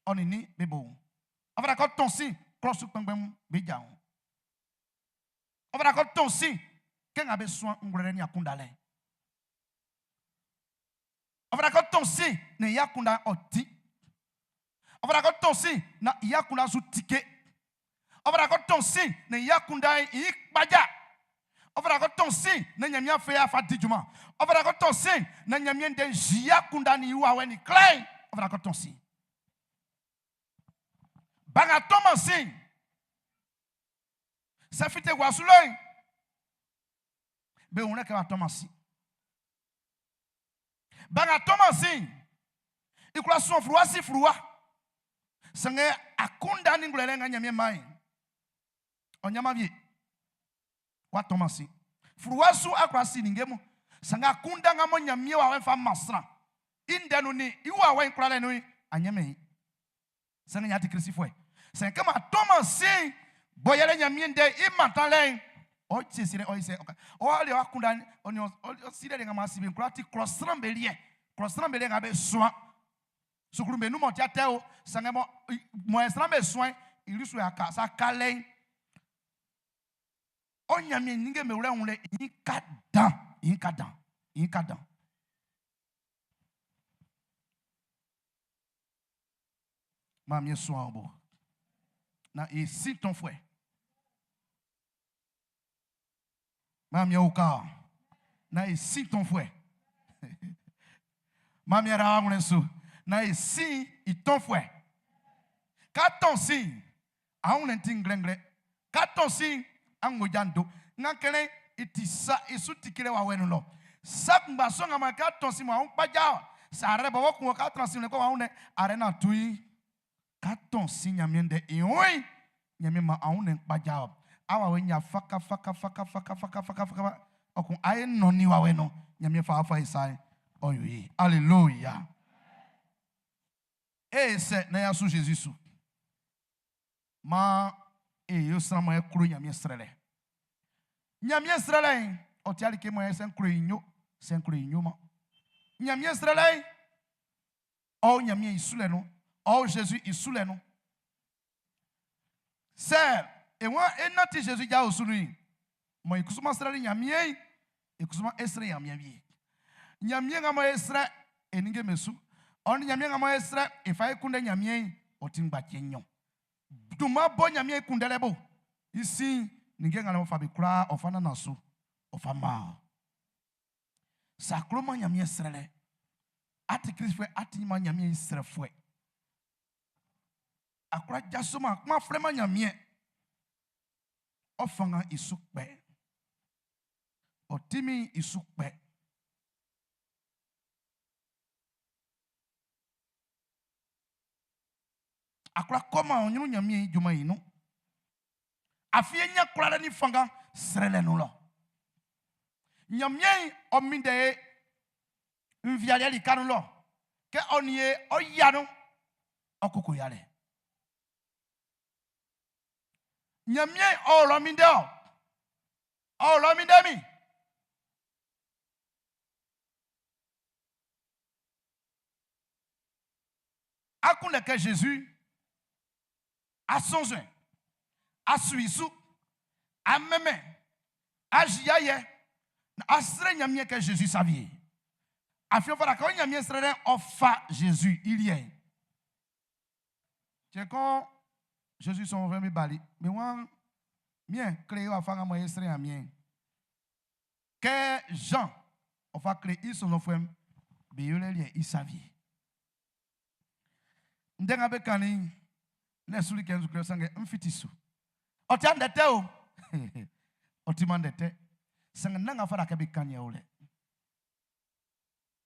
ɔ nin nin be bo. Ɔ fata kɛ ɔ tɔn sin klɔ su kpɛnngbɛn'm be ja wun. Ɔ fata kɛ ɔ tɔn sin kɛ nga be suan ngwlɛlɛ nin akunndanlɛ'n. Ɔ fata kɛ ɔ tɔn sin na i akunndan'n ɔ ti. Ɔ fata kɛ ɔ tɔn sin na i akunndan'n su tike. Ɔ fata kɛ ɔ tɔn sin na i akunndan'n i kpaja. Ɔ fata kɛ ɔ tɔn sin na Ɲanmiɛn fɛ i afa di junman. Ɔ fata kɛ ɔ tɔn sin na Ɲanmiɛn ndɛ'n zi i akunndan'n nin i wawɛ'n nin klɛ'n. Ɔ fata kɛ ɔ tɔn sin. Ba nga tɔnman sin'n, sɛ fite gua su lɔ'n, be wun kɛ w'a tɔnman sin. Ba nga tɔnman sin'n, i kwla suan fluwa si fluwa. Sanngɛ akunndan nin ngwlɛlɛ nga Ɲanmiɛn man e'n, ɔ ɲanman wie. W'a tɔnman sin. Fluwa su a kwla si ninnge mun. Sanngɛ akunndan nga mɔ Ɲanmiɛn wawɛ'n fa man sran i ndɛ nun nin i wawɛ'n kwlalɛ nun'n, a ɲɛnmɛn i. Sanngɛ y'a ti Klisifuɛ. Sɛ kɛ m'a tɔnman sin'n, bɔ yɛlɛ Ɲanmiɛn ndɛ'n i mantanlɛ'n, ɔ siesielɛ ɔ sɛ ɔ ɔ liɛ akunndan ɔ nin ɔ silɛ nga m'a si be'n kwlaa ti klɔ sran'm be liɛ. Klɔ sran'm be liɛ nga be suan suklu'm be nun m'ɔ ti atɛ o, sanngɛ mɔ mɔ sran'm be suan'n, i li su yɛ aka sa kalɛ'n. Ɔ Ɲanmiɛn ninnge'm be wlɛ wunlɛ i ka dan, i ka dan, i ka dan. Maan e suan ɔ bo. Na e si tɔnfuɛ. Maan e uka ɔ. Na e si tɔnfuɛ. Maan e ra awlɛn su. Na e si i tɔnfuɛ. Ka tɔn sin, awlɛn ti nglɛnglɛ. Ka tɔn sin, angoja ndo. Nga kɛlɛ i ti sa i su ti kele wa wɛ nun lɔ. Sa kunngba sɔ nga man ka tɔn sin mo ahun kpaja ɔ. Sa arɛ bɔbɔ kun ɔ ka tran sin lɛ kɔ wa ahun nɛ arɛ na tui. Ka tɔn sin Ɲanmiɛn ndɛ i wun. Ɲanmiɛn man ahun nɛ kpaja ɔ. Awa wɛ nya faka faka faka faka faka faka faka. Ɔ kun aye nɔni wa wɛ no. Ɲanmiɛn fa afa i sa ɔ yo ye. Hallelujah. E sɛ na ya su Jésus su. Maan e yo sran mɔ e klo Ɲanmiɛn srɛlɛ. Ɲanmiɛn srɛlɛ'n, ɔ ti like mɔ sɛ n klo i yo, sɛ n klo i yoman. Ɲanmiɛn srɛlɛ'n, ɔ o Ɲanmiɛn i sulɛ nun, ɔ o Zezi i sulɛ nun. Sɛ e waan é nánti Zezi ja osu nun'n, mɔ e kusuman srɛli Ɲanmiɛn'n, e kusuman e srɛ Ɲanmiɛn wie. Ɲanmiɛn nga mɔ e srɛ e ninnge'm be su, ɔ nin Ɲanmiɛn nga mɔ e srɛ e fa e kunndɛ Ɲanmiɛn'n, ɔ ti ngbaciɛ nɲɔn. Dunman bɔ Ɲanmiɛn i kunndɛlɛ bo, i sin'n, Ninnge nga ɔ fa be kwlaa ɔ fa nannan su, ɔ fa man ɔ. Sa kloman Ɲanmiɛn srɛlɛ. A ti Klistfuɛ, a timan Ɲanmiɛn i srɛfuɛ. A kwlá jasoman, a flɛman Ɲanmiɛn. Ɔ fanngan i su kpɛ. Ɔ tinmin'n i su kpɛ. A kwlá kɔman ɔ ɲrun Ɲanmiɛn i junman'n i nun. Afin e ɲan kwlalɛ ni fanngan srɛlɛ nun lɔ. Ɲanmiɛn ɔ minndɛ e nvialiɛ lika nun lɔ. Kɛ ɔ nin e ɔ yia nun, ɔ koko yalɛ. Ɲanmiɛn ɔ o lɔ minndɛ ɔ. Ɔ o lɔ minndɛ min. A kunndɛ kɛ Zezi a sɔnnzɔn, a su i su, a mɛnmɛn, a yi ayɛ, na a srɛ Ɲanmiɛn kɛ Zezi sa wie. Afin ɔ fata kɛ ɔ Ɲanmiɛn srɛlɛ'n ɔ fa Zezi i liɛ'n. Cɛn kun Zezi sɔnnzɔnfuɛ'm be bali, be waan, Miɛn, kle e wafa nga mɔ e srɛ Ɲanmiɛn'n. Kɛ Zan ɔ fa kle i sɔnnzɔnfuɛ'm be yolɛ liɛ'n i sa wie. Ndɛ nga be kannin'n, na suli kɛ n su klɛ sanngɛ n fiti su. Ɔ ti ndɛ tɛ o. Ɔ timan ndɛ tɛ. Sanngɛ nán nga fata kɛ be kan yɛ o lɛ.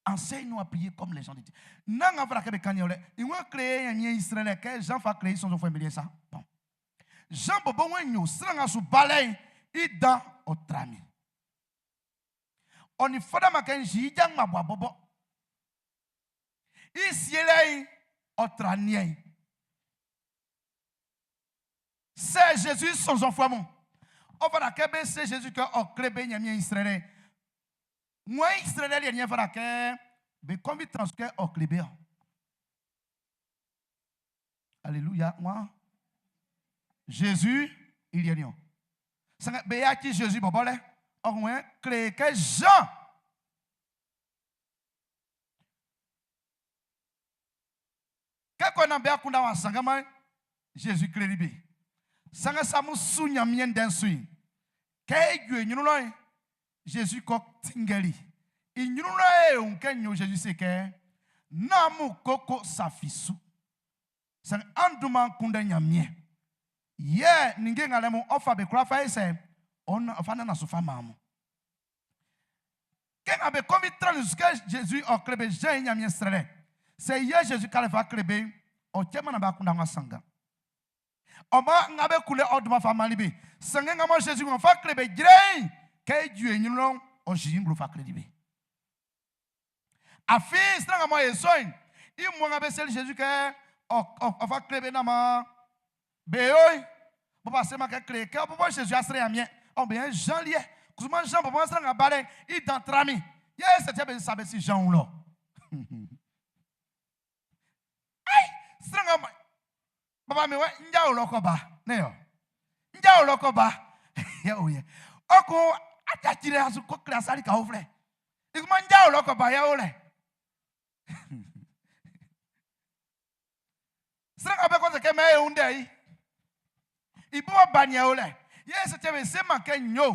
Enseigne-nous à prier comme les gens de Dieu. Nán nga fata kɛ be kan yɛ o lɛ. I wan kle Ɲanmiɛn i srɛlɛ kɛ Jean fa kle i sɔnnzɔnfuɛ'm be liɛ sa. Bon. Jean bɔbɔ wan nyo sran nga su balɛ'n i dan ɔ tra min. Ɔ nin fataman kɛ n zi i ja ngbabua bɔbɔ. I sielɛ'n ɔ tra niɛn. Sɛ Zezi sɔnnzɔnfuɛ mun, ɔ fata kɛ be se Zezi kɛ ɔ kle be Ɲanmiɛn i srɛlɛ'n. Wan i srɛlɛ liɛ'n yɛ fata kɛ be kɔnvi tran su kɛ ɔ kle be ɔ? Aleluya. Wan? Zezi i liɛ'n niɔn. Sanngɛ be yaci Zezi bɔbɔ lɛ. Ɔ wɛn kle kɛ Zan Kɛ kɔ nan be akunndan w'a sannganman'n, Zezi kleli be. Sanngɛ sa mun su Ɲanmiɛn ndɛ'n su'n, kɛ e ju e ɲrun lɔ'n, Zezi kɔ tinngɛli i ɲrun lɔ e wun kɛ nyo Zezi se kɛ, Nán amun koko sa fi su. Sanngɛ an dunman kunndɛ Ɲanmiɛn. Yɛ ninnge nga lɛ mun ɔ fa be kwla fa e sɛ, ɔ fa nannan su fa man amun. Kɛ nga be konvi trannin su kɛ Zezi ɔ kle be Zan i Ɲanmiɛn srɛlɛ, sɛ yɛ Zezi ka lɛ fa kle be'n, ɔ cɛman naan be akunndan w'a sanngan. Ɔ maan nga be kunndɛ ɔ dunman fa mannin be. Sanngɛ nga mɔ Zezi waan fa kle be jrɛiin kɛ e ju e ɲrun lɔ'n, ɔ yili i nglo fa kleli be. Afin sran nga mɔ e sɔ'n, i mmua nga be seli Zezi kɛ ɔ fa kle be naan maan be yo'n, bɔ b'a seman kɛ kle kɛ ɔ bɔbɔ Zezi a srɛ Ɲanmiɛn, ɔ be yɛ Zan liɛ. Kusu man Zan bɔbɔ sran nga balɛ'n i dan tra min. Yɛ sɛ tiɛ be sa be si Zan wun lɔ. Ai, sran nga baba mi wɛ nja o lɔ kɔ ba, ne yo. Nja o lɔ kɔ ba. Yɛ o yɛ. Ɔ ko ajachi le asu ko kle asali ka oflɛ. Ikuma nja o lɔ kɔ ba yɛ o lɛ. Sran nga be kɔ se kɛ mɛ e wun dɛ yi. I bo ba niɛ o lɛ. Yɛ se tiɛ be se man kɛ nyo.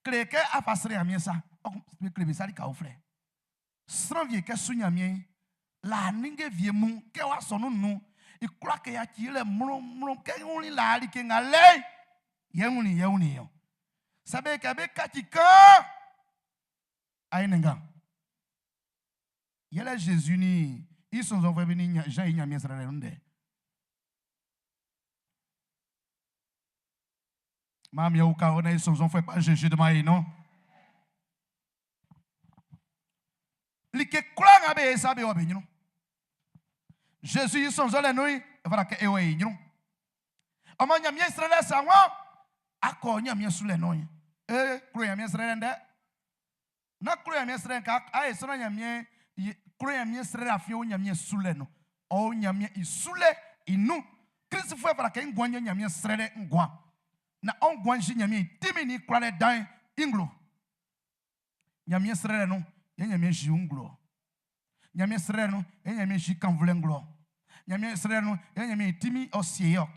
Kle kɛ afa srɛ Ɲanmiɛn sa. Ɔ be kle be sali ka uflɛ. Sran wie kɛ su Ɲanmiɛn laa ninnge wie mun kɛ w'a sɔ nun nun. I kwla kɛ yaci lɛ mlɔnmlɔn kɛ n wuli laa like nga lɛ'n. Yɛ n wuli yɛ n wuli ɔ. Sɛ be kɛ be kaci kan ayi nga. Yɛlɛ Zezi ni i sɔnnzɔnfuɛ be ni Jean i Ɲanmiɛn srɛlɛ nun dɛ. Maan mi uka ɔ na i sɔnnzɔnfuɛ kpa Zezi de ma yi no. Like kwlaa nga be sa be wɔ be ɲrun. Zezi i sɔnnzɔnlɛ nun'n, ɔ fata kɛ e wɔ e ɲrun. Ɔ maan Ɲanmiɛn srɛlɛ sa wɔn akɔ Ɲanmiɛn sulɛ nun'n. E klo Ɲanmiɛn srɛlɛ ndɛ. Na klo Ɲanmiɛn srɛlɛ ka a ye sɔnna Ɲanmiɛn klo Ɲanmiɛn srɛlɛ afin o Ɲanmiɛn sulɛ nun. Ɔ Ɲanmiɛn i sulɛ i nun. Klistfuɛ fata kɛ nguan nyɛ Ɲanmiɛn srɛlɛ nguan. Na ɔ nguan si Ɲanmiɛn i tinmin ni kwlalɛ dan'n i nglo. Ɲanmiɛn srɛlɛ nun yɛ Ɲanmiɛn si nglo. Ɲanmiɛn srɛlɛ nun yɛ Ɲanmiɛn si kanvlɛ nglo. Ɲanmiɛn srɛlɛ nun yɛ Ɲanmiɛn i tinmin ɔ sie ɔ.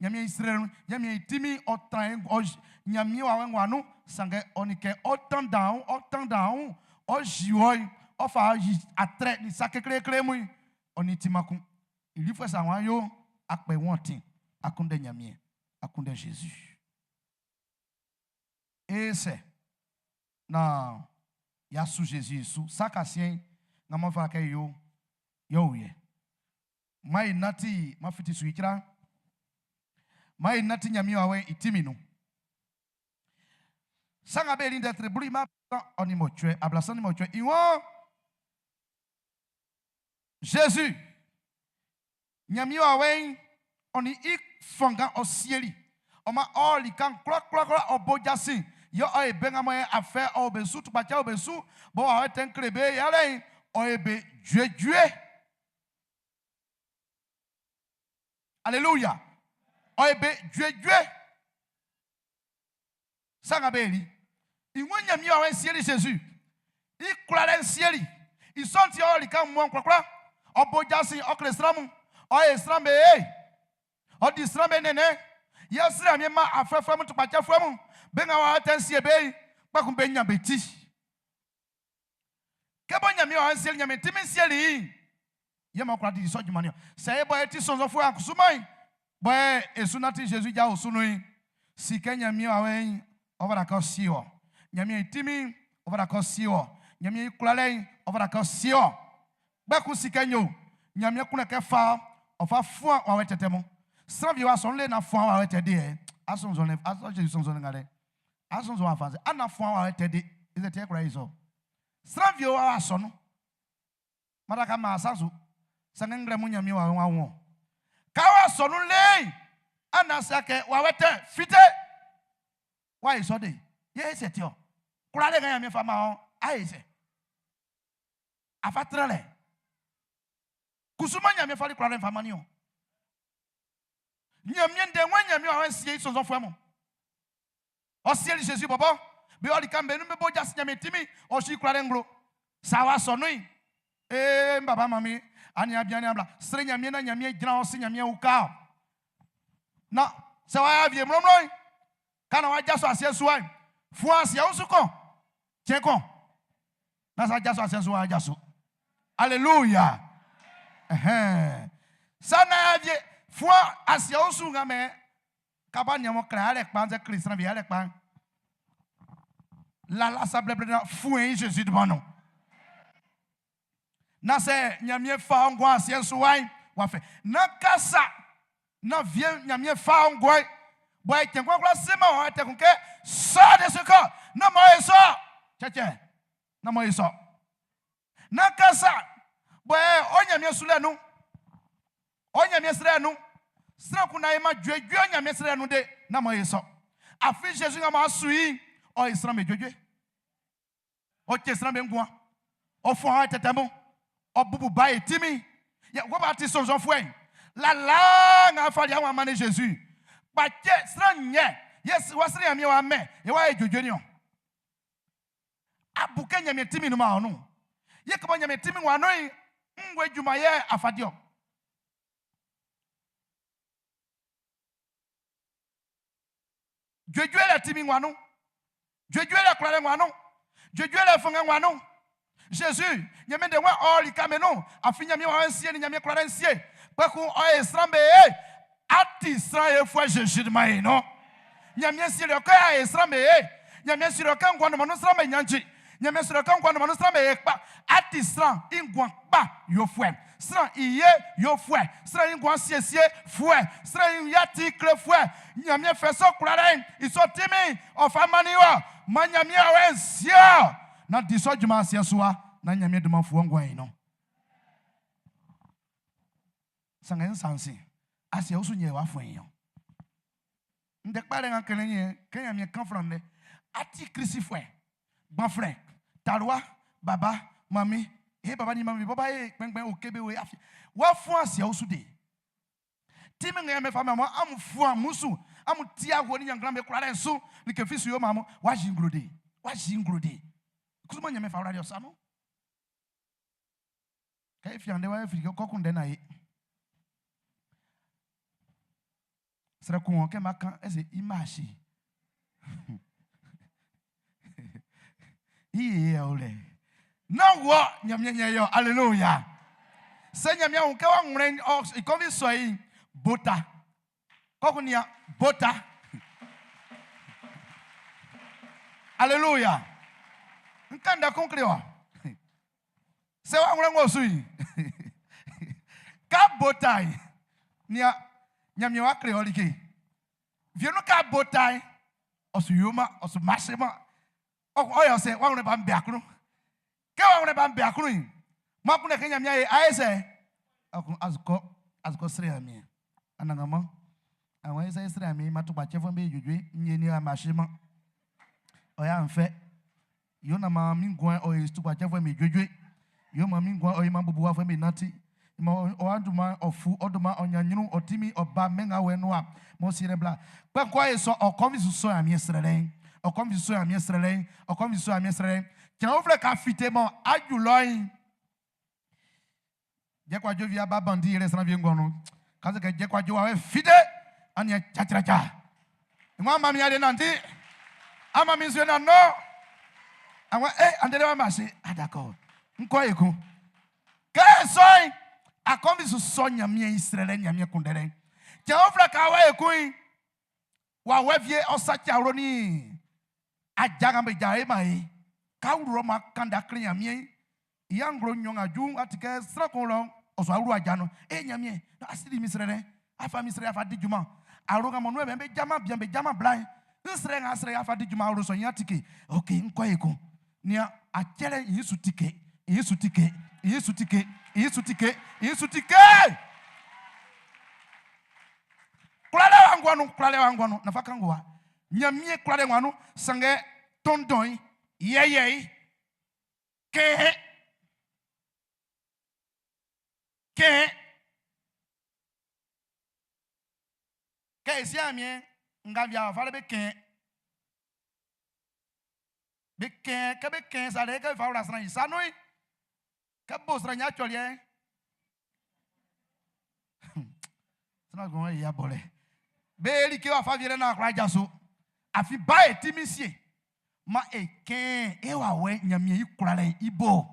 Ɲanmiɛn i srɛlɛ nun, Ɲanmiɛn i tinmin'n ɔ tran e ɔ Ɲanmiɛn wawɛ'n w'a nun, sanngɛ ɔ nin kɛ ɔ tanndan ɔ tanndan ɔ ɔ zi wɔ ɔ fa yi atrɛ nin sa kekleekle mun ɔ nin timan kun. I lifuɛ sa waan yo akpɛ wɔn tin akunndɛ Ɲanmiɛn, akunndɛ Zezi. E sɛ na y'a su Zezi su sa kasiɛn nga m'ɔ fa kɛ yo yɛ o yɛ. Maan e nanti ma fiti su icra. Maan e nanti Ɲanmiɛn wawɛ'n i tinmin nun. Sa nga be nin ndɛ tre blu ma ɔ nin mɔcuɛ ablasan nin mɔcuɛ i waan Zezi Ɲanmiɛn wawɛ'n ɔ nin i fanngan ɔ sieli. Ɔ maan ɔ lika'n kwlakwlakwla ɔ bo jasin yɛ ɔ e be nga mɔ yɛ afɛ ɔ o be su tukpacɛ o be su bɔ wawɛ tɛ'n kle be yalɛ'n ɔ e be juejue. Aleluya. Ɔ e be juejue. Sa nga be li. I ng'ɔ Ɲanmiɛn wawɛ'n sieli Zezi. I kwlalɛ'n sieli. I sɔ'n ti ɔ lika mmua'n kwlakwla. Ɔ bo jasin ɔ kle sran mun. Ɔ e sran be ye. Ɔ di sran be nɛnnɛn. Yɛ srɛ Ɲanmiɛn man afɛfuɛ mun tukpacɛfuɛ mun. Be nga wawɛ tɛ'n sie be'n, kpɛkun be ɲan be ti. Kɛ bɔ Ɲanmiɛn wawɛ'n sieli Ɲanmiɛn tinmin'n sieli i'n, yɛ maan ɔ kwla di i sɔ junman'n niɔn. Sɛ e bɔ e ti sɔnnzɔnfuɛ akusuman'n, bɔ e su nanti Zezi ja osu nun'n, si kɛ Ɲanmiɛn wawɛ'n ɔ fata kɛ ɔ sie wɔ. Ɲanmiɛn i tinmin'n ɔ fata kɛ ɔ sie wɔ. Ɲanmiɛn i kwlalɛ'n ɔ fata kɛ ɔ sie wɔ. Kpɛkun si kɛ nyo, Ɲanmiɛn kunndɛ kɛ fa ɔ fa fuan wawɛ tɛtɛ mun. Sran wie w'a sɔn le naan fuan wawɛ tɛ deɛ, asɔnzɔn asɔ Zezi sɔnnzɔn nga lɛ. Asɔnzɔn afa sɛ ana fuan wawɛ tɛ de, ɛsɛ tiɛ kura yi sɔ. Sran wie w'a sɔn Madaka ma asansu, sanngɛ nglɛmun Ɲanmiɛn wawɛ'n wá wún ɔ. Ka w'a sɔ nun le'n, ana se kɛ wawɛ tɛ fite. W'a yi sɔ de, yɛ e sɛ ti ɔ. Kwlalɛ nga Ɲanmiɛn fa man ɔ, a ye sɛ. Afa trɛlɛ. Kusu man Ɲanmiɛn fali kwlalɛ'n fa mannin ɔ. Ɲanmiɛn ndɛ ng'ɔ Ɲanmiɛn wawɛ'n sie i sɔnnzɔnfuɛ mun. Ɔ sieli Zezi bɔbɔ. Be ɔli kan be nun be bo jasin Ɲanmiɛn tinmin'n, ɔ si i kwlalɛ'n nglo. Sa w'a sɔ nun'n, ee, n baba manmin, aniaan bian aniaan bla, srɛ Ɲanmiɛn naan Ɲanmiɛn jran ɔ sin, Ɲanmiɛn uka ɔ. Na sɛ w'a wie mlɔnmlɔn'n, ka naan w'a jaso asiɛ'n su wa'n, fuan asiɛ usu kɔ, cɛn kɔ. Na sa jaso asiɛ'n su w'a jaso. Aleluya. Ɛhɛn. Sa na wie fuan asiɛ usu nga mɛ kaba nian mo kle alɛ kpa sɛ kle sran bi alɛ kpa. La la sa blɛblɛ na fuen i Jésus duman no. Na sɛ Ɲanmiɛn fa ɔ nguan asiɛ'n su wa'n, w'a fɛ. Na kasa na vie Ɲanmiɛn fa ɔ nguan'n, bɔ e cɛn kwlakwla seman wɔ ɛtɛ kun kɛ sɔ de su kɔ, na mɔ e sɔ. Cɛcɛ, na mɔ e sɔ. Na kasa bɔ e o Ɲanmiɛn sulɛ nun, o Ɲanmiɛn srɛ nun, sran kun na e ma juejue o Ɲanmiɛn srɛ nun de, na mɔ e sɔ. Afin Jésus nga mɔ a su i'n, ɔ e sran be juejue. Ɔ cɛ sran be nguan. Ɔ fuan ɔ tɛtɛ mun. Ɔ bubu ba e tinmin. Yɛ wɔ b'a ti sɔnnzɔnfuɛ'n. Lalaa nga fali awan mannin Jésus. Kpacɛ sran nyɛ. Yɛ wa srɛ Ɲanmiɛn wa mɛn. Yɛ wa e juejue niɔn. Abu kɛ Ɲanmiɛn tinmin nun ma ɔ nun. Yɛ kɛ bɔ Ɲanmiɛn tinmin wa nun'n, ngue junman yɛ a fa di ɔ? Juejue lɛ tinmin wa nun. Juejue lɛ kwlalɛ wa nun. Juejue lɛ fanngan wa nun. Jésus, Ɲanmiɛn de wɛn ɔ lika me nun. Afin Ɲanmiɛn wawɛ'n sie ni Ɲanmiɛn kwlalɛ'n sie. Kpɛkun ɔ e sran be e. A ti sran e fuɛ Jésus di man e no. Ɲanmiɛn sieli ɔ kɛ a e sran be e. Ɲanmiɛn sieli ɔ kɛ nguan nunman nun sran be ɲanji. Ɲanmiɛn sieli ɔ kɛ nguan nunman nun sran be e kpa. A ti sran i nguan kpa yofuɛ. Sran i ye yofuɛ. Sran i nguan siesie fuɛ. Sran i yati klefuɛ. Ɲanmiɛn fɛ sɔ kwlalɛ'n i sɔ tinmin'n ɔ fa mannin wɔ. Man Ɲanmiɛn wawɛ'n sie ɔ. Na di sɔ junman asiɛ su wa na Ɲanmiɛn dunman fu ɔ nguan'n i nun. Sanngɛ n sansin asiɛ usu nyɛ wa fuɛn i ɔ. Ndɛ kpa lɛ nga kɛlɛ yɛ kɛ Ɲanmiɛn kan flan ndɛ. A ti Klisifuɛ, gbanflɛn, talua, baba, mami, e baba ni mami baba e kpɛngbɛn oke be we afi. Wa fuan asiɛ usu de. Tinmin nga Ɲanmiɛn fa man amun, amun fuan mmusu, amun tia awo ni ɲannglan be kwlalɛ'n su, like fi su yoman amun. Wa yi nglo de. Wa yi nglo de. Kusu mɔ Ɲanmiɛn fa wlali ɔ sa nun. Kɛ e fian de wa e fili kɛ kɔkun ndɛ na ye. Srɛ kun wɔ kɛ ma kan ɛsɛ i ma si. I yɛ o lɛ. Na wɔ Ɲanmiɛn yɛ yɔ alléluia. Sɛ Ɲanmiɛn wun kɛ wa ŋlɛ ɔ ikɔmi sɔ yi bota. Kɔkun nia bota. Alléluia. Nkanda kun kle wa. Sɛ wa ŋlɛ ŋɔ su yi. Ka bota yi. Nia Ɲanmiɛn wa kle ɔ like. Vienu ka bota yi. Ɔsu yoma ɔsu masema. Ɔyɔ sɛ wa ŋlɛ ba mbɛ akunu. Ke wa ŋlɛ ba mbɛ akunu yi. Ma kun ke Ɲanmiɛn ye ayɛ sɛ. Ɔkun azukɔ azukɔ srɛ Ɲanmiɛn. Anagama. Àwọn ẹsẹ srɛ mi ma tukpa tsɛ fún bi dzodzo nye ni amasema. Ɔya nfɛ. Yo na ma mi gɔn ɔye tukpa tsɛ fún mi dzodzo. Yo ma mi gɔn ɔye ma bubu wa fún mi nati. Ma ɔaduma ɔfu ɔduma ɔnyanyinu ɔtimi ɔba mɛŋa wɛ nua mo si rɛ bla. Kpɛnkɔ ye sɔ ɔkɔmi sɔ ami srɛ lɛ. Ɔkɔmi sɔ ami srɛ lɛ. Ɔkɔmi sɔ ami srɛ lɛ. Tiɲɛ filɛ ka fite mɔ aju lɔyin. Jɛkwadzo via ba bandi yɛrɛ sran vie ŋgɔnu. Kasi kɛ jɛkwadzo wa wɛ fite. Ani tsatsatsa. Ŋɔ ama mi ade nanti. Ama mi nso na nɔ. Àwọn ɛ andele wa ma se. Ah d'accord. Ŋkɔ eku. Kɛ sɔn akɔmi sɔ Ɲanmiɛn yi srɛ lɛ Ɲanmiɛn kun dɛ lɛ. Tiɲɛ filɛ ka wɛ eku yi. Wa wɛ vie ɔsatsi awuro ni. Adzaga be dza ema ye. Kawuro ma kanda kle Ɲanmiɛn yi. Iya ŋglo nyɔŋ adu atike srɛ kun lɔ ɔsɔ awuro adza nɔ. E Ɲanmiɛn asili mi srɛ lɛ. Afa mi srɛ afa di juma. Aro ka mɔ nu ɛbɛ be dzama bia be dzama bla ye. Nsrɛ ŋa srɛ afa di juma awuro sɔ nya tike. Ok ŋkɔ eku. Nia atsɛlɛ yi su tike. Yi su tike. Yi su tike. Yi su tike. Yi su tike. Kulalɛ wa ŋgɔnu kulalɛ wa ŋgɔnu nafa kan wa. Ɲanmiɛn kulalɛ wa nu sange tɔndɔn yi yɛyɛ yi kɛɛ kɛɛ kɛ esi amie nga via fa le be kɛɛ be kɛɛ kɛ be kɛɛ sa de kɛ fa wla sran yi sanu yi kɛ bo sran nya tsɔliɛ sran gbɔn yi ya bɔ lɛ be like wa fa vie lɛ na akora dza so afi ba ye timi sie ma e kɛɛ e wa wɛ Ɲanmiɛn yi kura lɛ ibo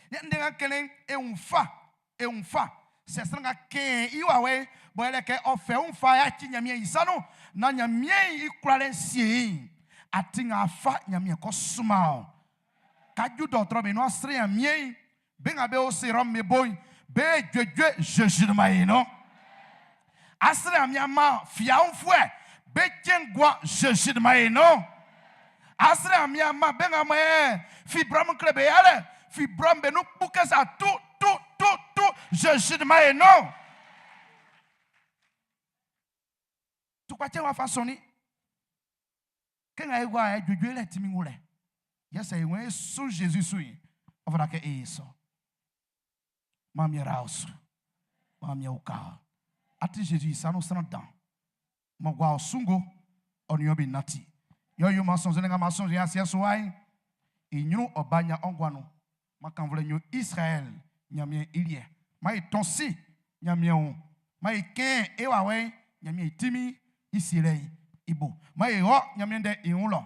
ne ndé ka kelen e fa e fa sɛ sran ka kɛɛ i wa wɛ bɔn yɛlɛ kɛ ɔfɛ ń fa ya tsi Ɲanmiɛn yi sanu na Ɲanmiɛn yi kura lɛ sie ati ŋa fa Ɲanmiɛn kɔ suma o kaju dɔtɔrɔ mi nɔ srɛ Ɲanmiɛn yi be ŋa be o sérum mi bo yi be dzoedzoe Jésus ma yi nɔ asrɛ Ɲanmiɛn ma fia ń fuɛ be tse ŋgua Jésus ma yi nɔ asrɛ Ɲanmiɛn ma be ŋa ma yɛ fibrome kle be ya lɛ fibrome be nu kpu kɛ sa tu tu tu tu Jésus ma yi nɔ tukpatsɛ wa fa sɔni ke ŋa ye gua yɛ dzoedzoe lɛ timi ŋu lɛ yɛsɛ yi ŋu su Jésus su yi ɔfɔda kɛ eye sɔ maamie ra osu maamie wuka ati Jésus yi sanu sran dan mɔ gua osungo ɔniyɔ bi nati yɔ yo ma sɔnzɔn ne ka ma sɔnzɔn ya seɛ so wa yi inyuru ɔba nya ɔnguanu ma kanvlɛ nyo Israël Ɲanmiɛn iliɛ ma yi tɔn si Ɲanmiɛn o ma yi kɛn ewa wɛ Ɲanmiɛn timi isi lɛ yi ibo ma yi hɔ Ɲanmiɛn dɛ ihun lɔ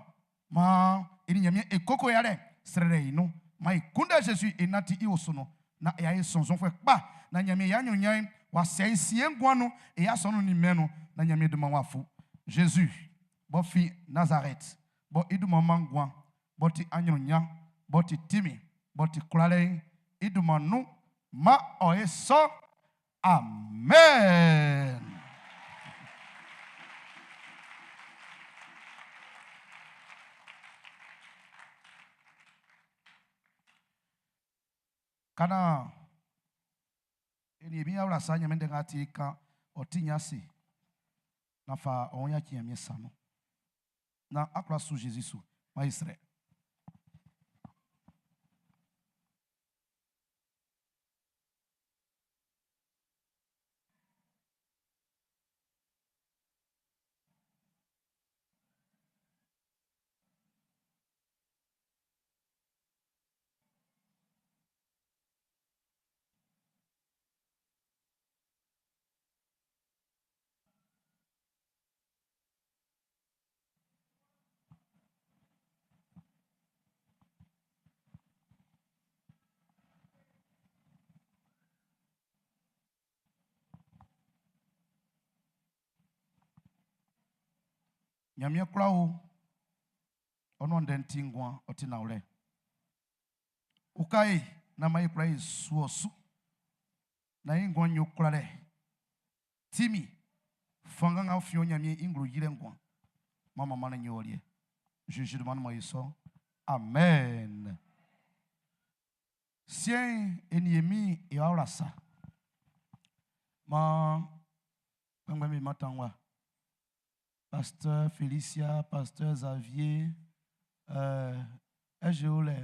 ma ini Ɲanmiɛn ekoko ya lɛ srɛ lɛ inu ma yi kunde Jésus enati iwo sono na eya ye sɔnzɔn fɛ kpa na Ɲanmiɛn ya nyonya wa sɛ sie ŋguanu eya sɔnu ni mɛnu na Ɲanmiɛn duma wa fu Jésus bɔ fi Nazareth bɔ iduma ma ŋguan bɔ ti anyonya bɔ ti timi bɔ ti kulalɛ iduma nu ma ɔye sɔ amen. Kana eni ebi awla sa nyame de ngati kan ɔti nya se na fa ɔn ya kyi mi sanu na akora su Jésus su ma Israël. Ɲanmiɛn kwla o, ɔ nuan ndɛ'n ti nguan, ɔ ti nanwlɛ. Uka e naan maan e kwla e su ɔ su. Naan e nguan'n yo kwlalɛ. Tinmin, fanngan nga ɔ fin ɔ Ɲanmiɛn i nglo yilɛ nguan. Maan manmanlɛ'n yo ɔ liɛ. Zezi dunman nun mɔ e sɔ. Amen. Siɛn'n, e nin e Min'n e awla sa. Maan kpɛnngbɛn'm be mantan wa. Pasteur Felicia, Pasteur Xavier, euh, SGO lɛ,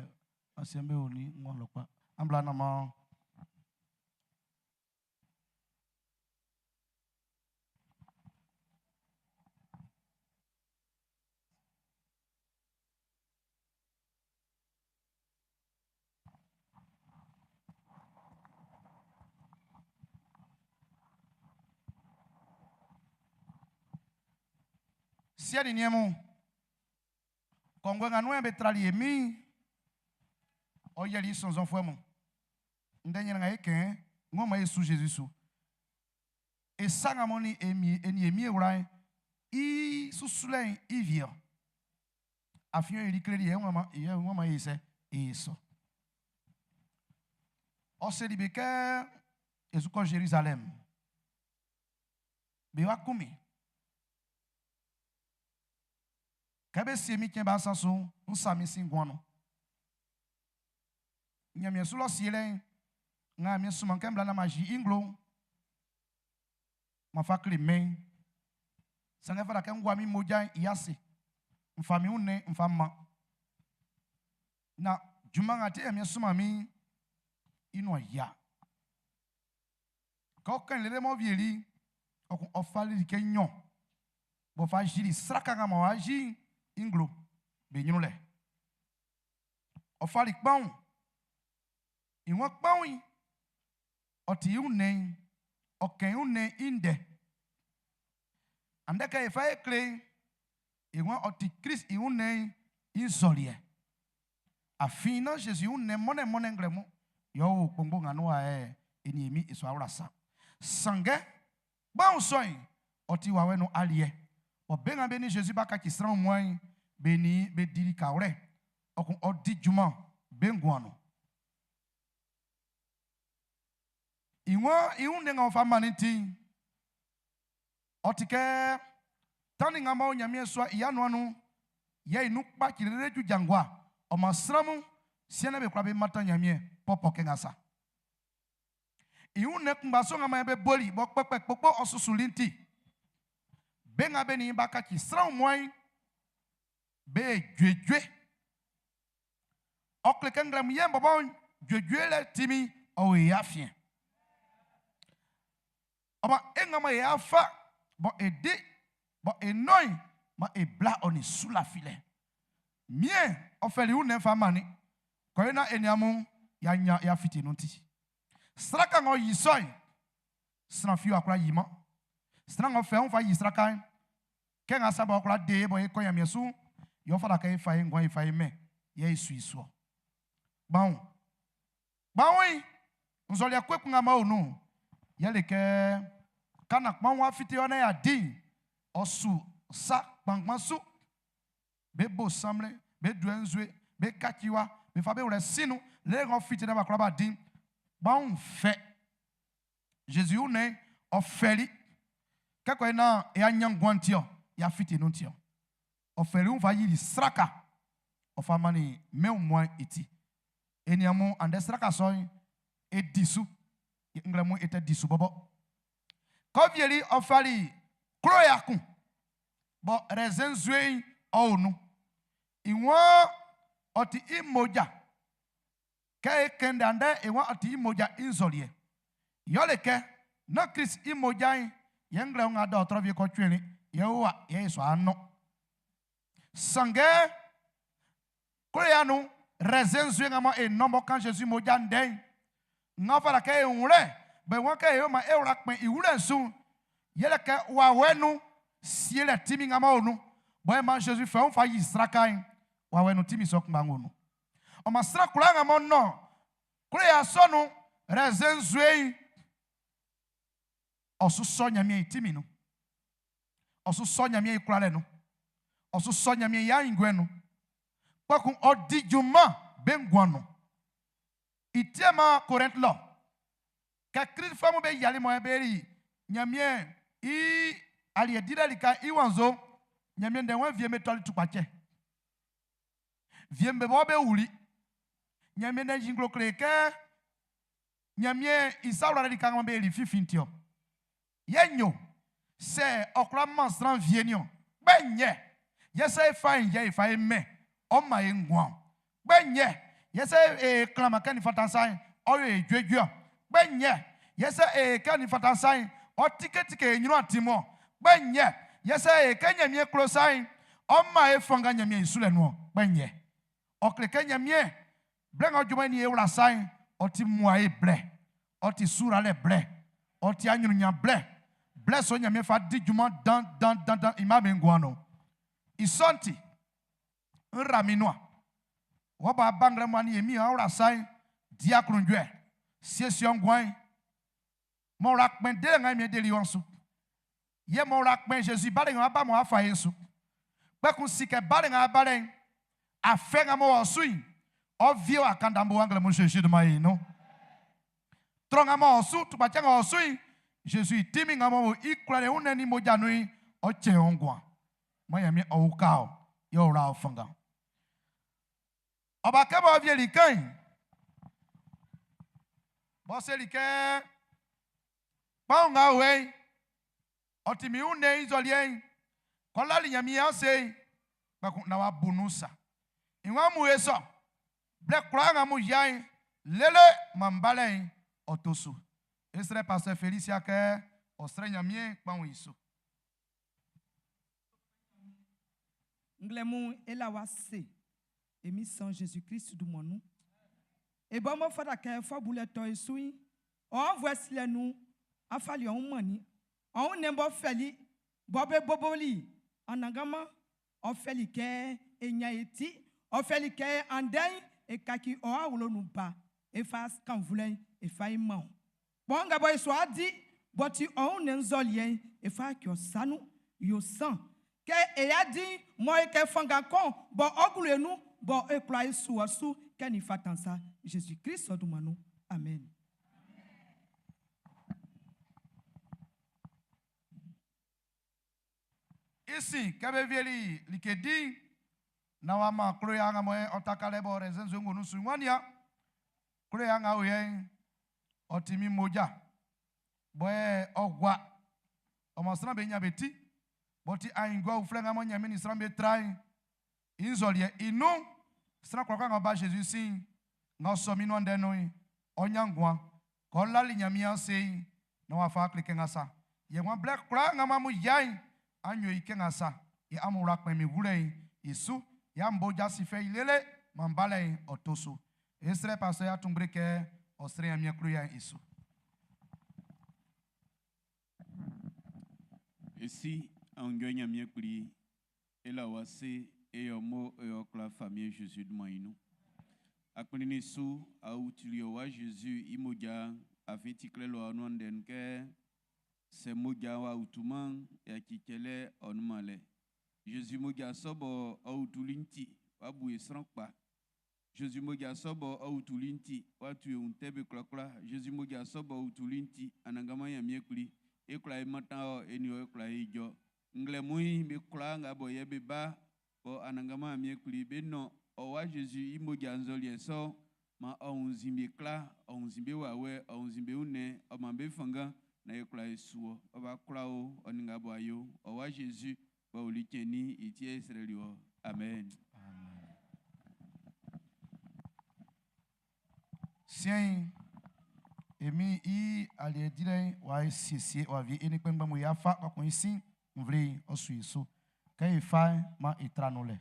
anciens be o ni ngwa lɔ kpa. An bla nan maan Siɛ nin niɛn mun, kɔnguɛ nga nun yɛ be trali e Min'n, ɔ yiɛli i sɔnnzɔnfuɛ mun. Ndɛ ɲrɛn nga e kɛn ng'ɔ man e su Zezi su. E sa nga mɔ nin e nin e Min e wla'n i susulɛ'n i wie-ɔ. Afin ɔ yili kleli yɛ w'a man e sɛ e sɔ. Ɔ seli be kɛ e su kɔ Zerizalɛm. Be wa kun min. Kɛ be sie min cɛn ba nsan su'n, n sa min sin nguan nun. Ɲanmiɛn su lɔ sielɛ'n nga min sunman kɛ n bla naan m'an yi i nglo'n, m'an fa kle mɛn'n. Sanngɛ fata kɛ n gua min mmoja'n i ase, n fa min wunnɛn'n n fa man. Na junman nga ti yɛ Ɲanmiɛn sunman min'n, i nuan yia. Kɛ ɔ kɛn lele m'ɔ wieli'n, ɔ kun ɔ fali like nɲɔn b'ɔ fa yili sraka nga mɔ w'a yi'n i nglo be ɲrun lɛ. Ɔ fali kpanwun, i waan kpanwun'n ɔ ti i wunnɛn'n, ɔ kɛn i wunnɛn'n i ndɛ. Andɛ kɛ e fa e kle'n, e waan ɔ ti Klist i wunnɛn'n i nzɔliɛ. Afin nán Zezi i wunnɛn mɔnnɛnmɔnnɛn nglɛmun yɛ ɔ o kpongbo nga nun wa yɛ e nin e Min e su awla sa. Sanngɛ, kpaun sɔ'n, ɔ ti wawɛ nun aliɛ. Bɔ be nga be nin Zezi b'a kaci sran wunmuan'n, be nin be di likawlɛ, ɔ kun ɔ di junman be nguan nun. I waan i wun ndɛ nga ɔ fa mannin'n ti'n, ɔ ti kɛ tannin nga m'ɔ o Ɲanmiɛn sua i anuan nun'n, yɛ i nun kpaci lele ju ja ngua. Ɔ maan sran mun, siɛn'n be kwla be mantan Ɲanmiɛn pɔpɔ kɛ nga sa. I wun ndɛ kunngba sɔ nga man be boli b'ɔ kpɛkpɛ kpokpo ɔ susuli'n ti, be nga be nin i b'a kaci sran wunmuan'n, be juejue. Ɔ kle kɛ nglɛmun yɛ'n bɔbɔ'n, juejuelɛ tinmin'n ɔ o e afiɛn. Ɔ man e nga man e afa bɔ e di bɔ e nɔn'n, man e bla ɔ nin su lafilɛ. Miɛn ɔ fɛli i wunnɛn'n fa mannin, kɔ e nan e nin amun y'a nyan y'a fite nun ti. Sraka ng'ɔ yi sɔ'n, sran fi w'a kwla yi-man. Sran ng'ɔ fɛ i wun fa yi sraka'n, Kɛ nga sa bɔ kwla de e bɔ e kɔ Nyanmiɛn su'n, yɛ ɔ fata kɛ e fa e nguan'n e fa e mɛn, yɛ e su i su-ɔ. Kpaun. Kpaun'n i nzɔliɛ kun ekun nga m'ɔ o nun'n, yɛle kɛ ka naan kpaun'n w'a fite ɔ naan y'a di'n, ɔ su sa kpanngban su. Be bo sanmlɛn, be duɛ nzue, be kaci wa, be fa be wlɛ sin nun, lele ng'ɔ fite naan b'a kwla b'a di'n. Kpaun'n fɛ. Zezi i wunnɛn'n, ɔ fɛli. Kɛ kɔ naan e a ɲan nguan'n ti-ɔ, y'a fite nun ti-ɔ. Ɔ fɛli i wun fa yili sraka, ɔ fa mannin mɛn wunmuan'n i ti. E nian mun, andɛ sraka sɔ'n, e di su. Nglɛmun e tɛ di su bɔbɔ. Kɛ ɔ wieli, ɔ fali klo ya kun, bɔ rɛzɛn nzue'n ɔ o nun. I waan ɔ ti i mmoja. Kɛ e kɛn ndɛ andɛ e waan ɔ ti i mmoja i nzɔliɛ. Yɛle kɛ, nán Klist i mmoja'n yɛ nglɛmun nga dɔɔtrɔ wie kɔ cuɛn'n yɛ ɔ wa yɛ e sɔ anɔ. Sanngɛ, kloya nun rɛzɛn nzue nga mɔ e nɔn m'ɔ kan Zezi mmoja ndɛ'n, nga ɔ fata kɛ e wlɛ bɔ e waan kɛ e yo maan e wla kpɛn i wulɛ'n su'n, yɛle kɛ wawɛ nun sielɛ tinmin nga m'ɔ o nun bɔ e man Zezi fɛ wun fa yi sraka'n, wawɛ nun tinmin sɔ kunngba'n wo nun. Ɔ maan sran kwlaa nga m'ɔ nɔn kloya sɔ nun rɛzɛn nzue'n, ɔ su sɔ Ɲanmiɛn i tinmin'n nun. Ɔ su sɔ Ɲanmiɛn i kwlalɛ'n nun. Ɔ su sɔ Ɲanmiɛn i aenguɛ nun. Kpɛkun ɔ di junman be nguan nun. I tiɛman Korɛnti lɔ. Kɛ Klistfuɛ mun be yiali mɔ be ri Ɲanmiɛn i aliɛ dilɛ lika i wanzo, Ɲanmiɛn ndɛ wɛn wie'm be tɔli tukpacɛ. Wie'm be bɔ be wuli. Ɲanmiɛn ndɛ yinglo kle kɛ Ɲanmiɛn i sa wlalɛ lika nga be ri finfin ti ɔ. Yɛ nyo, sɛ ɔ kwla man sran wie niɔn, kpɛ nyɛ, yɛ sɛ e fa e yɛ e fa e mɛn, ɔ man e nguan. Kpɛ nyɛ, yɛ sɛ e klanman kɛ nin fata sa'n, ɔ yo e juejue ɔ. Kpɛ nyɛ, yɛ sɛ e kɛ nin fata sa'n, ɔ tiketike e ɲrun atin mu ɔ. Kpɛ nyɛ, yɛ sɛ e kɛ Ɲanmiɛn klo sa'n, ɔ man e fanngan Ɲanmiɛn i sulɛ nun ɔ. Kpɛ nyɛ. Ɔ kle kɛ Ɲanmiɛn, blɛ nga ɔ juman e nin e wla sa'n, ɔ ti muae blɛ, ɔ ti suralɛ blɛ, ɔ ti aɲrunɲan blɛ. Blɛ sɔ Ɲanmiɛn fa di junman dan dan dan dan i mma be nguan nun. I sɔ'n ti, n ra min nuan. Wɔ bɔ a ba nglɛmun a nin e min ɔ́ wla sa'n, di aklunjuɛ, siesie ɔ nguan'n. Mɔ wla kpɛn delɛ nga e Miɛn deli wɔ'n su. Yɛ mɔ wla kpɛn Zezi balɛ nga w'a ba mɔ w'a fa e'n su. Kpɛkun si kɛ balɛ nga w'a ba lɛ'n, afɛ nga mɔ wɔ su'n, ɔ vie wɔ akanda bo wa nglɛmun Zezi dunman i nun. Trɔ nga mɔ wɔ su, tukpacɛ nga wɔ su'n, Zezi i tinmin nga mɔ wo i kwlalɛ wunnɛn nin mmoja nun'n, ɔ cɛn ɔ nguan. Man Ɲanmiɛn ɔ uka ɔ, yɛ ɔ wla ɔ fanngan. Ɔ ba kɛ b'ɔ wieli kan'n, b'ɔ seli kɛ, Kpaun nga o yɛ'n, ɔ ti min wunnɛn'n i nzɔliɛ'n, k'ɔ lali Nyanmiɛn ase'n, kpɛkun nan w'a bu nun sa. I waan amun yo sɔ, blɛ kwlaa nga amun yia'n, lele man m balɛ'n ɔ to su. E srɛ Pasteur Felicia kɛ ɔ srɛ Nyanmiɛn kpaun i su.
Nglɛmun e la wa se e Min San Jésus-Christ dunman nun. E bɔ m'ɔ fata kɛ fɔ bulɛ tɔ e su'n, ɔ aunnvuɛ silɛ nun, a fali ɔ wun mannin. Ɔ wunnɛn b'ɔ fɛli, bɔ be boboli Anannganman, ɔ fɛli kɛ e nyan e ti. Ɔ fɛli kɛ andɛ'n e kaci ɔ awlo nun ba, e fa kannvulɛ'n e fa e man ɔ. Kpɔn nga bɔ e sua di, b'ɔ ti ɔ wunnɛn nzɔliɛ'n, e fa ki ɔ sa nun, yo san. Kɛ e ya di'n, mɔ e kɛ fanngan kɔ'n, bɔ ɔ glu e nun, bɔ e kwla e su ɔ su kɛ nin fata'n sa, Jésus-Christ ɔ dunman nun. Amen.
I sin, kɛ be wieli like di'n, nan w'a man kloya nga mɔ ɔ taka lɛ bɔ rɛzɛn nzue ngo nun su'n, w'a nian. Kloya nga o yɛ'n, ɔ ti min mmoja, bɔ yɛ ɔ gua, ɔ man sran be nyan be ti, b'ɔ ti aenguɛ uflɛ nga mɔ Nyanmiɛn nin sran be tra'n i nzɔliɛ. I nun, sran kwlakwla nga ɔ ba Jésus sin'n, nga ɔ sɔ min nuan ndɛ nun'n, ɔ nyan nguan. Kɛ ɔ lali Nyanmiɛn ase'n, nan w'a fa kle kɛ nga sa. Yɛ nguan blɛ kwlaa nga man amun yia'n, an yo i kɛ nga sa, yɛ amun wla kpɛn min wulɛ'n i su, yɛ amun bo jasin fɛ'n i lele man balɛ'n ɔ to su. E srɛ Pasteur Atungbri kɛ ɔ srɛ Nyanmiɛn kloya'n i su.
E si aunjuɛ Ɲanmiɛn Kpli, e la wɔ ase, e yɔ mo, e yɔ kwla Famiɛn Zezi dunman i nun. A kplinnin su, a utuli ɔ wa Zezi i mmoja'n, afin ti klɛli ɔ nuan ndɛ'n nun kɛ, sɛ mmoja'n w'a utuman'n, yaci cɛlɛ ɔ nunman lɛ. Zezi mmoja sɔ bɔ ɔ utuli'n ti, w'a bu e sran kpa. Jésus mmoja sɔ bɔ ɔ utuli'n ti, w'a tu e wun tɛ be kwlakwla. Jésus mmoja sɔ bɔ ɔ utuli'n ti, Anannganman Nyanmiɛn Kpli, e kwla e mantan ɔ, e nin ɔ e kwla e ijɔ. Nglɛmun'n, be kwlaa nga bɔ yɛ be ba bɔ Anannganman Nyanmiɛn Kpli, be nɔn ɔ wa Jésus i mmoja nzɔliɛ sɔ'n, man ɔ wunnzin be kla, ɔ wunnzin be wawɛ, ɔ wunnzin be wunnɛn, ɔ man be fanngan, nan e kwla e su ɔ. Ɔ ba kwla o, ɔ nin nga bɔ a yo, ɔ wa Jésus b'ɔ wuli cɛnnin'n, i ti yɛ e srɛli wɔ. Amen.
Siɛn'n, e Min'n i aliɛ dilɛ'n w'a siesie w'a wie. E nin kpɛnngbɛn mun y'a fa, kpɛkun i sin nvle'n ɔ su e su. Kɛ e fa'n, maan e tra nun lɛ.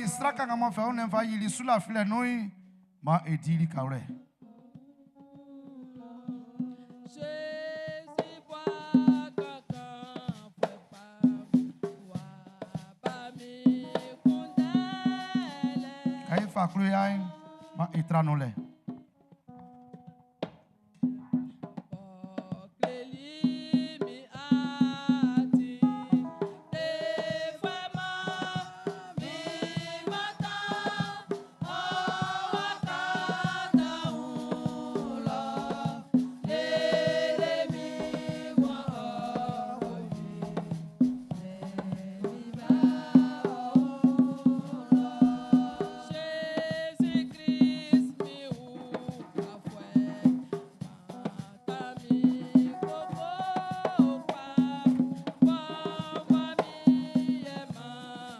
Sraka nga mo fɛ o ne fa yili su la filɛ nui ma e di li kawlɛ. Kaye fa klo ya ma e tra no lɛ.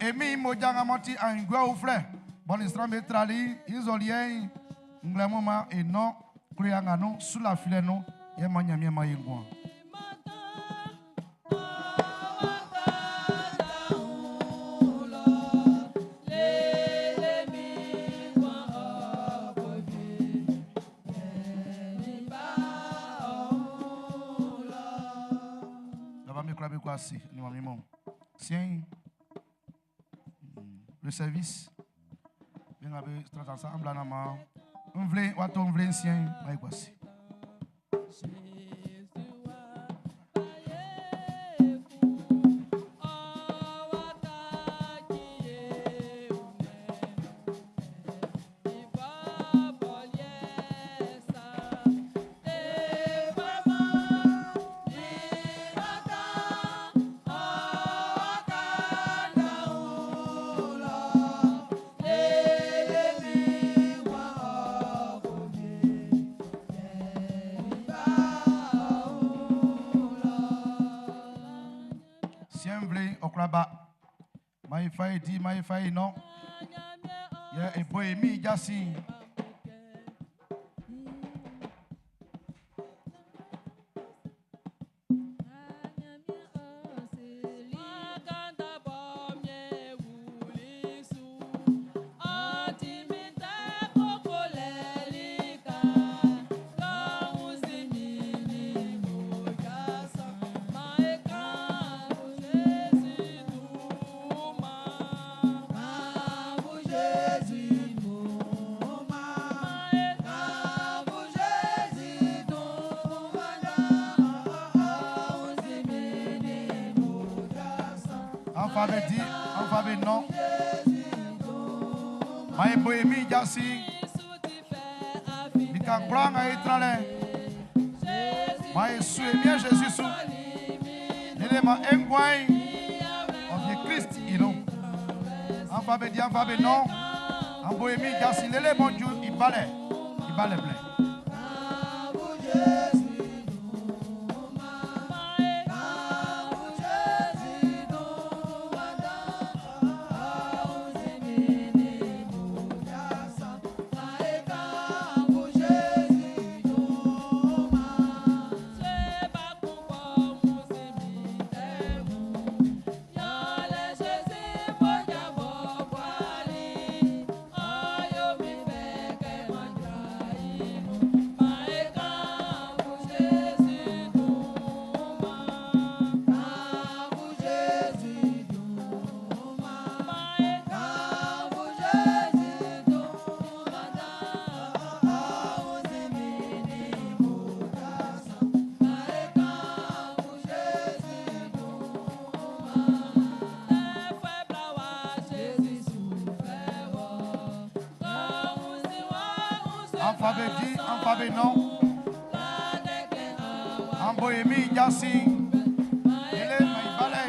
Emi mo janga moti angwe ufle. Bon isra me trali izolien nglemo ma eno klo no sous la filet no ye ma nyamie ma yengwa. Là-bas me klo be kwa si ni ma mi mo. Sien le service bien abe strata ensemble na ma mvle wato mvle sien ma ikwasi. Ma ifa di ma ifa no. Ye e boy mi jasi. Alphabet di, alphabet non. Ma e boy mi jasi. Lika kranga etrale. Ma e su e bien Jésus su. Lele ma engwai. On vient Christ ino. Alphabet di, alphabet non. En boy mi jasi lele bon Dieu il balait. Il balait blé. Alphabet di, alphabet non. Amboyemi jasi. Lele ma ibale.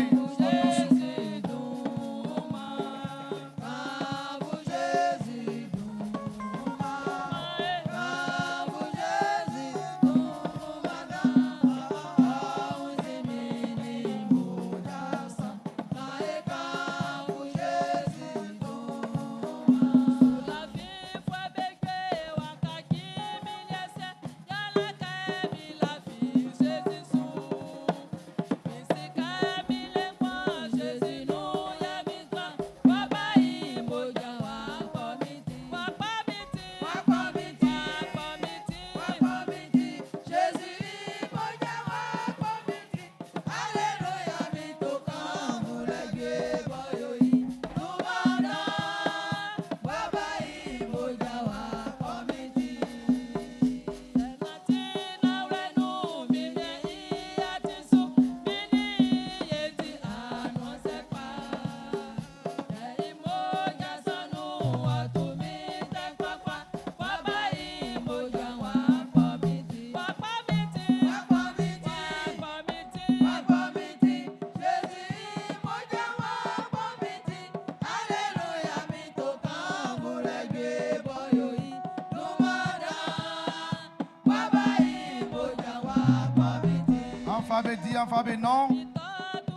An fa be di, an fa be nɔn.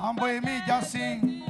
An bo e mi jasin.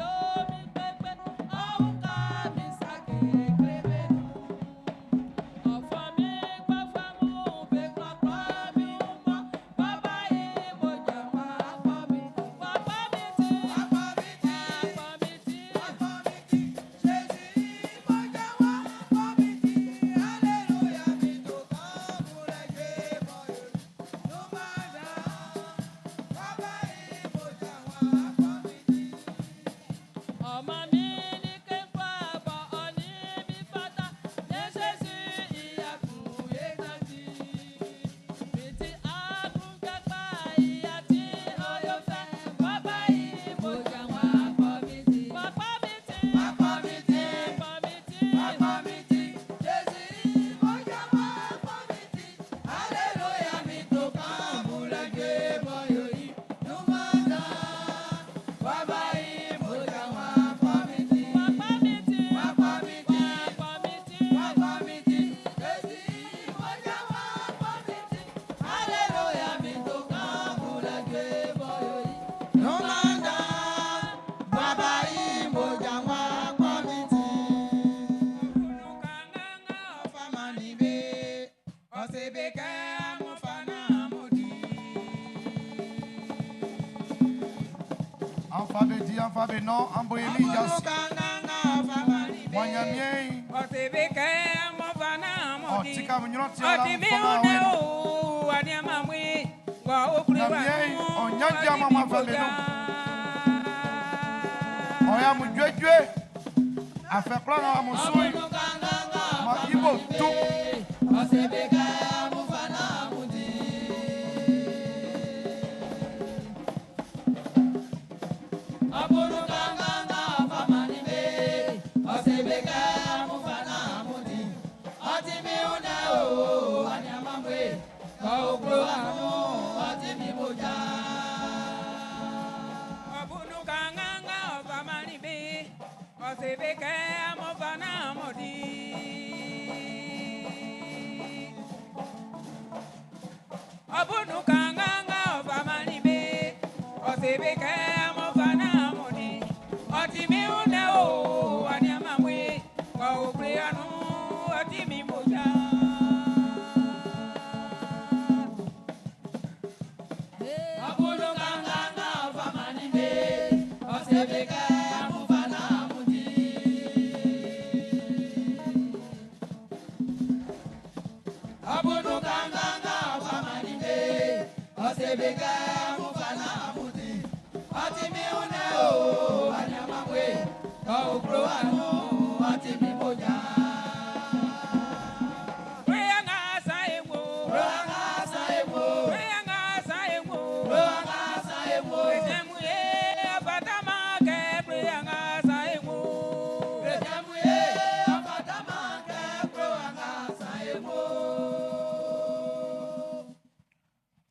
An fa be di, an fa be nɔn. An bo e mi jasin. Wanyamie. Ɔ tika mu nyɔnɔ tia la fɔma wɛ. Nyamie ɔ nyanja ma ma fa be no. Ɔ ya mu dzuedzue. Afɛkplɔ na mu sui. Ma ibo tu.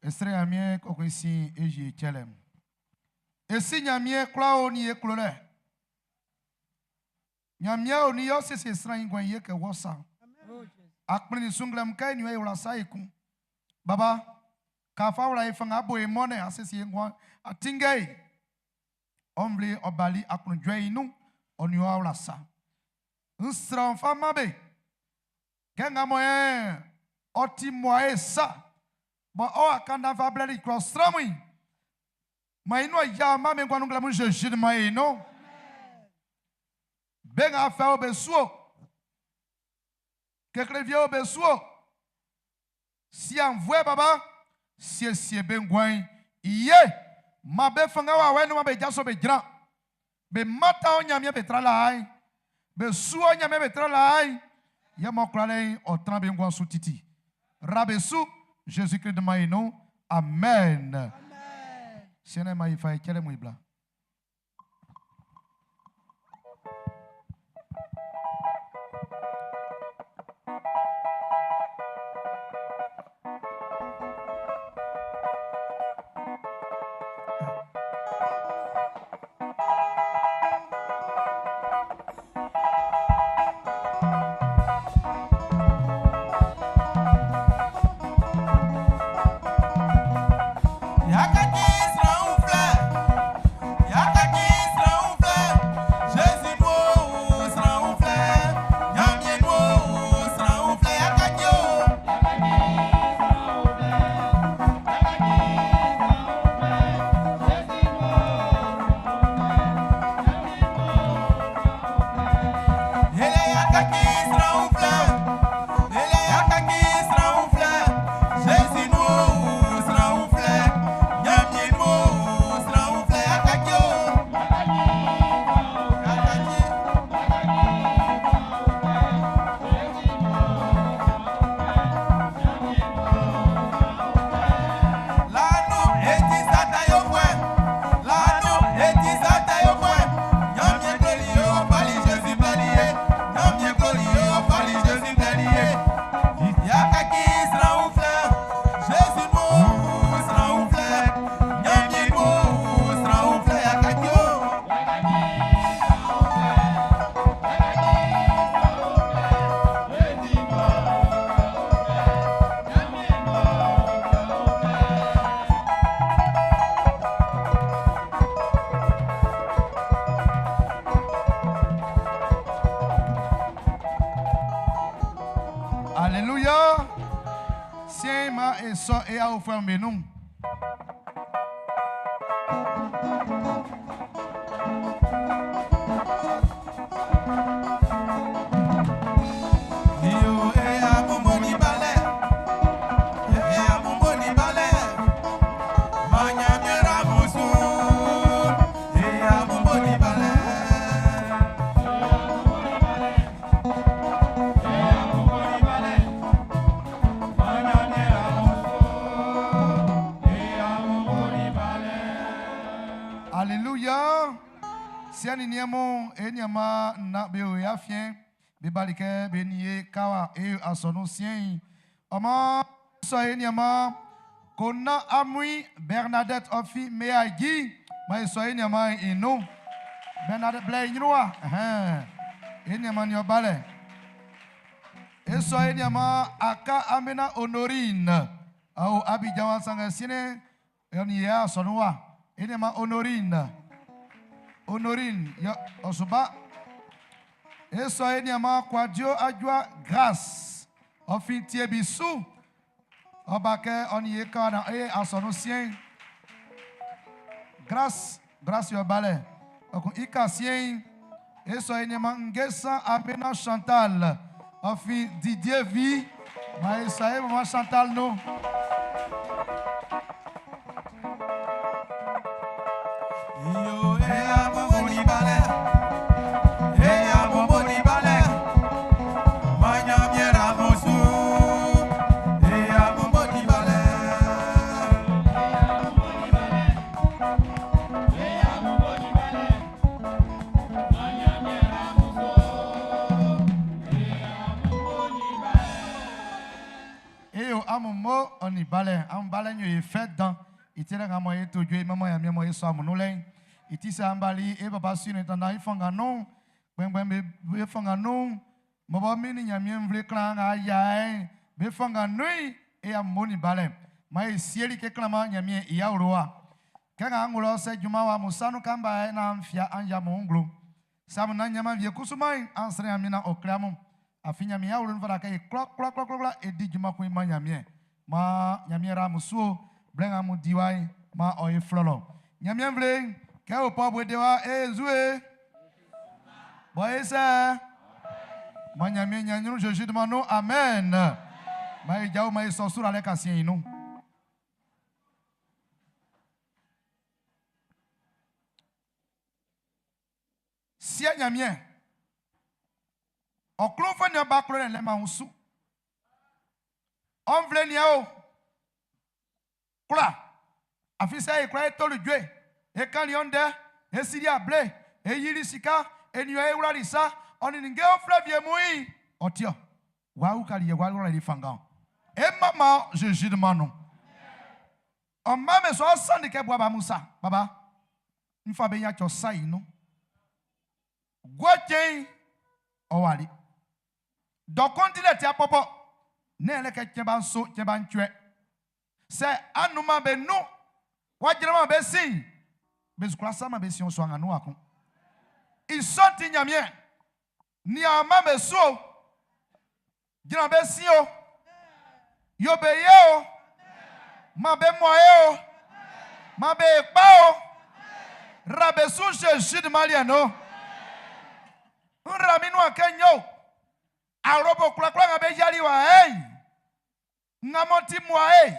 Esre nyamie kɔkɔ esi ezie tsɛlɛm. Esi nyamie kura wo ni eklo lɛ. Nyamie wo ni yɔ sese sran yi gɔn ye ke wɔ sa. Akplẽ ni sunglɛm ke ni wɔ sa yi kun. Baba kafa wla yi fɛn abo yi mɔnɛ asese yi ŋgɔn atingɛ yi. Ɔmli ɔbali akundzɔ yi nu ɔni wɔ wla sa. Nsrɔn fa ma be. Kɛ ŋa mɔ yɛ ɔti mɔ ye sa. Bon, oh, akanda fa bledi cross sramui. Ma ino ya ma me ngwanu nglamu Jésus de ma ino. Benga fa obesuo. Kekle vie obesuo. Si envoie baba, si si bengwan iye. Ma be fanga wa we no ma be jaso be jra. Be mata o nyamie be tra la ai. Be suo nyamie be tra la ai. Ye mo krale o tran be ngwan su titi. Rabesu Jésus-Christ de Maïno. Amen. Amen. Seigneur, ma quel est mon blanc?
Yakati sran
E sɔ e awofuɛ'm be nun.
Iyo eya mumbo ni balẹ̀, eya mumbo ni balẹ̀, manyamiera musu, eya mumbo ni balẹ̀.
Alléluia. Siɛ ni niɛn mun e nianman nna be o ya fiɛn be bali kɛ be ni ye kawa e asɔnu siɛn yi. Ɔmɔ sɔ e nianman Kona Amui Bernadette Ofi Meagi ma e sɔ e nianman inu. Bernadette blɛ inyrua. Ɛhɛn. E nianman ni ɔba lɛ. E sɔ e nianman Aka Amena Honorine. Awo Abidjan wa sangɛ sini yɔni ye asɔnu wa. E nianman Honorine. Honorine yɔ ɔsuba. E sɔ e nianman Kwadio Adjoa Grace. Ɔfi Tiebisu. Ɔba kɛ ɔni ye ka na e asɔnu siɛn. Grace Grace yɔ ba lɛ. Ɔkun ika siɛn. E sɔ e nianman Ngesan Amena Chantal. Ɔfi Didier Vi. Ma e sɔ e maman Chantal no.
Iyo eya mumbo ni balẹ̀, eya mumbo ni balẹ̀, manyamiera musu, eya mumbo ni balẹ̀.
Eyo amu mo oni balẹ̀ amu balẹ̀ nyo ye fɛ dan iti lɛ ŋa ye to dzo ye mama ya miamɔ ye sɔ amu nu lɛ iti sɛ ambali e baba su ne tanda ifɔnga nu gbɛngbɛn be be fɔnga nu mɔbɔ mi ni nyamie nvle klan ŋa ya yɛ be fɔnga nui e amu mo ni balẹ̀ ma ye sieli ke klan ma nyamie iya wolo wa kɛ ŋa ŋlɔ sɛ juma wa musanu kamba yɛ na fia an ya mo ŋglo samu na nyama vie kusuma yi an srɛ yamina o kilamu afi nyamie ya wolo nufa ke klɔ klɔ klɔ klɔ klɔ edi juma kun ma nyamie ma nyamie ra musuo blɛ ŋa mu diwa yi ma ɔ ye flɔlɔ nyamie vle kɛ o pɔ bue de wa e zue bɔn e sɛ ma nyamie nyanyuru Jésus de ma nu amen ma ye jawo ma ye sɔ sura lɛ ka siɛ yi nu. Siɛ nyamie ɔklofo ni ɔba klo lɛ ma ŋu ɔnvle nia o kura afisɛ yi kura etolu dzoe ekali ɔndɛ esiri able eyiri sika eniɔ ewura lisa ɔnininge oflɛ vie mui ɔtiɔ wawu kali yɛ wawu li fanga emama Jésus de ma nu ɔma me sɔ ɔsani kɛ bua ba musa baba nfa be nyatsɔ sa yi nu gbɔdze ɔwali dɔkɔndi lɛ tia pɔpɔ ne yɛrɛ kɛ tiɲɛ b'an so tiɲɛ b'an tsɔɛ sɛ anuma bɛ nu wadzrama bɛ sin bɛ zukura sama bɛ sin sɔn anu akun isɔn ti ɲamiɛ niama bɛ so dzina bɛ sin o yobe ye o ma bɛ mɔ ye o ma bɛ kpa o rabe su Jésus de malien no nraminu ake nye o arobo kulakula ŋa bɛ yali wa eyi ŋamɔti mua eyi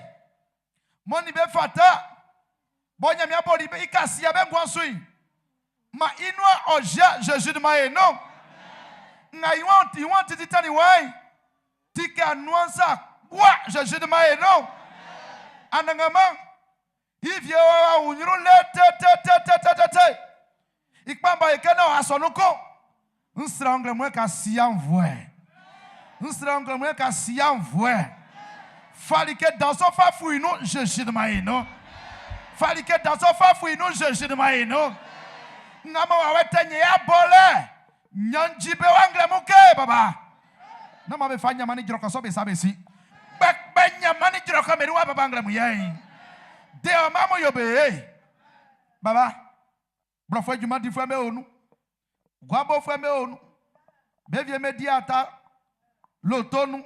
mɔni bɛ fata bɔnyamia bɔli bɛ ikasiya bɛ ŋgɔn sui ma inua ɔzia Jésus de ma ye no ŋa iwọn iwọn titi tani wa yi tike anuansa bua Jésus de ma ye no anangama ivie wa wunyuru le te te te te te te te te ikpamba yi ke ne asɔnu ko nsra ŋgle mue ka siya ŋvɔe nsra ŋgle mue ka siya ŋvɔe falike dansɔ fa fu inu Jésus de ma ye no falike dansɔ fa fu inu Jésus de ma ye no ŋama wa wɛ tɛ nye ya bɔ lɛ nyanji be wa ŋgle mu ke baba ne ma be fa nyama ni dzrɔkɔ sɔ be sa be si gbɛgbɛ nyama ni dzrɔkɔ me ni wa baba ŋgle mu yɛ yi de o ma mo yo be ye baba gblɔfɔ juma di fue me onu guabo fue me onu bevie me di ata lotonu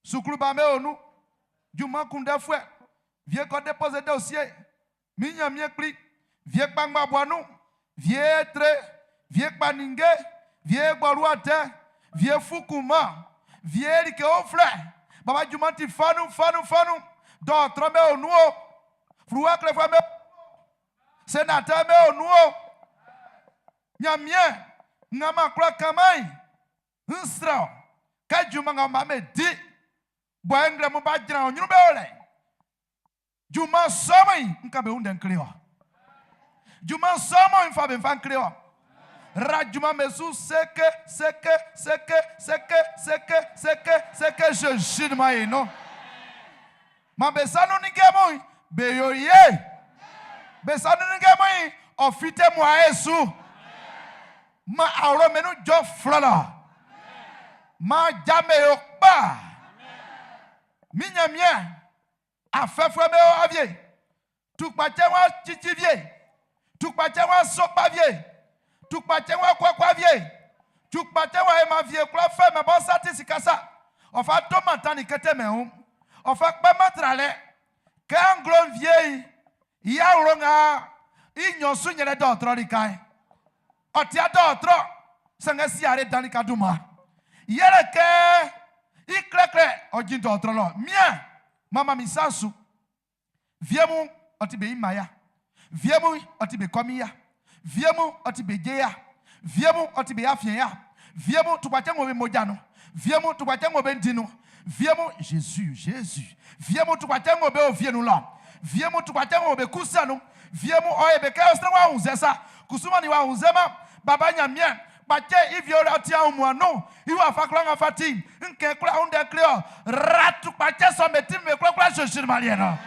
sukuluba me onu Junman kunndɛfuɛ, vie kɔ déposer dossier. Mi Ɲanmiɛn Kpli, vie kpanngban bua nun, vie tre, vie kpa ninnge, vie gbɔlu atɛ, vie fu kunman, vie like uflɛ. Baba junman ti fanun fanun fanun. Dɔɔtrɔ be o nun o, fluwa klɛfuɛ be o, sénateur be o nun o. Ɲanmiɛn nga m'an kwlá kanman'n, n srɛ ɔ kɛ junman nga ɔ man be di, bɔ e nglɛmun b'a jran ɔ ɲrun be o lɛ. Junman sɔ mɔ n kan be wun ndɛ n kle ɔ. Junman sɔ mɔ n fa be n fa n kle ɔ. Ra junman be su seke seke seke seke seke seke seke Zezi ni man ye nun. Man be sa nun ninnge mun be yo ye. Be sa nun ninnge mun ɔ fite muae su. Man awlo be nun jɔ flɔlɔ. Man ja be yo kpa. Min Ɲanmiɛn, afɛfuɛ be o avie. Tukpacɛ wa cici vie. Tukpacɛ wa sokpa vie. Tukpacɛ wa kuakua vie. Tukpacɛ wa ema vie kura fɛ mɛ bɔ sa ti sika sa. Ɔfa to mata ni kete mɛ ho. Ɔfa kpɛ matra lɛ. Kɛ anglo vie yi ya wro nga i nyɔ su nyɛlɛ dɔɔtrɔ li kan. Ɔtia dɔɔtrɔ sɛngɛ si are dani ka duma. Yɛlɛ kɛ i klɛklɛ ɔdzi dɔɔtrɔ lɔ. Mia mama mi sansu. Vie mu ɔti be imaya. Vie mu ɔti be kɔmi ya. Vie mu ɔti be dze ya. Vie mu ɔti be afie ya. Vie mu tukpatsɛ ŋo be modza nu. Vie mu tukpatsɛ ŋo be ŋdi nu. Vie mu Jésus Jésus. Vie mu tukpatsɛ ŋo be ovie nu lɔ. Vie mu tukpatsɛ ŋo be kusa nu. Vie mu ɔye be kɛ ɔsrɛ wa ŋuzɛ sa. Kusuma ni wa ŋuzɛ ma. Baba Ɲanmiɛn. Kpatsɛ ivie wòle ɔti ahu mua nu. Iwa fa kura ŋa fa ti. Nke kura ŋu kle ɔ. Ra tukpatsɛ sɔ me ti me kura kura Jésus ma liɛ nɔ.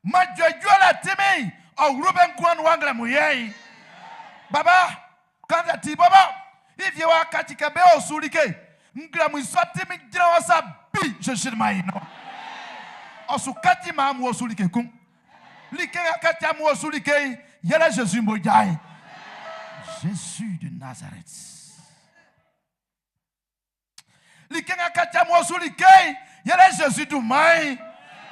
Ma dzɔdzɔ le timi ɔwuru be ŋkua nu wanglɛ mu yɛ yi. Baba kanda ti bɔbɔ ivie wa katsi ke be osu like ŋglɛ mu sɔ timi dzra wa sa bi Jésus ma yi nɔ. Ɔsu katsi ma mu osu like kum. Like nga katsi amu osu like yi yɛlɛ Jésus mo dza yi. Jésus de Nazareth. Like nga katsi amu osu like yi yɛlɛ Jésus du mai.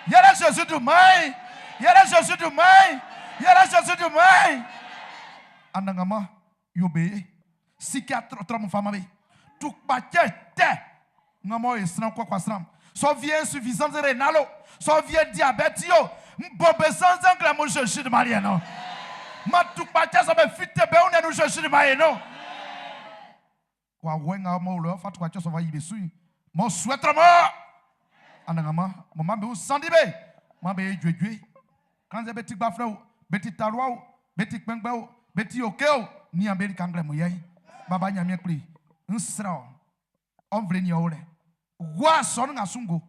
Yɛlɛ Jésus du mai. Yɛlɛ Jésus du mai. Yɛlɛ Jésus du mai. Anangama yobe sika trɔ mu fama be. Tukpatsɛ tɛ ŋamɔ ye sran kɔkɔ sran. Sɔ vie insuffisance rénale o. Sɔ vie diabète o. Nbɔbe zanzan kle mo Jésus de Marie no. Ma tukpatsɛ sɔ be fite be une nu Jésus de Marie no. Wa wɛ ŋa mo lo fa tukpatsɛ sɔ va yi be su yi. Mo souhaite mo. Anangama mo ma be sandi be. Ma be dzuedzue. Kanze be ti gbaflɛ o, be ti talua o, be ti kpɛngbɛ o, be ti oke o. Ni abe li kanglɛ mo yɛ. Baba Ɲanmiɛn Kpli. N srɛ ɔ. Ɔnvle ni ɔ lɛ. Gua sɔnu ŋa sungo.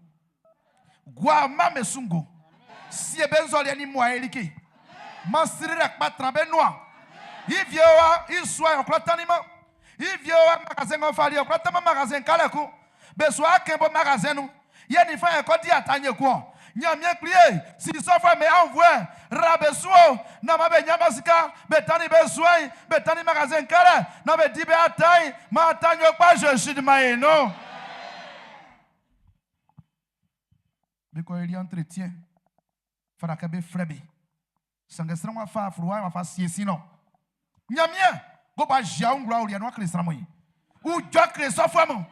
Gua ma me sungo. Sie be nzɔliɛ ni mua elike. Ma siri rɛ kpatra be nua. Ivie wa isua ɔkura tani ma. Ivie wa magasin ŋɔ fali ɔkura tama magasin kalɛ ku. Be sua kɛnbo magasin nu. Yɛ ni fɛn ɛkɔ di ata nye kuɔ. Ɲanmiɛn Kpli ye si sɔfɛ mɛ anvue ra be suo na ma be nyama sika be tani be sua be tani magasin kalɛ na be di be ata yi ma ata nye kpa Jésus de ma ye no. Be kɔ eli entretien. Fara kɛ be flɛ be. Sanngɛ sran wa fa fluwa wa fa siesie no. Ɲanmiɛn ko ba zia ŋglo awuli anu akele sran mo yi. Udzɔ kele sɔfɔ mo.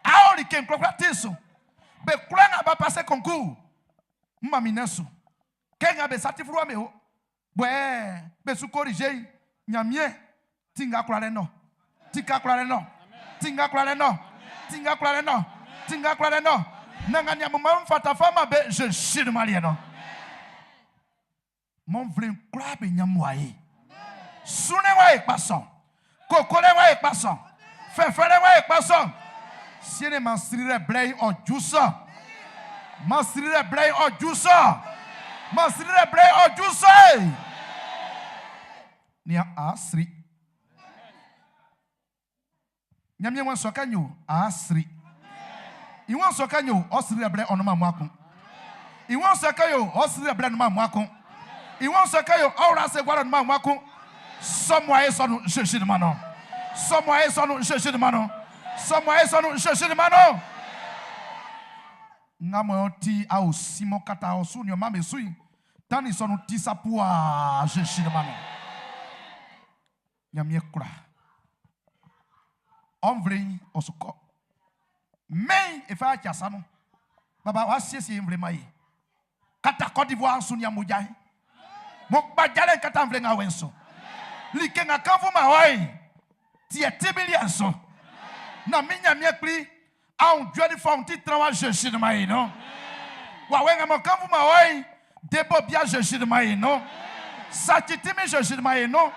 Awo li ke ŋklɔkura ti so. Be kura ŋa ba passer concours. Mami ne su. Ke ŋa be sati fluwa me o. Bɔɛ be su corriger yi. Ɲanmiɛn ti ŋa kura lɛ nɔ. Ti ka kura lɛ nɔ. Ti ŋa kura lɛ nɔ. Ti ŋa kura lɛ nɔ. Ti ŋa kura lɛ nɔ. Nanga nyamu ma fata fama be je suis de malien no. Mon vle kura be nyamu aye. Sune wa e pason. Kokole wa e pason. Fefere wa e pason. Siene ma srire blei o jusa. Ma srire blei o jusa. Ma srire blei o jusa. Ni a asri. Nyamie wọn sọ kanyo asri. Ìwọ̀n sọ kanyo ọsiri ẹbrẹ ọ̀nùmá mu akun. Ìwọ̀n sọ kanyo ọsiri ẹbrẹ ọ̀nùmá mu akun. Ìwọ̀n sọ kanyo ọwọ́rọ̀ ase gbọ́dọ̀ ọ̀nùmá mu akun. Sọmu ayé sọnu ṣèṣì ni ma nọ. Sọmu ayé sọnu ṣèṣì ni ma nọ. Sọmu ayé sọnu ṣèṣì ni ma nọ. Nga mo ti a o simo kata o su ni o mame sui. Tani sonu ti sa pua Jésus de mano. Nyamie kura. Omvle osuko. Men e fa chasano. Baba wa siesie mvle mai. Kata Côte d'Ivoire su ni amoja. Mo gbajale kata mvle nga wenso. Like nga kanfu ma wai. Tie tibili anso. Na mi nyamie kpli. Aun Dieu ni fa un ti trawa Jésus de mai no. Wa wenga mo kanfu ma wai. Debo bia Jésus de mai no. Satitimi Jésus de mai no.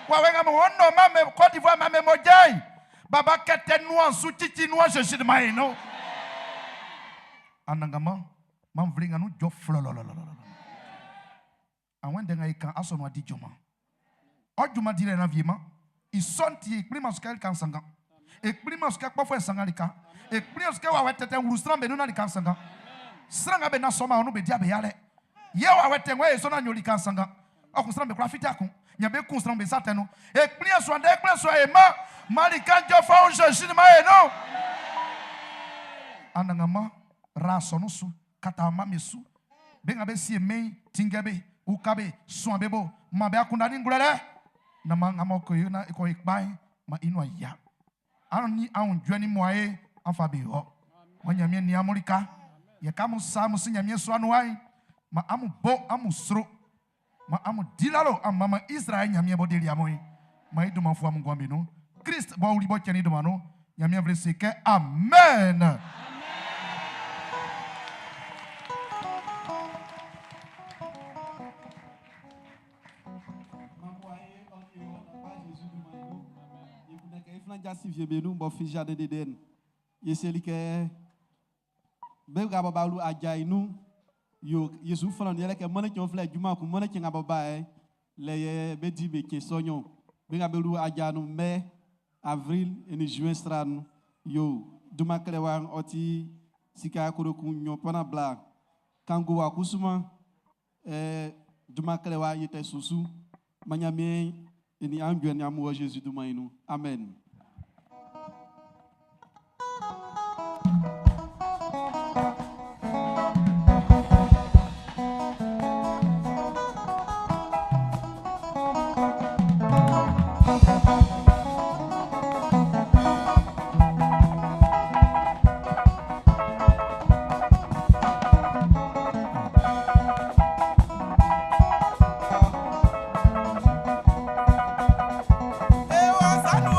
Wa wenga mo ono ma me Côte d'Ivoire ma me mojai. Baba kete nuan su titi nuan Jésus de mai no. Anangama man vlinga nu jo flololololo. Awen denga ikan asono adi joma. O juma dire na viema. I sonti ekprima suka kan sanga. Ekprima suka kpofo sanga lika. Ekprima suka wa wetete wuru sran be nu na lika sanga. Sran be na soma onu be dia be yale. Ye wa wete ngwe so na nyoli kan sanga. O kun sran be kura fita kun. Nya be kun sran be satenu. Ekprima so ande ekprima so e ma malika jo fa on Jésus ma e no. Anangama ra sonu su kata ma mesu. Benga be si me tingebe ukabe suan bebo ma be akunda ni ngulele. Na ma ngamo ko yo na ko ikpai ma inu ya. Ani ahun dwe ni moaye afa be ho. Mo nyame ni amorika. Ye ka mo sa mo si nyame so anu ai. Ma amu bo amu sro. Ma amu dilalo am mama Israel nyame bo deli amoy. Ma idu ma fu amu gwambe no. Christ bo wuli bo cheni do mano. Nyame vle se ke amen.
Jasi vie benu bo fi jardin d'Éden. Yeseli ke be ga ba lu aja inu yo Yesu fana ni le ke mone kyon fle juma ku mone kyon ba e le ye be di be ke sonyo. Be ga be lu aja nu mai avril eni juin stran yo duma kle wa oti sika koroku nyo pona bla kango wa kusuma duma kle wa yete susu manyame eni anjwe ni amu Jésus duma inu. Amen.
Ewa sanu.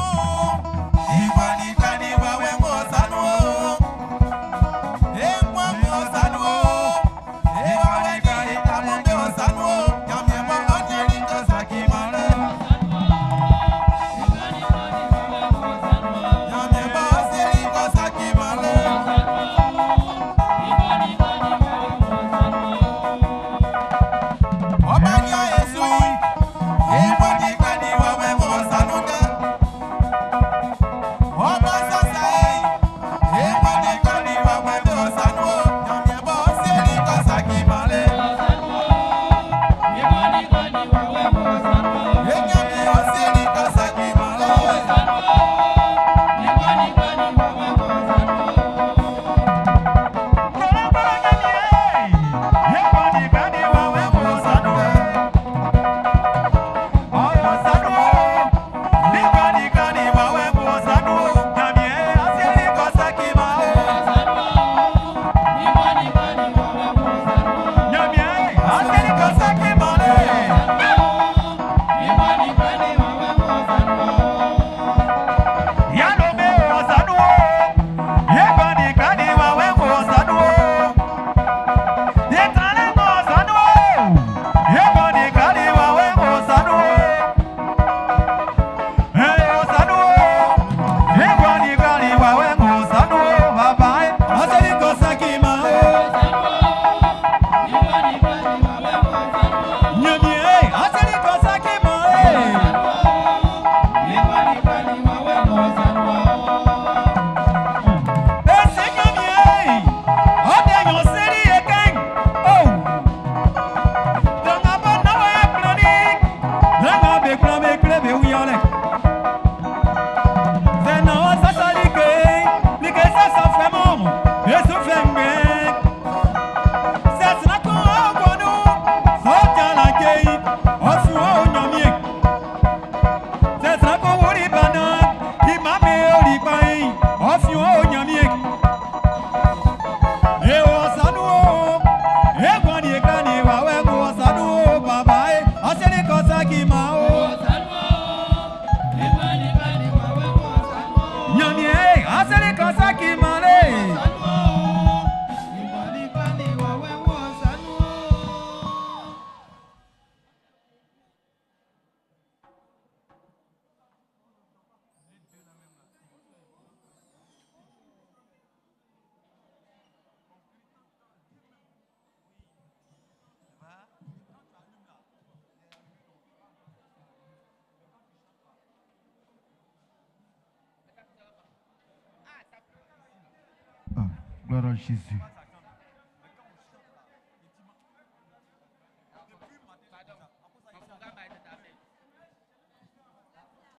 Gloire à Jésus.